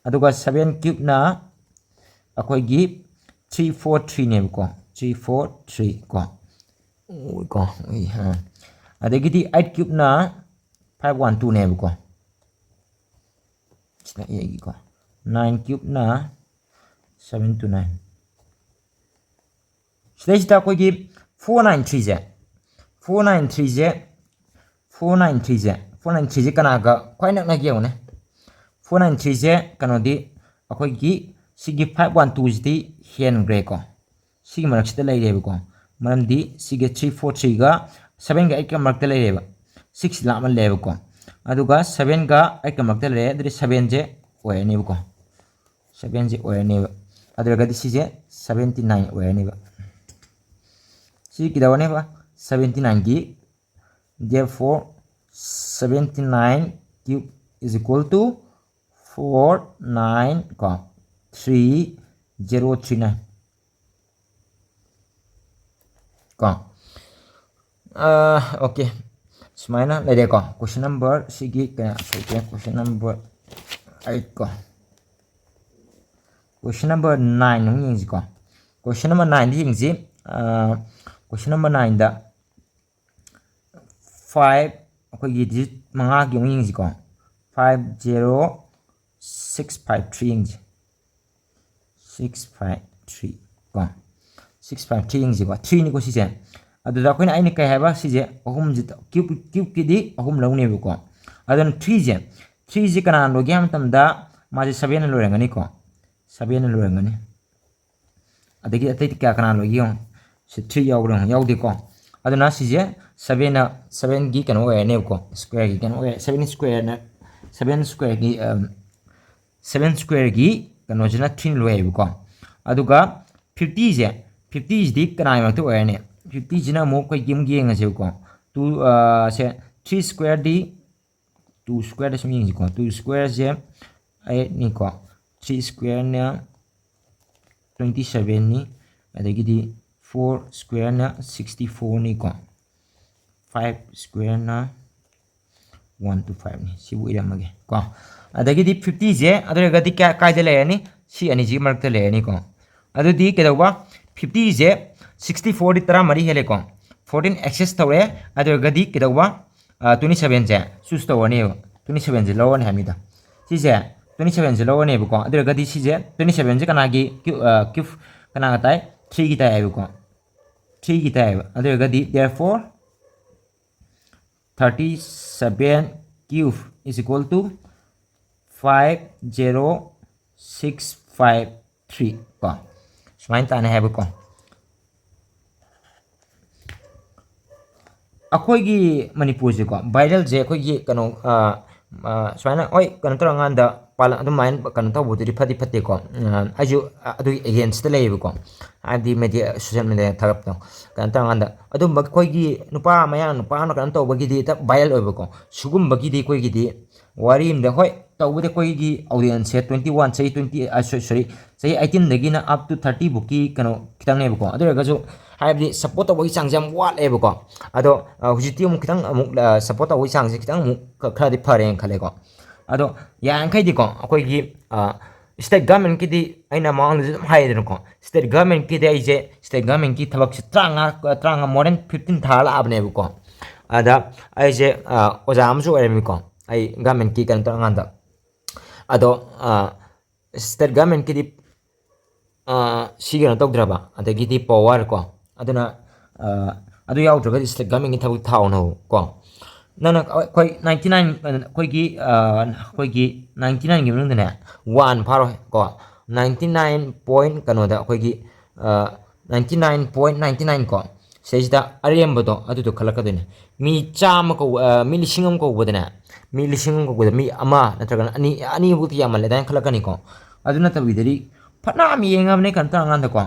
ꯑꯗꯨꯒ seven cube ꯅ ꯑꯩꯈꯣꯏꯒꯤ three four three ꯅꯦꯕꯀꯣ, three four three ꯀꯣ꯫ ꯎꯏ ꯀꯣ, ꯎꯏ, ꯑ꯫ ꯑꯗꯒꯤꯗꯤ eight cube ꯅ five one two ꯅꯦꯕꯀꯣ꯫ ꯁꯤꯗ ꯌꯦꯡꯒꯦꯀꯣ꯫ Nine cube ꯅ seven two nine꯫ ꯁꯤꯗꯩꯁꯤꯗ ꯑꯩꯈꯣꯏꯒꯤ four nine three ꯁꯦ, four nine three ꯁꯦ, four nine three ꯁꯦ, four nine three ꯁꯦ ꯀꯅꯥꯒ ꯈ꯭ꯋꯥꯏ ꯅꯛꯅꯒꯦ ꯌꯦꯡꯉꯨꯅꯦ꯫ Four nine three ꯁꯦ ꯀꯩꯅꯣꯗꯤ ꯑꯩꯈꯣꯏꯒꯤ ꯁꯤꯒꯤ five one two ꯁꯤꯗꯤ ꯍꯦꯟꯈ꯭ꯔꯦꯀꯣ꯫ ꯁꯤꯒꯤ ꯃꯔꯛꯁꯤꯗ ꯂꯩꯔꯦꯕꯀꯣ꯫ ꯃꯔꯝꯗꯤ ꯁꯤꯒꯤ three four three ꯒ seven ꯒ eight ꯀ ꯃꯔꯛꯇ ꯂꯩꯔꯦꯕ꯫ Six ꯂꯥꯞꯃꯜꯂꯦꯕꯀꯣ꯫ ꯑꯗꯨꯒ seven ꯒ eight ꯀ ꯃꯔꯛꯇ ꯂꯩꯔꯦ, ꯑꯗꯨꯗꯤ seven ꯁꯦ ꯑꯣꯏꯔꯅꯦꯕꯀꯣ꯫ Seven ꯁꯦ ꯑꯣꯏꯔꯅꯦꯕ꯫ ꯑꯗꯨ ꯑꯣꯏꯔꯒꯗꯤ ꯁꯤꯁꯦ seventy nine ꯑꯣꯏꯔꯅꯦꯕ꯫ ꯁꯤ ꯀꯩꯗꯧꯔꯅꯦꯕ? Seventy nine ꯒꯤ, therefore seventy nine cube is equal to four nine ꯀꯣ, three zero three nine ꯀꯣ꯫ ꯑꯥ, okay, ꯁꯨꯃꯥꯏꯅ ꯂꯩꯔꯦꯀꯣ꯫ Question number ꯁꯤꯒꯤ ꯀꯌꯥ ꯁꯨꯒꯦ? Question number eight ꯀꯣ꯫ Question number nine ꯑꯃꯨꯛ ꯌꯦꯡꯁꯤꯀꯣ꯫ Question number nine ꯗ ꯌꯦꯡꯁꯤ꯫ ꯑꯥ, question number nine ꯗ five, ꯑꯩꯈꯣꯏꯒꯤ digit ꯃꯉꯥꯒꯤ ꯑꯃꯨꯛ ꯌꯦꯡꯁꯤꯀꯣ꯫ Five zero six five three ꯌꯦꯡꯁꯤ꯫ ꯁꯤꯛꯁ ꯐꯥꯏꯚ ꯊ꯭ꯔꯤ ꯀꯣ, ꯁꯤꯛꯁ ꯐꯥꯏꯚ ꯊ꯭ꯔꯤ ꯌꯦꯡꯁꯤꯀꯣ, ꯊ꯭ꯔꯤꯅꯤꯀꯣ ꯁꯤꯁꯦ꯫ ꯑꯗꯨꯗ ꯑꯩꯈꯣꯏꯅ, ꯑꯩꯅ ꯀꯩ ꯍꯥꯏꯕ, ꯁꯤꯁꯦ ꯑꯍꯨꯝꯁꯤ, ꯀ꯭ꯌꯨꯕ, ꯀ꯭ꯌꯨꯕꯀꯤꯗꯤ ꯑꯍꯨꯝ ꯂꯧꯅꯦꯕꯀꯣ꯫ ꯑꯗꯨꯅ ꯊ꯭ꯔꯤꯁꯦ, ꯊ꯭ꯔꯤꯁꯦ ꯀꯅꯥꯅ ꯂꯣꯏꯒꯦ ꯍꯥꯏꯕ ꯃꯇꯝꯗ ꯃꯥꯁꯦ ꯁꯕꯦꯟꯅ ꯂꯣꯏꯔꯝꯒꯅꯤꯀꯣ, ꯁꯕꯦꯟꯅ ꯂꯣꯏꯔꯝꯒꯅꯤ꯫ ꯑꯗꯒꯤ ꯑꯇꯩꯗꯤ ꯀꯌꯥ, ꯀꯅꯥ ꯂꯣꯏꯒꯦ ꯌꯦꯡꯉꯣ꯫ ꯁꯤ ꯊ꯭ꯔꯤ ꯌꯥꯎꯕ꯭ꯔꯥ ꯌꯦꯡꯉꯣ, ꯌꯥꯎꯗꯦꯀꯣ꯫ ꯑꯗꯨꯅ ꯁꯤꯁꯦ ꯁꯕꯦꯟꯅ, ꯁꯕꯦꯟꯒꯤ ꯀꯩꯅꯣ ꯑꯣꯏꯔꯅꯦꯕꯀꯣ, ꯁ꯭ꯀ꯭ꯋꯦꯔꯒꯤ ꯀꯩꯅꯣ ꯑꯣꯏꯔꯦ, ꯁꯕꯦꯟ ꯁ꯭ꯀ꯭ꯋꯦꯔꯅ, ꯁꯕꯦꯟ ꯁ꯭ꯀ꯭ꯋꯦꯔꯒꯤ, ꯁꯕꯦꯟ ꯁ꯭ꯀ꯭ꯋꯦꯔꯒꯤ ꯀꯩꯅꯣꯁꯤꯅ ꯊ꯭ꯔꯤꯅ ꯂꯣꯏ ꯍꯥꯏꯕꯀꯣ꯫ ꯑꯗꯨꯒ ꯐꯤꯐꯇꯤꯁꯦ, ꯐꯤꯐꯇꯤꯁꯤꯗꯤ ꯀꯅꯥꯒꯤ ꯃꯔꯛꯇ ꯑꯣꯏꯔꯅꯤ? ꯐꯤꯐꯇꯤꯁꯤꯅ ꯑꯃꯨꯛ ꯑꯩꯈꯣꯏꯒꯤ ꯑꯃꯨꯛ ꯌꯦꯡꯉꯁꯦꯕꯀꯣ꯫ ꯇꯨ, ꯁꯦ, ꯊ꯭ꯔꯤ ꯁ꯭ꯀ꯭ꯋꯦꯔꯗꯤ, ꯇꯨ ꯁ꯭ꯀ꯭ꯋꯦꯔꯗ ꯁꯨꯝ ꯌꯦꯡꯁꯤꯀꯣ꯫ ꯇꯨ ꯁ꯭ꯀ꯭ꯋꯦꯔꯁꯦ ꯑꯩꯠꯅꯤꯀꯣ, ꯊ꯭ꯔꯤ ꯁ꯭ꯀ꯭ꯋꯦꯔꯅ ꯇ꯭ꯋꯦꯟꯇꯤ ꯁꯕꯦꯟꯅꯤ, ꯑꯗꯒꯤꯗꯤ ꯐꯣꯔ ꯁ꯭ꯀ꯭ꯋꯦꯔꯅ ꯁꯤꯛꯁꯇꯤ ꯐꯣꯔꯅꯤꯀꯣ, ꯐꯥꯏꯚ ꯁ꯭ꯀ꯭ꯋꯦꯔꯅ ꯋꯥꯟ ꯇꯨ ꯐꯥꯏꯚꯅꯤ꯫ ꯁꯤꯕꯨ ꯏꯔꯝꯃꯒꯦ ꯀꯣ꯫ ꯑꯗꯒꯤꯗꯤ ꯐꯤꯐꯇꯤꯁꯦ ꯑꯗꯨ ꯑꯣꯏꯔꯒꯗꯤ ꯀꯌꯥ, ꯀꯥꯏꯗ ꯂꯩꯔꯅꯤ? ꯁꯤ ꯑꯅꯤꯁꯤꯒꯤ ꯃꯔꯛꯇ ꯂꯩꯔꯅꯤꯀꯣ꯫ ꯑꯗꯨꯗꯤ ꯀꯩꯗꯧꯕ? ꯐꯤꯐꯇꯤꯁꯦ ꯁꯤꯛꯁꯇꯤ ꯐꯣꯔꯗꯤ ꯇꯔꯥꯃꯔꯤ ꯍꯦꯜꯂꯦꯀꯣ, ꯐꯣꯔꯇꯤꯟ ꯑꯦꯛꯁꯦꯁ ꯇꯧꯔꯦ꯫ ꯑꯗꯨ ꯑꯣꯏꯔꯒꯗꯤ ꯀꯩꯗꯧꯕ? ꯇ꯭ꯋꯦꯟꯇꯤ ꯁꯕꯦꯟꯁꯦ ꯆꯨꯁ ꯇꯧꯔꯅꯦꯕ, ꯇ꯭ꯋꯦꯟꯇꯤ ꯁꯕꯦꯟꯁꯦ ꯂꯧꯔꯅꯤ ꯍꯥꯏꯕꯅꯤꯗ꯫ ꯁꯤꯁꯦ ꯇ꯭ꯋꯦꯟꯇꯤ ꯁꯕꯦꯟꯁꯦ ꯂꯧꯔꯅꯦꯕꯀꯣ꯫ ꯑꯗꯨ ꯑꯣꯏꯔꯒꯗꯤ ꯁꯤꯁꯦ ꯇ꯭ꯋꯦꯟꯇꯤ ꯁꯕꯦꯟꯁꯦ ꯀꯅꯥꯒꯤ ꯀ꯭ꯌꯨ, ꯀ꯭ꯌꯨꯕ ꯀꯅꯥꯒ ꯇꯥꯏ? ꯊ꯭ꯔꯤꯒꯤ ꯇꯥꯏ ꯍꯥꯏꯕꯀꯣ, ꯊ꯭ꯔꯤꯒꯤ ꯇꯥꯏ ꯍꯥꯏꯕ꯫ ꯑꯗꯨ ꯑꯣꯏꯔꯒꯗꯤ therefore thirty seven cube is equal to five zero six five three ꯀꯣ, ꯁꯨꯃꯥꯏꯅ ꯇꯥꯅꯤ ꯍꯥꯏꯕꯀꯣ꯫ ꯑꯩꯈꯣꯏꯒꯤ ꯃꯅꯤꯄꯨꯔꯁꯦꯀꯣ, ꯚꯥꯏꯔꯦꯜꯁꯦ ꯑꯩꯈꯣꯏꯒꯤ ꯀꯩꯅꯣ, ꯑ, ꯑ, ꯁꯨꯃꯥꯏꯅ, ꯍꯣꯏ, ꯀꯩꯅꯣ ꯇꯧꯔꯀꯥꯟꯗ ꯄꯥꯜꯂ-, ꯑꯗꯨꯃꯥꯏꯅ ꯀꯩꯅꯣ ꯇꯧꯕꯗꯨꯗꯤ ꯐꯗꯤ ꯐꯠꯇꯦꯀꯣ꯫ ꯑ, ꯑꯩꯁꯨ, ꯑ, ꯑꯗꯨꯒꯤ ꯑꯦꯒꯦꯟꯁꯇ ꯂꯩꯌꯦꯕꯀꯣ, ꯍꯥꯏꯕꯗꯤ ꯃꯦꯗꯤꯌꯥ, ꯁꯣꯁꯦꯜ ꯃꯦꯗꯤꯌꯥ ꯊꯥꯒꯠꯄꯗꯣ꯫ ꯀꯩꯅꯣ ꯇꯧꯔꯀꯥꯟꯗ ꯑꯗꯨꯝꯕ ꯑꯩꯈꯣꯏꯒꯤ ꯅꯨꯄꯥ, ꯃꯌꯥꯡ ꯅꯨꯄꯥ ꯑꯃꯅ ꯀꯩꯅꯣ ꯇꯧꯕꯒꯤꯗꯤ ꯍꯦꯛꯇ ꯚꯥꯏꯔꯦꯜ ꯑꯣꯏꯕꯀꯣ꯫ ꯁꯤꯒꯨꯝꯕꯒꯤꯗꯤ ꯑꯩꯈꯣꯏꯒꯤꯗꯤ ꯋꯥꯔꯤ ꯑꯃꯗ, ꯍꯣꯏ, ꯇꯧꯕꯗꯤ ꯑꯩꯈꯣꯏꯒꯤ ꯑꯣꯗꯤꯌꯦꯟꯁꯁꯦ ꯇ꯭ꯋꯦꯟꯇꯤ ꯋꯥꯟ, ꯆꯍꯤ ꯇ꯭ꯋꯦꯟꯇꯤ, ꯑ, ꯁꯣ-, ꯁꯣꯔꯤ, ꯆꯍꯤ ꯑꯩꯠꯇꯤꯟꯗꯒꯤꯅ up to thirty ꯐꯥꯎꯀꯤ ꯀꯩꯅꯣ ꯈꯤꯇꯪꯅꯦꯕꯀꯣ꯫ ꯑꯗꯨ ꯑꯣꯏꯔꯒꯁꯨ ꯍꯥꯏꯕꯗꯤ ꯁꯞꯄꯣꯔꯠ ꯇꯧꯕꯒꯤ ꯆꯥꯡꯁꯦ ꯌꯥꯝ ꯋꯥꯠꯂꯦꯕꯀꯣ꯫ ꯑꯗꯣ, ꯑ, ꯍꯧꯖꯤꯛꯇꯤ ꯑꯃꯨꯛ ꯈꯤꯇꯪ ꯑꯃꯨꯛ, ꯑ, ꯁꯞꯄꯣꯔꯠ ꯇꯧꯕꯒꯤ ꯆꯥꯡꯁꯦ ꯈꯤꯇꯪ ꯑꯃꯨꯛ ꯈ-, ꯈꯔꯗꯤ ꯐꯔꯦꯅ ꯈꯜꯂꯦꯀꯣ꯫ ꯑꯗꯣ ꯌꯥꯔꯤꯃꯈꯩꯗꯤꯀꯣ ꯑꯩꯈꯣꯏꯒꯤ, ꯑ, ꯁ꯭ꯇꯦꯠ ꯒꯚꯔꯟꯃꯦꯟꯠꯀꯤꯗꯤ ꯑꯩꯅ ꯃꯃꯥꯡꯗꯁꯨ ꯑꯗꯨꯝ ꯍꯥꯏꯗꯅꯀꯣ, ꯁ꯭ꯇꯦꯠ ꯒꯚꯔꯟꯃꯦꯟꯠꯀꯤꯗꯤ ꯑꯩꯁꯦ ꯁ꯭ꯇꯦꯠ ꯒꯚꯔꯟꯃꯦꯟꯠꯀꯤ ꯊꯕꯛꯁꯦ ꯇꯔꯥꯃꯉꯥ, ꯇꯔꯥꯃꯉꯥ, more than fifteen ꯊꯥꯔ ꯂꯥꯛꯑꯕꯅꯦꯕꯀꯣ꯫ ꯑꯗ ꯑꯩꯁꯦ, ꯑ, ꯑꯣꯖꯥ ꯑꯃꯁꯨ ꯑꯣꯏꯔꯝꯃꯤꯀꯣ, ꯑꯩ ꯒꯚꯔꯟꯃꯦꯟꯠꯀꯤ ꯀꯩꯅꯣ ꯇꯧꯔꯀꯥꯟꯗ꯫ ꯑꯗꯣ, ꯑ, ꯁ꯭ꯇꯦꯠ ꯒꯚꯔꯟꯃꯦꯟꯠꯀꯤꯗꯤ ꯁꯤ ꯀꯩꯅꯣ ꯇꯧꯗ꯭ꯔꯕ, ꯑꯗꯒꯤꯗꯤ ꯄꯋꯥꯔ ꯀꯣ, ꯑꯗꯨꯅ ꯑꯗꯨ ꯌꯥꯎꯗ꯭ꯔꯒꯗꯤ ꯁ꯭ꯇꯦꯠ ꯒꯃꯦꯟꯒꯤ ꯊꯕꯛ ꯊꯥꯎꯅꯣ ꯀꯣ꯫ ꯅꯪꯅ ꯑꯩꯈꯣꯏ ninety nine, ꯑꯩꯈꯣꯏꯒꯤ ꯑꯩꯈꯣꯏꯒꯤ ninety nineꯒꯤ ꯃꯅꯨꯡꯗꯅꯦ, ꯋꯥꯟ ꯐꯥꯔꯣꯏ ꯀꯣ꯫ Ninety nine point ꯀꯩꯅꯣꯗ ꯑꯩꯈꯣꯏꯒꯤ ninety nine point ninety nine ꯀꯣ, ꯁꯤꯗꯩꯁꯤꯗ ꯑꯔꯦꯝꯕꯗꯣ ꯑꯗꯨꯗꯣ ꯈꯜꯂꯛꯀꯗꯣꯏꯅꯦ꯫ ꯃꯤ ꯆꯥꯝꯃ ꯀꯧꯕ, ꯃꯤ ꯂꯤꯁꯤꯡ ꯑꯃ ꯀꯧꯕꯗꯅꯦ, ꯃꯤ ꯂꯤꯁꯤꯡ ꯑꯃ ꯀꯧꯕꯗ ꯃꯤ ꯑꯃ ꯅꯠꯇ꯭ꯔꯒꯅ ꯑꯅꯤ, ꯑꯅꯤꯐꯧꯗꯤ ꯌꯥꯝꯃꯜꯂꯦ ꯑꯗꯨꯃꯥꯏꯅ ꯈꯜꯂꯛꯀꯅꯤꯀꯣ꯫ ꯑꯗꯨ ꯅꯠꯇꯕꯤꯗꯗꯤ ꯐꯅꯌꯥꯝ ꯌꯦꯡꯉꯕꯅꯦ ꯀꯩꯅꯣ ꯇꯧꯔꯀꯥꯟꯗꯀꯣ꯫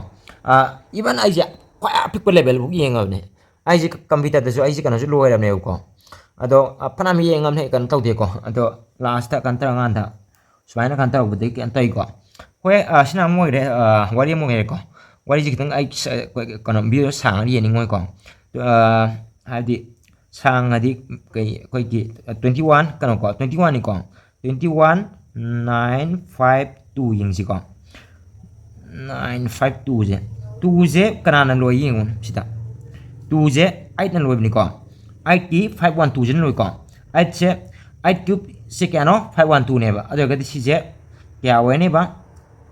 Even ꯑꯩꯁꯦ ꯈ꯭ꯋꯥꯏ ꯑꯄꯤꯛꯄ ꯂꯦꯕꯦꯜꯐꯥꯎ ꯌꯦꯡꯉꯕꯅꯦ꯫ ꯑꯩꯁꯦ ꯀꯝꯄ꯭ꯌꯨꯇꯔꯗꯁꯨ ꯑꯩꯁꯦ ꯀꯩꯅꯣꯁꯨ ꯂꯣꯏꯔꯕꯅꯦꯕꯀꯣ꯫ ꯑꯗꯣ ꯐꯅꯌꯥꯝ ꯌꯦꯡꯉꯕꯅꯦ, ꯀꯩꯅꯣ ꯇꯧꯗꯦꯀꯣ꯫ ꯑꯗꯣ ꯂꯥꯁꯇ ꯀꯩꯅꯣ ꯇꯧꯔꯀꯥꯟꯗ ꯁꯨꯃꯥꯏꯅ ꯀꯩꯅꯣ ꯇꯧꯔꯛꯄꯗꯒꯤ ꯀꯩꯅꯣ ꯇꯧꯋꯤꯀꯣ꯫ ꯍꯣꯏ, ꯁꯤꯅ ꯑꯃ ꯑꯣꯏꯔꯦ, ꯋꯥꯔꯤ ꯑꯃ ꯑꯣꯏꯔꯦꯀꯣ꯫ ꯋꯥꯔꯤꯁꯦ ꯈꯤꯇꯪ ꯑꯩ ꯀꯩꯅꯣ ꯚꯤꯗꯤꯑꯣ ꯁꯥꯡꯅ ꯌꯦꯡꯅꯤꯡꯉꯣꯏꯀꯣ꯫ ꯍꯥꯏꯗꯤ ꯁꯥꯡꯉꯗꯤ ꯀꯩ, ꯑꯩꯈꯣꯏꯒꯤ twenty one ꯀꯩꯅꯣꯀꯣ, twenty oneꯅꯤꯀꯣ, twenty one nine five two ꯌꯦꯡꯁꯤꯀꯣ꯫ Nine five twoꯁꯦ, twoꯁꯦ ꯀꯅꯥꯅ ꯂꯣꯏ ꯌꯦꯡꯉꯨ ꯁꯤꯗ꯫ Twoꯁꯦ eightꯅ ꯂꯣꯏꯕꯅꯤꯀꯣ꯫ Eightꯀꯤ five one twoꯁꯤꯅ ꯂꯣꯏꯀꯣ꯫ Eightꯁꯦ, eight cubeꯁꯦ ꯀꯌꯥꯅꯣ? Five one twoꯅꯦꯕ꯫ ꯑꯗꯨ ꯑꯣꯏꯔꯒꯗꯤ ꯁꯤꯁꯦ ꯀꯌꯥ ꯑꯣꯏꯔꯅꯦꯕ?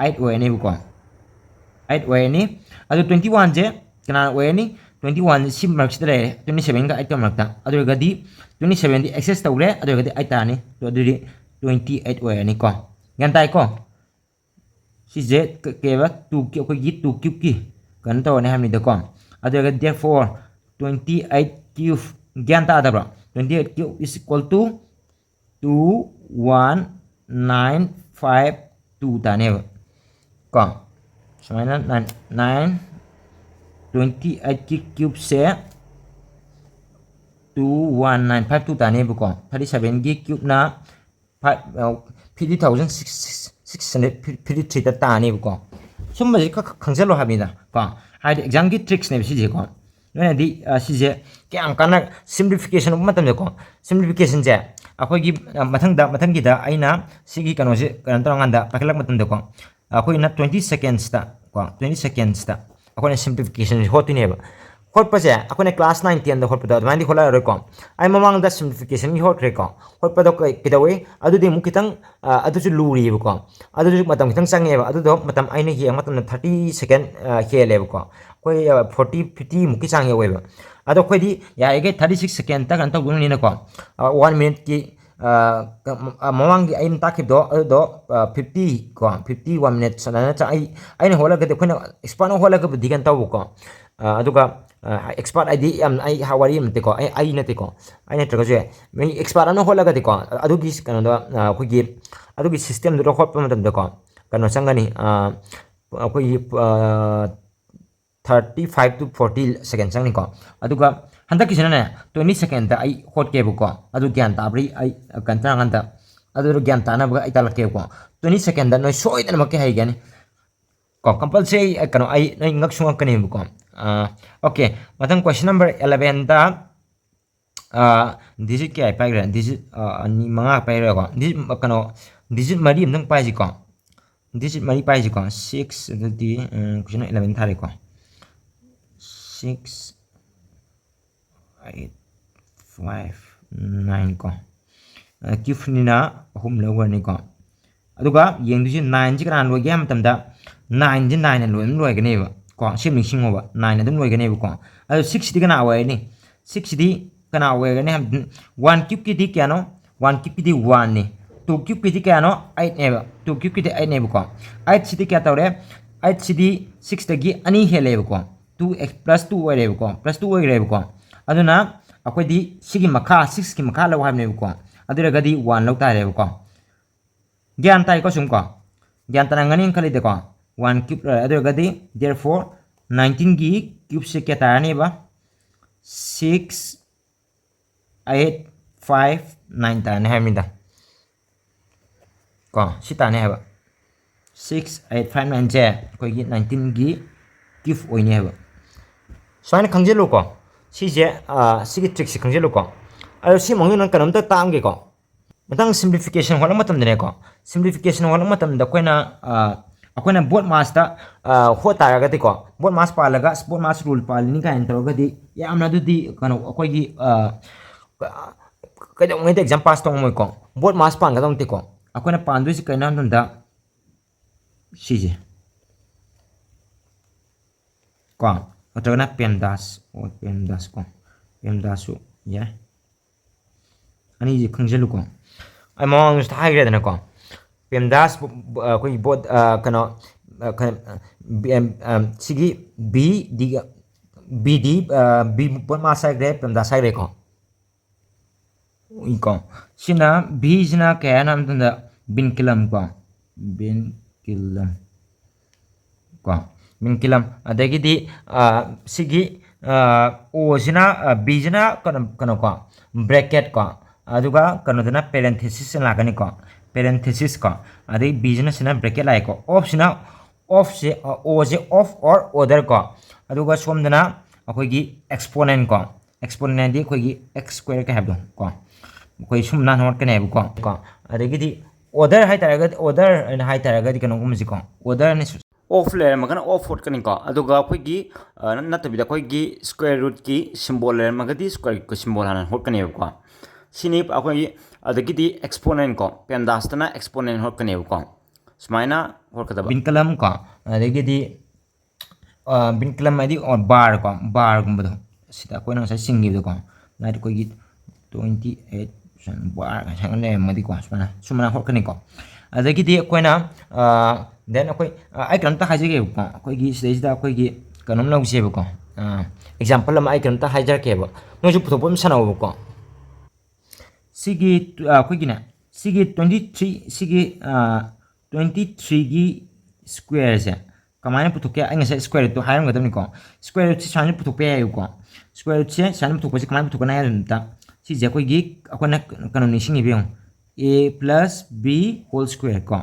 Eight ꯑꯣꯏꯔꯅꯦꯕꯀꯣ꯫ Eight ꯑꯣꯏꯔꯅꯤ꯫ ꯑꯗꯨ twenty oneꯁꯦ ꯀꯅꯥꯅ ꯑꯣꯏꯔꯅꯤ? Twenty one ꯁꯤ ꯃꯔꯛꯁꯤꯗ ꯂꯩꯔꯦ, twenty sevenꯒ eightꯀ ꯃꯔꯛꯇ꯫ ꯑꯗꯨ ꯑꯣꯏꯔꯒꯗꯤ twenty sevenꯗꯤ excess ꯇꯧꯔꯦ, ꯑꯗꯨ ꯑꯣꯏꯔꯒꯗꯤ eight ꯇꯥꯔꯅꯤ꯫ ꯑꯗꯨ ꯑꯗꯨꯗꯤ twenty eight ꯑꯣꯏꯔꯅꯤꯀꯣ꯫ ꯒ꯭ꯌꯥꯟ ꯇꯥꯏꯀꯣ? ꯁꯤꯁꯦ ꯀ-, ꯀꯩꯕ? Two ꯀꯤ, ꯑꯩꯈꯣꯏꯒꯤ two cubeꯀꯤ ꯀꯩꯅꯣ ꯇꯧꯔꯅꯤ ꯍꯥꯏꯕꯅꯤꯗꯀꯣ꯫ ꯑꯗꯨ ꯑꯣꯏꯔꯒꯗꯤ therefore twenty eight cube, ꯒ꯭ꯌꯥꯟ ꯇꯥꯗꯕ꯭ꯔꯣ? Twenty eight cube is equal to two one nine five two ꯇꯥꯅꯦꯕ ꯀꯣ꯫ ꯁꯨꯃꯥꯏꯅ nine, nine, twenty eightꯀꯤ cubeꯁꯦ two one nine five two ꯇꯥꯅꯦꯕꯀꯣ꯫ Thirty sevenꯒꯤ cubeꯅ five, fifty thousand six hundred fifty threeꯗ ꯇꯥꯅꯦꯕꯀꯣ꯫ ꯁꯨꯝꯕꯁꯤ ꯈꯛ ꯈꯪꯖꯜꯂꯣ ꯍꯥꯏꯕꯅꯤꯗ ꯀꯣ꯫ ꯍꯥꯏꯗꯤ examꯒꯤ tricksꯅꯦꯕ ꯁꯤꯁꯦꯀꯣ꯫ ꯅꯣꯏꯅꯗꯤ ꯁꯤꯁꯦ ꯀꯌꯥꯝ ꯀꯥꯟꯅ, simplification ꯇꯧꯕ ꯃꯇꯝꯗꯀꯣ, simplificationꯁꯦ ꯑꯩꯈꯣꯏꯒꯤ ꯃꯊꯪꯗ, ꯃꯊꯪꯒꯤꯗ ꯑꯩꯅ ꯁꯤꯒꯤ ꯀꯩꯅꯣꯁꯦ ꯀꯩꯅꯣ ꯇꯧꯔꯀꯥꯟꯗ ꯄꯥꯏꯈꯠꯂꯛꯄ ꯃꯇꯝꯗꯀꯣ, ꯑꯩꯈꯣꯏꯅ twenty secondsꯇ ꯀꯣ, twenty secondsꯇ ꯑꯩꯈꯣꯏꯅ simplificationꯁꯦ ꯍꯣꯠꯇꯣꯏꯅꯦꯕ꯫ ꯍꯣꯠꯄꯁꯦ ꯑꯩꯈꯣꯏꯅ class nine tenꯗ ꯍꯣꯠꯄꯗꯣ ꯑꯗꯨꯃꯥꯏꯅꯗꯤ ꯍꯣꯠꯂꯛꯑꯔꯣꯏꯀꯣ꯫ ꯑꯩ ꯃꯃꯥꯡꯗ simplificationꯒꯤ ꯍꯣꯠꯈ꯭ꯔꯦꯀꯣ꯫ ꯍꯣꯠꯄꯗꯣ ꯀꯩ-, ꯀꯩꯗꯧꯋꯤ? ꯑꯗꯨꯗꯤ ꯑꯃꯨꯛ ꯈꯤꯇꯪ, ꯑ, ꯑꯗꯨꯁꯨ ꯂꯨꯔꯤꯕꯀꯣ꯫ ꯑꯗꯨꯁꯨ ꯃꯇꯝ ꯈꯤꯇꯪ ꯆꯪꯉꯦꯕ꯫ ꯑꯗꯨꯗꯣ ꯃꯇꯝ ꯑꯩꯅ ꯌꯦꯡꯕ ꯃꯇꯝꯗ thirty second, ꯑ, ꯍꯦꯜꯂꯦꯕꯀꯣ꯫ ꯑꯩꯈꯣꯏ, ꯑ, forty, fifty ꯃꯨꯛꯀꯤ ꯆꯥꯡ ꯌꯧꯋꯦꯕ꯫ ꯑꯗꯣ ꯑꯩꯈꯣꯏꯗꯤ ꯌꯥꯔꯤꯈꯩ thirty six secondꯇ ꯀꯩꯅꯣ ꯇꯧꯗꯣꯏꯅꯤꯅꯀꯣ꯫ ꯑ, one minuteꯀꯤ, ꯑ, ꯀ-, ꯑ, ꯃꯃꯥꯡꯒꯤ ꯑꯩꯅ ꯇꯥꯛꯈꯤꯕꯗꯣ ꯑꯗꯨꯗꯣ, ꯑ, fifty ꯀꯣ, fifty, one minute ꯁꯨꯃꯥꯏꯅ ꯆꯥ-, ꯑꯩ, ꯑꯩꯅ ꯍꯣꯠꯂꯒꯗꯤ, ꯑꯩꯈꯣꯏꯅ expertꯅ ꯍꯣꯠꯂꯒꯕꯨꯗꯤ ꯀꯩꯅꯣ ꯇꯧꯕꯀꯣ꯫ ꯑ, ꯑꯗꯨꯒ, ꯑ, expert ꯍꯥꯏꯗꯤ ꯌꯥꯝ ꯑꯩ ꯍꯥ-, ꯋꯥꯔꯤ ꯑꯃ ꯅꯠꯇꯦꯀꯣ, ꯑꯩ, ꯑꯩ ꯅꯠꯇꯦꯀꯣ, ꯑꯩ ꯅꯠꯇ꯭ꯔꯒꯁꯨ ꯌꯥꯏ꯫ ꯃꯤ expert ꯑꯃꯅ ꯍꯣꯠꯂꯒꯗꯤꯀꯣ, ꯑꯗꯨꯒꯤ ꯀꯩꯅꯣꯗꯣ, ꯑ, ꯑꯩꯈꯣꯏꯒꯤ ꯑꯗꯨꯒꯤ systemꯗꯨꯗ ꯍꯣꯠꯄ ꯃꯇꯝꯗꯀꯣ, ꯀꯩꯅꯣ ꯆꯪꯒꯅꯤ, ꯑ, ꯑꯩꯈꯣꯏꯒꯤ, ꯑ, thirty five to forty second ꯆꯪꯅꯤꯀꯣ꯫ ꯑꯗꯨꯒ ꯍꯟꯗꯛꯀꯤꯁꯤꯅꯅꯦ, twenty secondꯇ ꯑꯩ ꯍꯣꯠꯀꯦꯕꯀꯣ꯫ ꯑꯗꯨ ꯒ꯭ꯌꯥꯟ ꯇꯥꯕ꯭ꯔꯤ ꯑꯩ ꯀꯩꯅꯣ ꯇꯧꯔꯀꯥꯟꯗ, ꯑꯗꯨꯗꯣ ꯒ꯭ꯌꯥꯟ ꯇꯥꯅꯕ ꯑꯩ ꯇꯥꯛꯂꯛꯀꯦꯕꯀꯣ꯫ Twenty secondꯇ ꯅꯣꯏ ꯁꯣꯏꯗꯅꯃꯛꯀꯤ ꯍꯩꯒꯅꯤ ꯀꯣ, compulsory, ꯑꯩ, ꯀꯩꯅꯣ, ꯑꯩ, ꯅꯣꯏ ꯉꯛꯁꯨ ꯉꯛꯀꯅꯦꯕꯀꯣ꯫ ꯑ, okay, ꯃꯊꯪ question number elevenꯗ, ꯑ, digit ꯀꯌꯥ ꯄꯥꯏꯈ꯭ꯔꯦ? Digit, ꯑ, ꯑꯅꯤ, ꯃꯉꯥ ꯄꯥꯏꯈ꯭ꯔꯦꯀꯣ꯫ Digit, ꯀꯩꯅꯣ, digit ꯃꯔꯤ ꯑꯝꯇꯪ ꯄꯥꯏꯁꯤꯀꯣ꯫ Digit ꯃꯔꯤ ꯄꯥꯏꯁꯤꯀꯣ꯫ Six, ꯑꯗꯨꯗꯤ, ꯎꯝ, question eleven ꯊꯥꯔꯦꯀꯣ꯫ Six, eight, five, nine ꯀꯣ꯫ ꯑ, cubeꯅꯤꯅ ꯑꯍꯨꯝ ꯂꯧꯈ꯭ꯔꯅꯤꯀꯣ꯫ ꯑꯗꯨꯒ ꯌꯦꯡꯗꯣꯏꯁꯦ nineꯁꯦ ꯀꯅꯥꯅ ꯂꯣꯏꯒꯦ ꯍꯥꯏꯕ ꯃꯇꯝꯗ, nineꯁꯦ nineꯅ ꯂꯣꯏ ꯑꯗꯨꯝ ꯂꯣꯏꯒꯅꯦꯕ ꯀꯣ꯫ ꯁꯤ ꯑꯗꯨꯝ ꯅꯤꯡꯁꯤꯡꯉꯣꯕ, nine ꯑꯗꯨꯝ ꯂꯣꯏꯒꯅꯦꯕꯀꯣ꯫ ꯑꯗꯣ sixꯁꯤꯗꯤ ꯀꯅꯥ ꯑꯣꯏꯔꯅꯤ? Sixꯁꯤꯗꯤ ꯀꯅꯥ ꯑꯣꯏꯔꯒꯅꯤ ꯍꯥꯏꯕꯗꯤ, one cubeꯀꯤꯗꯤ ꯀꯌꯥꯅꯣ? One cubeꯀꯤꯗꯤ oneꯅꯤ꯫ Two cubeꯀꯤꯗꯤ ꯀꯌꯥꯅꯣ? Eightꯅꯦꯕ꯫ Two cubeꯀꯤꯗꯤ eightꯅꯦꯕꯀꯣ꯫ Eightꯁꯤꯗꯤ ꯀꯌꯥ ꯇꯧꯔꯦ? Eightꯁꯤꯗꯤ sixꯇꯒꯤ ꯑꯅꯤ ꯍꯦꯜꯂꯦꯕꯀꯣ꯫ Two x plus two ꯑꯣꯏꯔꯦꯕꯀꯣ꯫ Plus two ꯑꯣꯏꯈ꯭ꯔꯦꯕꯀꯣ꯫ ꯑꯗꯨꯅ ꯑꯩꯈꯣꯏꯗꯤ ꯁꯤꯒꯤ ꯃꯈꯥ, sixꯀꯤ ꯃꯈꯥ ꯂꯧ ꯍꯥꯏꯕꯅꯦꯕꯀꯣ꯫ ꯑꯗꯨ ꯑꯣꯏꯔꯒꯗꯤ one ꯂꯧ ꯇꯥꯔꯦꯕꯀꯣ꯫ ꯒ꯭ꯌꯥꯟ ꯇꯥꯏꯀꯣ ꯁꯨꯝ ꯀꯣ? ꯒ꯭ꯌꯥꯟ ꯇꯥꯔꯝꯒꯅꯤ ꯈꯜꯂꯤꯗꯀꯣ? One cube ꯂꯩꯔꯦ꯫ ꯑꯗꯨ ꯑꯣꯏꯔꯒꯗꯤ, therefore, nineteenꯒꯤ cubeꯁꯦ ꯀꯌꯥ ꯇꯥꯔꯅꯦꯕ? Six, eight, five, nine ꯇꯥꯔꯅꯤ ꯍꯥꯏꯕꯅꯤꯗ꯫ ꯀꯣ, ꯁꯤ ꯇꯥꯔꯅꯤ ꯍꯥꯏꯕ꯫ Six, eight, five, nineꯁꯦ ꯑꯩꯈꯣꯏꯒꯤ nineteenꯒꯤ cube ꯑꯣꯏꯅꯤ ꯍꯥꯏꯕ꯫ ꯁꯨꯃꯥꯏꯅ ꯈꯪꯖꯤꯜꯂꯨꯀꯣ꯫ ꯁꯤꯁꯦ, ꯑ, ꯁꯤꯒꯤ trickꯁꯦ ꯈꯪꯖꯤꯜꯂꯨꯀꯣ꯫ ꯑꯗꯣ ꯁꯤ ꯃꯅꯨꯡꯗ ꯅꯪ ꯀꯩꯅꯣꯝꯇ ꯇꯥꯛꯑꯝꯒꯦꯀꯣ꯫ ꯃꯊꯪ simplification ꯍꯣꯠꯂꯛꯄ ꯃꯇꯝꯗꯅꯦꯀꯣ, simplification ꯍꯣꯠꯂꯛꯄ ꯃꯇꯝꯗ ꯑꯩꯈꯣꯏꯅ, ꯑ, ꯑꯩꯈꯣꯏꯅ ꯕꯣꯠ ꯃꯥꯁꯇ ꯍꯣꯠ ꯇꯥꯔꯒꯗꯤꯀꯣ, ꯕꯣꯠ ꯃꯥꯁ ꯄꯥꯜꯂꯒ ꯁ꯭ꯄꯣꯠ ꯃꯥꯁ ꯔꯨꯜ ꯄꯥꯜꯂꯤꯅꯤ ꯀꯥꯏꯅ ꯇꯧꯔꯒꯗꯤ ꯌꯥꯝꯅ ꯑꯗꯨꯗꯤ ꯀꯩꯅꯣ ꯑꯩꯈꯣꯏꯒꯤ ꯀꯩꯗꯧꯉꯩꯗ ꯑꯦꯛꯖꯥꯝ ꯄꯥꯁ ꯇꯧꯉꯝꯃꯣꯏꯀꯣ꯫ ꯕꯣꯠ ꯃꯥꯁ ꯄꯥꯟꯒꯗꯧ ꯅꯠꯇꯦꯀꯣ꯫ ꯑꯩꯈꯣꯏꯅ ꯄꯥꯟꯗꯣꯏꯁꯤ ꯀꯩꯅꯣ ꯍꯥꯏꯕ ꯃꯇꯝꯗ ꯁꯤꯁꯦ ꯀꯣ, ꯅꯠꯇ꯭ꯔꯒꯅ ꯄꯦꯝꯗꯥꯁ, ꯑꯣ, ꯄꯦꯝꯗꯥꯁ ꯀꯣ, ꯄꯦꯝꯗꯥꯁꯁꯨ ꯌꯥꯏ꯫ ꯑꯅꯤꯁꯤ ꯈꯪꯖꯤꯜꯂꯨꯀꯣ꯫ ꯑꯩ ꯃꯃꯥꯡꯗꯁꯨ ꯍꯥꯏꯈ꯭ꯔꯦꯗꯅꯀꯣ, ꯄꯦꯝꯗꯥꯁ, ꯑꯩꯈꯣꯏꯒꯤ ꯕꯣꯠ, ꯀꯩꯅꯣ, ꯁꯤꯒꯤ ꯕꯤ ꯗꯤꯒ, ꯕꯤ ꯗꯤ, ꯕꯤ ꯕꯣꯠ ꯃꯥꯁ ꯍꯥꯏꯈ꯭ꯔꯦ, ꯄꯦꯝꯗꯥꯁ ꯍꯥꯏꯈ꯭ꯔꯦꯀꯣ꯫ ꯀꯣ, ꯁꯤꯅ ꯕꯤꯁꯤꯅ ꯀꯩ ꯍꯥꯏꯅ ꯍꯥꯏꯕ ꯃꯇꯝꯗ ꯕꯤꯟꯀꯤꯂꯝ ꯀꯣ, ꯕꯤꯟꯀꯤꯂꯝ ꯀꯣ, ꯕꯤꯟꯀꯤꯂꯝ꯫ ꯑꯗꯒꯤꯗꯤ ꯁꯤꯒꯤ ꯑꯣꯁꯤꯅ, ꯕꯤꯁꯤꯅ ꯀꯩꯅꯣ, ꯀꯩꯅꯣ ꯀꯣ, ꯕ꯭ꯔꯦꯀꯦꯠ ꯀꯣ, ꯑꯗꯨꯒ ꯀꯩꯅꯣꯗꯅ ꯄꯦꯔꯦꯟꯊꯦꯁꯤꯁ ꯂꯥꯛꯀꯅꯤꯀꯣ, ꯄꯦꯔꯦꯟꯊꯦꯁꯤꯁ ꯀꯣ꯫ ꯑꯗꯩ ꯕꯤꯁꯤꯅ, ꯁꯤꯅ ꯕ꯭ꯔꯦꯀꯦꯠ ꯂꯥꯛꯑꯦꯀꯣ꯫ ꯑꯣꯐꯁꯤꯅ, ꯑꯣꯐꯁꯦ, ꯑꯣꯁꯦ ꯑꯣꯐ ꯑꯣꯔ ꯑꯣꯗꯔ ꯀꯣ꯫ ꯑꯗꯨꯒ ꯁꯣꯝꯗꯅ ꯑꯩꯈꯣꯏꯒꯤ ꯑꯦꯛꯁꯄꯣꯅꯦꯟ ꯀꯣ, ꯑꯦꯛꯁꯄꯣꯅꯦꯟ ꯍꯥꯏꯗꯤ ꯑꯩꯈꯣꯏꯒꯤ ꯑꯦꯛꯁ ꯁ꯭ꯀ꯭ꯋꯦꯔ ꯀꯩ ꯍꯥꯏꯕꯗꯣ ꯀꯣ, ꯑꯩꯈꯣꯏ ꯁꯨꯝ ꯅꯥꯟꯅ ꯍꯣꯠꯀꯅꯦꯕꯀꯣ ꯀꯣ꯫ ꯑꯗꯒꯤꯗꯤ ꯑꯣꯗꯔ ꯍꯥꯏꯇꯥꯔꯒꯗꯤ, ꯑꯣꯗꯔ ꯍꯥꯏꯅ ꯍꯥꯏꯇꯥꯔꯒꯗꯤ ꯀꯩꯅꯣꯒꯨꯝꯕꯁꯤꯀꯣ, ꯑꯣꯗꯔꯅꯤ꯫ Of ꯂꯩꯔꯝꯃꯒꯅ of ꯍꯣꯠꯀꯅꯤꯀꯣ꯫ ꯑꯗꯨꯒ ꯑꯩꯈꯣꯏꯒꯤ ꯅꯠꯇꯕꯤꯗ ꯑꯩꯈꯣꯏꯒꯤ ꯁ꯭ꯀ꯭ꯋꯦꯔ ꯔꯨꯠꯀꯤ ꯁꯤꯝꯕꯣꯜ ꯂꯩꯔꯝꯃꯒꯗꯤ ꯁ꯭ꯀ꯭ꯋꯦꯔ ꯔꯨꯠꯀꯤ ꯁꯤꯝꯕꯣꯜ ꯍꯥꯟꯅ ꯍꯣꯠꯀꯅꯦꯕꯀꯣ꯫ ꯁꯤꯅꯤ ꯑꯩꯈꯣꯏꯒꯤ, ꯑꯗꯒꯤꯗꯤ ꯑꯦꯛꯁꯄꯣꯅꯦꯟ ꯀꯣ, ꯄꯦꯝꯗꯥꯁꯇꯅ ꯑꯦꯛꯁꯄꯣꯅꯦꯟ ꯍꯣꯠꯀꯅꯦꯕꯀꯣ꯫ ꯁꯨꯃꯥꯏꯅ ꯍꯣꯠꯀꯗꯕ꯫ ꯕꯤꯟꯀꯂꯝ ꯀꯣ, ꯑꯗꯒꯤꯗꯤ ꯕꯤꯟꯀꯂꯝ ꯍꯥꯏꯗꯤ ꯕꯥꯔ ꯀꯣ, ꯕꯥꯔꯒꯨꯝꯕꯗꯣ, ꯁꯤꯗ ꯑꯩꯈꯣꯏꯅ ꯉꯁꯥꯏ ꯆꯤꯡꯈꯤꯕꯗꯣ ꯀꯣ, ꯂꯥꯏꯠ ꯑꯩꯈꯣꯏꯒꯤ ꯇ꯭ꯋꯦꯟꯇꯤ ꯑꯩꯠ ꯕꯥꯔ ꯁꯨꯃꯥꯏꯅ ꯂꯩꯔꯝꯃꯗꯤꯀꯣ, ꯁꯨꯃꯥꯏꯅ ꯁꯨꯃꯥꯏꯅ ꯍꯣꯠꯀꯅꯤꯀꯣ꯫ ꯑꯗꯒꯤꯗꯤ ꯑꯩꯈꯣꯏꯅ ꯗꯦꯟ ꯑꯩꯈꯣꯏ, ꯑꯩ ꯀꯩꯅꯣꯝꯇ ꯍꯥꯏꯖꯒꯦꯕꯀꯣ, ꯑꯩꯈꯣꯏꯒꯤ ꯁꯤꯗꯩꯁꯤꯗ ꯑꯩꯈꯣꯏꯒꯤ ꯀꯩꯅꯣꯝ ꯂꯧꯁꯦꯕꯀꯣ, ꯑꯦꯛꯖꯥꯝꯄꯜ ꯑꯃ ꯑꯩ ꯀꯩꯅꯣꯝꯇ ꯍꯥꯏꯖꯔꯛꯀꯦꯕ, ꯅꯣꯏꯁꯨ ꯄꯨꯊꯣꯛꯄ ꯑꯗꯨꯝ ꯁꯥꯟꯅꯧꯕꯀꯣ꯫ ꯁꯤꯒꯤ ꯑꯩꯈꯣꯏꯒꯤꯅꯦ, ꯁꯤꯒꯤ ꯇ꯭ꯋꯦꯟꯇꯤ ꯊ꯭ꯔꯤ, ꯁꯤꯒꯤ ꯇ꯭ꯋꯦꯟꯇꯤ ꯊ꯭ꯔꯤꯒꯤ ꯁ꯭ꯀ꯭ꯋꯦꯔꯁꯦ ꯀꯃꯥꯏꯅ ꯄꯨꯊꯣꯛꯀꯦ? ꯑꯩ ꯉꯁꯥꯏ ꯁ꯭ꯀ꯭ꯋꯦꯔ ꯔꯨꯠꯇꯣ ꯍꯥꯏꯔꯝꯒꯗꯕꯅꯤꯀꯣ꯫ ꯁ꯭ꯀ꯭ꯋꯦꯔ ꯔꯨꯠꯁꯦ ꯁꯨꯃꯥꯏꯅ ꯄꯨꯊꯣꯛꯄ ꯌꯥꯏꯌꯦꯕꯀꯣ꯫ ꯁ꯭ꯀ꯭ꯋꯦꯔ ꯔꯨꯠꯁꯦ ꯁꯨꯃꯥꯏꯅ ꯄꯨꯊꯣꯛꯄꯁꯦ ꯀꯃꯥꯏꯅ ꯄꯨꯊꯣꯛꯀꯅꯤ ꯍꯥꯏꯕ ꯃꯇꯝꯗ, ꯁꯤꯁꯦ ꯑꯩꯈꯣꯏꯒꯤ, ꯑꯩꯈꯣꯏꯅ ꯀꯩꯅꯣ ꯅꯤꯡꯁꯤꯡꯉꯤꯕ ꯌꯦꯡꯉꯨ, a plus b whole square ꯀꯣ꯫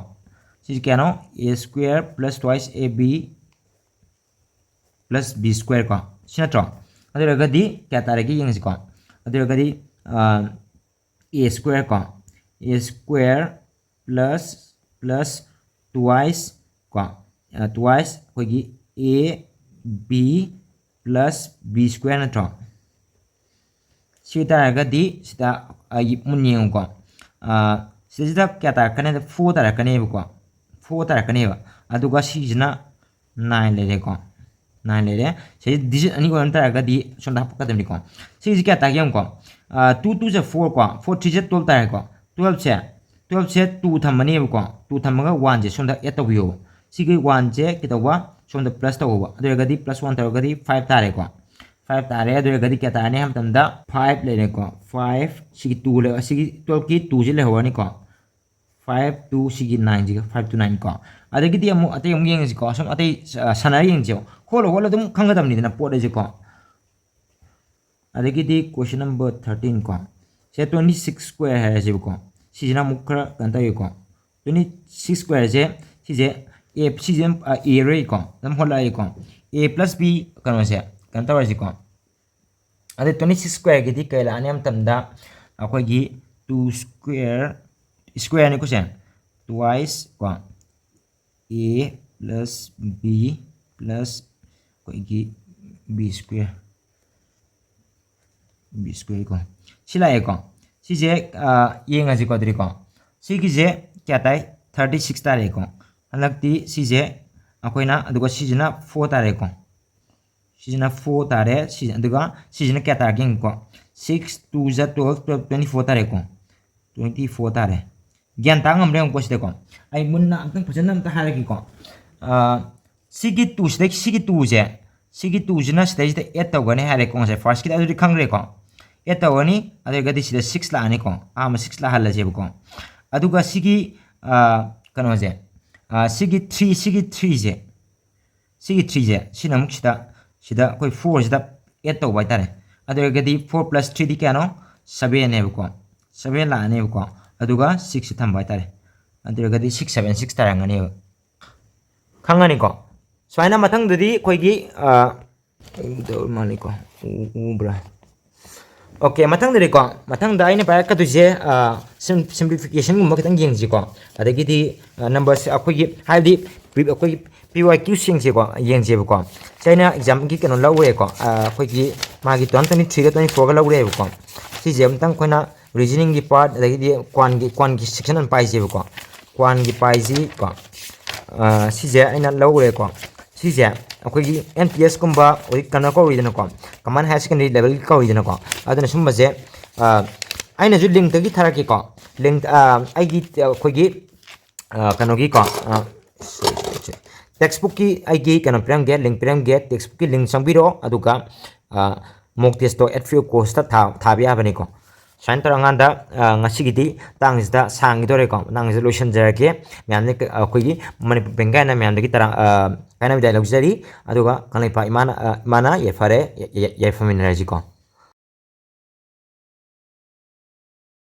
ꯁꯤꯁꯦ ꯀꯌꯥꯅꯣ? A square plus twice ab plus b square ꯀꯣ꯫ ꯁꯤ ꯅꯠꯇ꯭ꯔꯣ? ꯑꯗꯨ ꯑꯣꯏꯔꯒꯗꯤ ꯀꯌꯥ ꯇꯥꯔꯒꯦ ꯌꯦꯡꯉꯁꯤꯀꯣ꯫ ꯑꯗꯨ ꯑꯣꯏꯔꯒꯗꯤ a square ꯀꯣ, a square plus, plus twice ꯀꯣ, twice ꯑꯩꯈꯣꯏꯒꯤ a b plus b square ꯅꯠꯇ꯭ꯔꯣ? ꯁꯤ ꯑꯣꯏꯇꯥꯔꯒꯗꯤ ꯁꯤꯗ ꯑꯩ ꯃꯨꯟꯅ ꯌꯦꯡꯉꯨꯀꯣ꯫ ꯁꯤꯗꯩꯁꯤꯗ ꯀꯌꯥ ꯇꯥꯔꯛꯀꯅꯤ ꯍꯥꯏꯗ, four ꯇꯥꯔꯛꯀꯅꯦꯕꯀꯣ, four ꯇꯥꯔꯛꯀꯅꯦꯕ꯫ ꯑꯗꯨꯒ ꯁꯤꯁꯤꯅ nine ꯂꯩꯔꯦꯀꯣ, nine ꯂꯩꯔꯦ꯫ ꯁꯤꯗꯩ digit ꯑꯅꯤ ꯑꯣꯏꯔꯝ ꯇꯥꯔꯒꯗꯤ ꯁꯣꯝꯗ ꯍꯥꯞꯄꯛꯀꯗꯕꯅꯤꯀꯣ꯫ ꯁꯤꯁꯤ ꯀꯌꯥ ꯇꯥꯒꯦ ꯌꯦꯡꯉꯨꯀꯣ꯫ Two two ꯁꯦ four ꯀꯣ, four three ꯁꯦ twelve ꯇꯥꯔꯦꯀꯣ꯫ Twelve ꯁꯦ, twelve ꯁꯦ two ꯊꯝꯃꯅꯦꯕꯀꯣ, two ꯊꯝꯃꯒ one ꯁꯦ ꯁꯣꯝꯗ add ꯇꯧꯕꯤꯌꯣꯕ꯫ ꯁꯤꯒꯤ one ꯁꯦ ꯀꯩꯗꯧꯕ, ꯁꯣꯝꯗ plus ꯇꯧꯕ꯫ ꯑꯗꯨ ꯑꯣꯏꯔꯒꯗꯤ plus one ꯇꯧꯔꯒꯗꯤ five ꯇꯥꯔꯦꯀꯣ꯫ Five ꯇꯥꯔꯦ꯫ ꯑꯗꯨ ꯑꯣꯏꯔꯒꯗꯤ ꯀꯌꯥ ꯇꯥꯔꯅꯤ ꯍꯥꯏꯕ ꯃꯇꯝꯗ five ꯂꯩꯔꯦꯀꯣ꯫ Five, ꯁꯤꯒꯤ two ꯂꯩ, ꯁꯤꯒꯤ twelve ꯀꯤ two ꯁꯤ ꯂꯩꯍꯧꯔꯅꯤꯀꯣ꯫ Five two, ꯁꯤꯒꯤ nine ꯁꯤꯒ, five two nine ꯀꯣ꯫ ꯑꯗꯒꯤꯗꯤ ꯑꯃꯨꯛ ꯑꯇꯩ ꯑꯃꯨꯛ ꯌꯦꯡꯉꯁꯤꯀꯣ꯫ ꯁꯨꯝ ꯑꯇꯩ ꯁꯥꯟꯅꯔ ꯌꯦꯡꯁꯦ꯫ ꯍꯣꯠꯂ ꯍꯣꯠꯂ ꯑꯗꯨꯝ ꯈꯪꯒꯗꯕꯅꯤꯗꯅ ꯄꯣꯠ ꯑꯁꯦꯀꯣ꯫ ꯑꯗꯒꯤꯗꯤ question number thirteen ꯀꯣ꯫ ꯁꯦ twenty six square ꯍꯥꯏꯔꯁꯦꯕꯀꯣ꯫ ꯁꯤꯁꯤꯅ ꯑꯃꯨꯛ ꯈꯔ ꯀꯩꯅꯣ ꯇꯧꯋꯤꯀꯣ꯫ Twenty six square ꯁꯦ, ꯁꯤꯁꯦ a, ꯁꯤꯁꯦ ꯑꯗꯨꯝ, ꯑ, a ꯔꯣꯏꯀꯣ꯫ ꯑꯗꯨꯝ ꯍꯣꯠꯂꯛꯑꯒꯦꯀꯣ꯫ A plus b ꯀꯩꯅꯣꯁꯦ ꯀꯩꯅꯣ ꯇꯧꯔꯁꯤꯀꯣ꯫ ꯑꯗꯩ twenty six square ꯒꯤꯗꯤ ꯀꯩ ꯂꯥꯛꯑꯅꯤ ꯍꯥꯏꯕ ꯃꯇꯝꯗ ꯑꯩꯈꯣꯏꯒꯤ two square, square ꯅꯤꯀꯣ ꯁꯦ, twice ꯀꯣ, a plus b plus ꯑꯩꯈꯣꯏꯒꯤ b square, b square ꯀꯣ꯫ ꯁꯤ ꯂꯥꯛꯑꯦꯀꯣ꯫ ꯁꯤꯁꯦ, ꯑ, ꯌꯦꯡꯉꯁꯤꯀꯣ ꯑꯗꯨꯗꯤꯀꯣ꯫ ꯁꯤꯒꯤꯁꯦ ꯀꯌꯥ ꯇꯥꯏ? Thirty six ꯇꯥꯔꯦꯀꯣ꯫ ꯍꯟꯗꯛꯇꯤ ꯁꯤꯁꯦ ꯑꯩꯈꯣꯏꯅ, ꯑꯗꯨꯒ ꯁꯤꯁꯤꯅ four ꯇꯥꯔꯦꯀꯣ꯫ ꯁꯤꯁꯤꯅ four ꯇꯥꯔꯦ꯫ ꯁꯤ, ꯑꯗꯨꯒ ꯁꯤꯁꯤꯅ ꯀꯌꯥ ꯇꯥꯔꯒꯦ ꯌꯦꯡꯉꯨꯀꯣ꯫ Six two ꯖ twelve, twelve twenty four ꯇꯥꯔꯦꯀꯣ꯫ Twenty four ꯇꯥꯔꯦ꯫ ꯒ꯭ꯌꯥꯟ ꯇꯥ ꯉꯝꯕ꯭ꯔꯥ ꯌꯦꯡꯉꯨꯀꯣ ꯁꯤꯗꯀꯣ꯫ ꯑꯩ ꯃꯨꯟꯅ ꯑꯝꯇꯪ ꯐꯖꯅ ꯑꯝꯇ ꯍꯥꯏꯔꯒꯦꯀꯣ꯫ ꯑ, ꯁꯤꯒꯤ two ꯁꯤꯗꯒꯤ ꯁꯤꯒꯤ two ꯁꯦ, ꯁꯤꯒꯤ two ꯁꯤꯅ ꯁꯤꯗꯩꯁꯤꯗ add ꯇꯧꯒꯅꯤ ꯍꯥꯏꯔꯦꯀꯣ ꯉꯁꯥꯏ first ꯀꯤꯗ, ꯑꯗꯨꯗꯤ ꯈꯪꯈ꯭ꯔꯦꯀꯣ꯫ Add ꯇꯧꯒꯅꯤ꯫ ꯑꯗꯨ ꯑꯣꯏꯔꯒꯗꯤ ꯁꯤꯗ six ꯂꯥꯛꯑꯅꯤꯀꯣ꯫ ꯑꯍꯥꯟꯕ six ꯂꯥꯛꯍꯜꯂꯁꯦꯕꯀꯣ꯫ ꯑꯗꯨꯒ ꯁꯤꯒꯤ, ꯑ, ꯀꯩꯅꯣꯁꯦ, ꯑ, ꯁꯤꯒꯤ three, ꯁꯤꯒꯤ three ꯁꯦ, ꯁꯤꯒꯤ three ꯁꯦ, ꯁꯤꯅ ꯑꯃꯨꯛ ꯁꯤꯗ, ꯁꯤꯗ ꯑꯩꯈꯣꯏ four ꯁꯤꯗ add ꯇꯧꯕ ꯍꯥꯏꯇꯥꯔꯦ꯫ ꯑꯗꯨ ꯑꯣꯏꯔꯒꯗꯤ four plus three ꯗꯤ ꯀꯌꯥꯅꯣ? Seven ꯅꯦꯕꯀꯣ꯫ Seven ꯂꯥꯛꯑꯅꯦꯕꯀꯣ꯫ ꯑꯗꯨꯒ six ꯁꯦ ꯊꯝꯕ ꯍꯥꯏꯇꯥꯔꯦ꯫ ꯑꯗꯨ ꯑꯣꯏꯔꯒꯗꯤ six seven six ꯇꯥꯔꯝꯒꯅꯦꯕ꯫ ꯈꯪꯉꯅꯤꯀꯣ? ꯁꯨꯃꯥꯏꯅ ꯃꯊꯪꯗꯗꯤ ꯑꯩꯈꯣꯏꯒꯤ, ꯑ, ꯎꯗꯕ ꯃꯥꯜꯂꯤꯀꯣ꯫ ꯎ-, ꯎꯕ꯭ꯔꯥ? ꯑꯣꯀꯦ, ꯃꯊꯪꯗꯗꯤꯀꯣ, ꯃꯊꯪꯗ ꯑꯩꯅ ꯄꯥꯏꯔꯛꯀꯗꯣꯏꯁꯦ ꯁꯤꯝꯄ꯭ꯂꯤꯐꯤꯀꯦꯁꯟꯒꯨꯝꯕ ꯈꯤꯇꯪ ꯌꯦꯡꯁꯤꯀꯣ꯫ ꯑꯗꯒꯤꯗꯤ ꯅꯝꯕꯔꯁꯦ ꯑꯩꯈꯣꯏꯒꯤ, ꯍꯥꯏꯕꯗꯤ ꯄ꯭ꯔꯤ- ꯑꯩꯈꯣꯏꯒꯤ ꯄꯤ ꯋꯥꯏ ꯀ꯭ꯌꯨꯁꯤꯡꯁꯦꯀꯣ ꯌꯦꯡꯁꯦꯕꯀꯣ꯫ ꯁꯤ ꯑꯩꯅ ꯑꯦꯛꯖꯥꯝꯒꯤ ꯀꯩꯅꯣ ꯂꯧꯈ꯭ꯔꯦꯀꯣ, ꯑꯩꯈꯣꯏꯒꯤ ꯃꯥꯒꯤ ꯇꯨ ꯊꯥꯎꯖꯟ ꯇ꯭ꯋꯦꯟꯇꯤ ꯊ꯭ꯔꯤꯒ ꯇ꯭ꯋꯦꯟꯇꯤ ꯐꯣꯔꯒ ꯂꯧꯈ꯭ꯔꯦꯕꯀꯣ꯫ ꯁꯤꯁꯦ ꯑꯃꯨꯛꯇꯪ ꯑꯩꯈꯣꯏꯅ ꯔꯤꯖꯅꯤꯡꯒꯤ ꯄꯥꯔꯠ, ꯑꯗꯒꯤꯗꯤ ꯀ꯭ꯋꯥꯟꯒꯤ ꯀ꯭ꯋꯥꯟꯒꯤ ꯁꯦꯛꯁꯟ ꯑꯃ ꯄꯥꯏꯁꯦꯕꯀꯣ꯫ ꯀ꯭ꯋꯥꯟꯒꯤ ꯄꯥꯏꯁꯤ ꯀꯣ, ꯁꯤꯁꯦ ꯑꯩꯅ ꯂꯧꯈ꯭ꯔꯦꯀꯣ꯫ ꯁꯤꯁꯦ ꯑꯩꯈꯣꯏꯒꯤ ꯑꯦꯝ ꯇꯤ ꯑꯦꯁꯀꯨꯝꯕ ꯍꯧꯖꯤꯛ ꯀꯩꯅꯣ ꯀꯧꯔꯤꯗꯅꯀꯣ, ꯀꯃꯟ ꯍꯥꯌꯔ ꯁꯦꯀꯦꯟꯗꯔꯤ ꯂꯦꯚꯦꯜꯒꯤ ꯀꯧꯔꯤꯗꯅꯀꯣ꯫ ꯑꯗꯨꯅ ꯁꯨꯝꯕꯁꯦ ꯑꯩꯅꯁꯨ ꯂꯤꯡꯇꯒꯤ ꯊꯥꯔꯛꯀꯦꯀꯣ꯫ ꯂꯤꯡ ꯑꯩꯒꯤ ꯑꯩꯈꯣꯏꯒꯤ ꯀꯩꯅꯣꯒꯤꯀꯣ, ꯇꯦꯛꯁꯕꯨꯛꯀꯤ ꯑꯩꯒꯤ ꯀꯩꯅꯣ ꯄꯤꯔꯝꯒꯦ, ꯂꯤꯡ ꯄꯤꯔꯝꯒꯦ꯫ ꯇꯦꯛꯁꯕꯨꯛꯀꯤ ꯂꯤꯡ ꯆꯪꯕꯤꯔꯣ, ꯑꯗꯨꯒ ꯃꯣꯛ ꯇꯦꯁꯇꯣ ꯑꯦꯠ ꯐ꯭ꯔꯤ ꯑꯣꯐ ꯀꯣꯁꯇ ꯊꯥꯕ ꯌꯥꯕꯅꯤꯀꯣ꯫ ꯁꯨꯃꯥꯏꯅ ꯇꯧꯔꯀꯥꯟꯗ ꯉꯁꯤꯒꯤꯗꯤ ꯃꯇꯥꯡꯁꯤꯗ ꯁꯥꯡꯈꯤꯗꯣꯔꯦꯀꯣ, ꯃꯇꯥꯡꯁꯤꯗ ꯂꯣꯏꯁꯤꯟꯖꯔꯒꯦ꯫ ꯃꯌꯥꯝꯅ ꯑꯩꯈꯣꯏꯒꯤ ꯃꯅꯤꯄꯨꯔ ꯕꯦꯡ ꯀꯥꯏꯅ ꯃꯌꯥꯝꯗꯒꯤ ꯇꯔꯥ ꯀꯥꯏꯅꯕ ꯂꯧꯖꯔꯤ꯫ ꯑꯗꯨꯒ ꯀꯪꯂꯩꯄꯥꯛ ꯏꯃꯥꯅ, ꯏꯃꯥꯅ ꯌꯥꯏꯐꯔꯦ, ꯌꯥꯏꯐꯃꯤꯟꯅꯔꯁꯤꯀꯣ꯫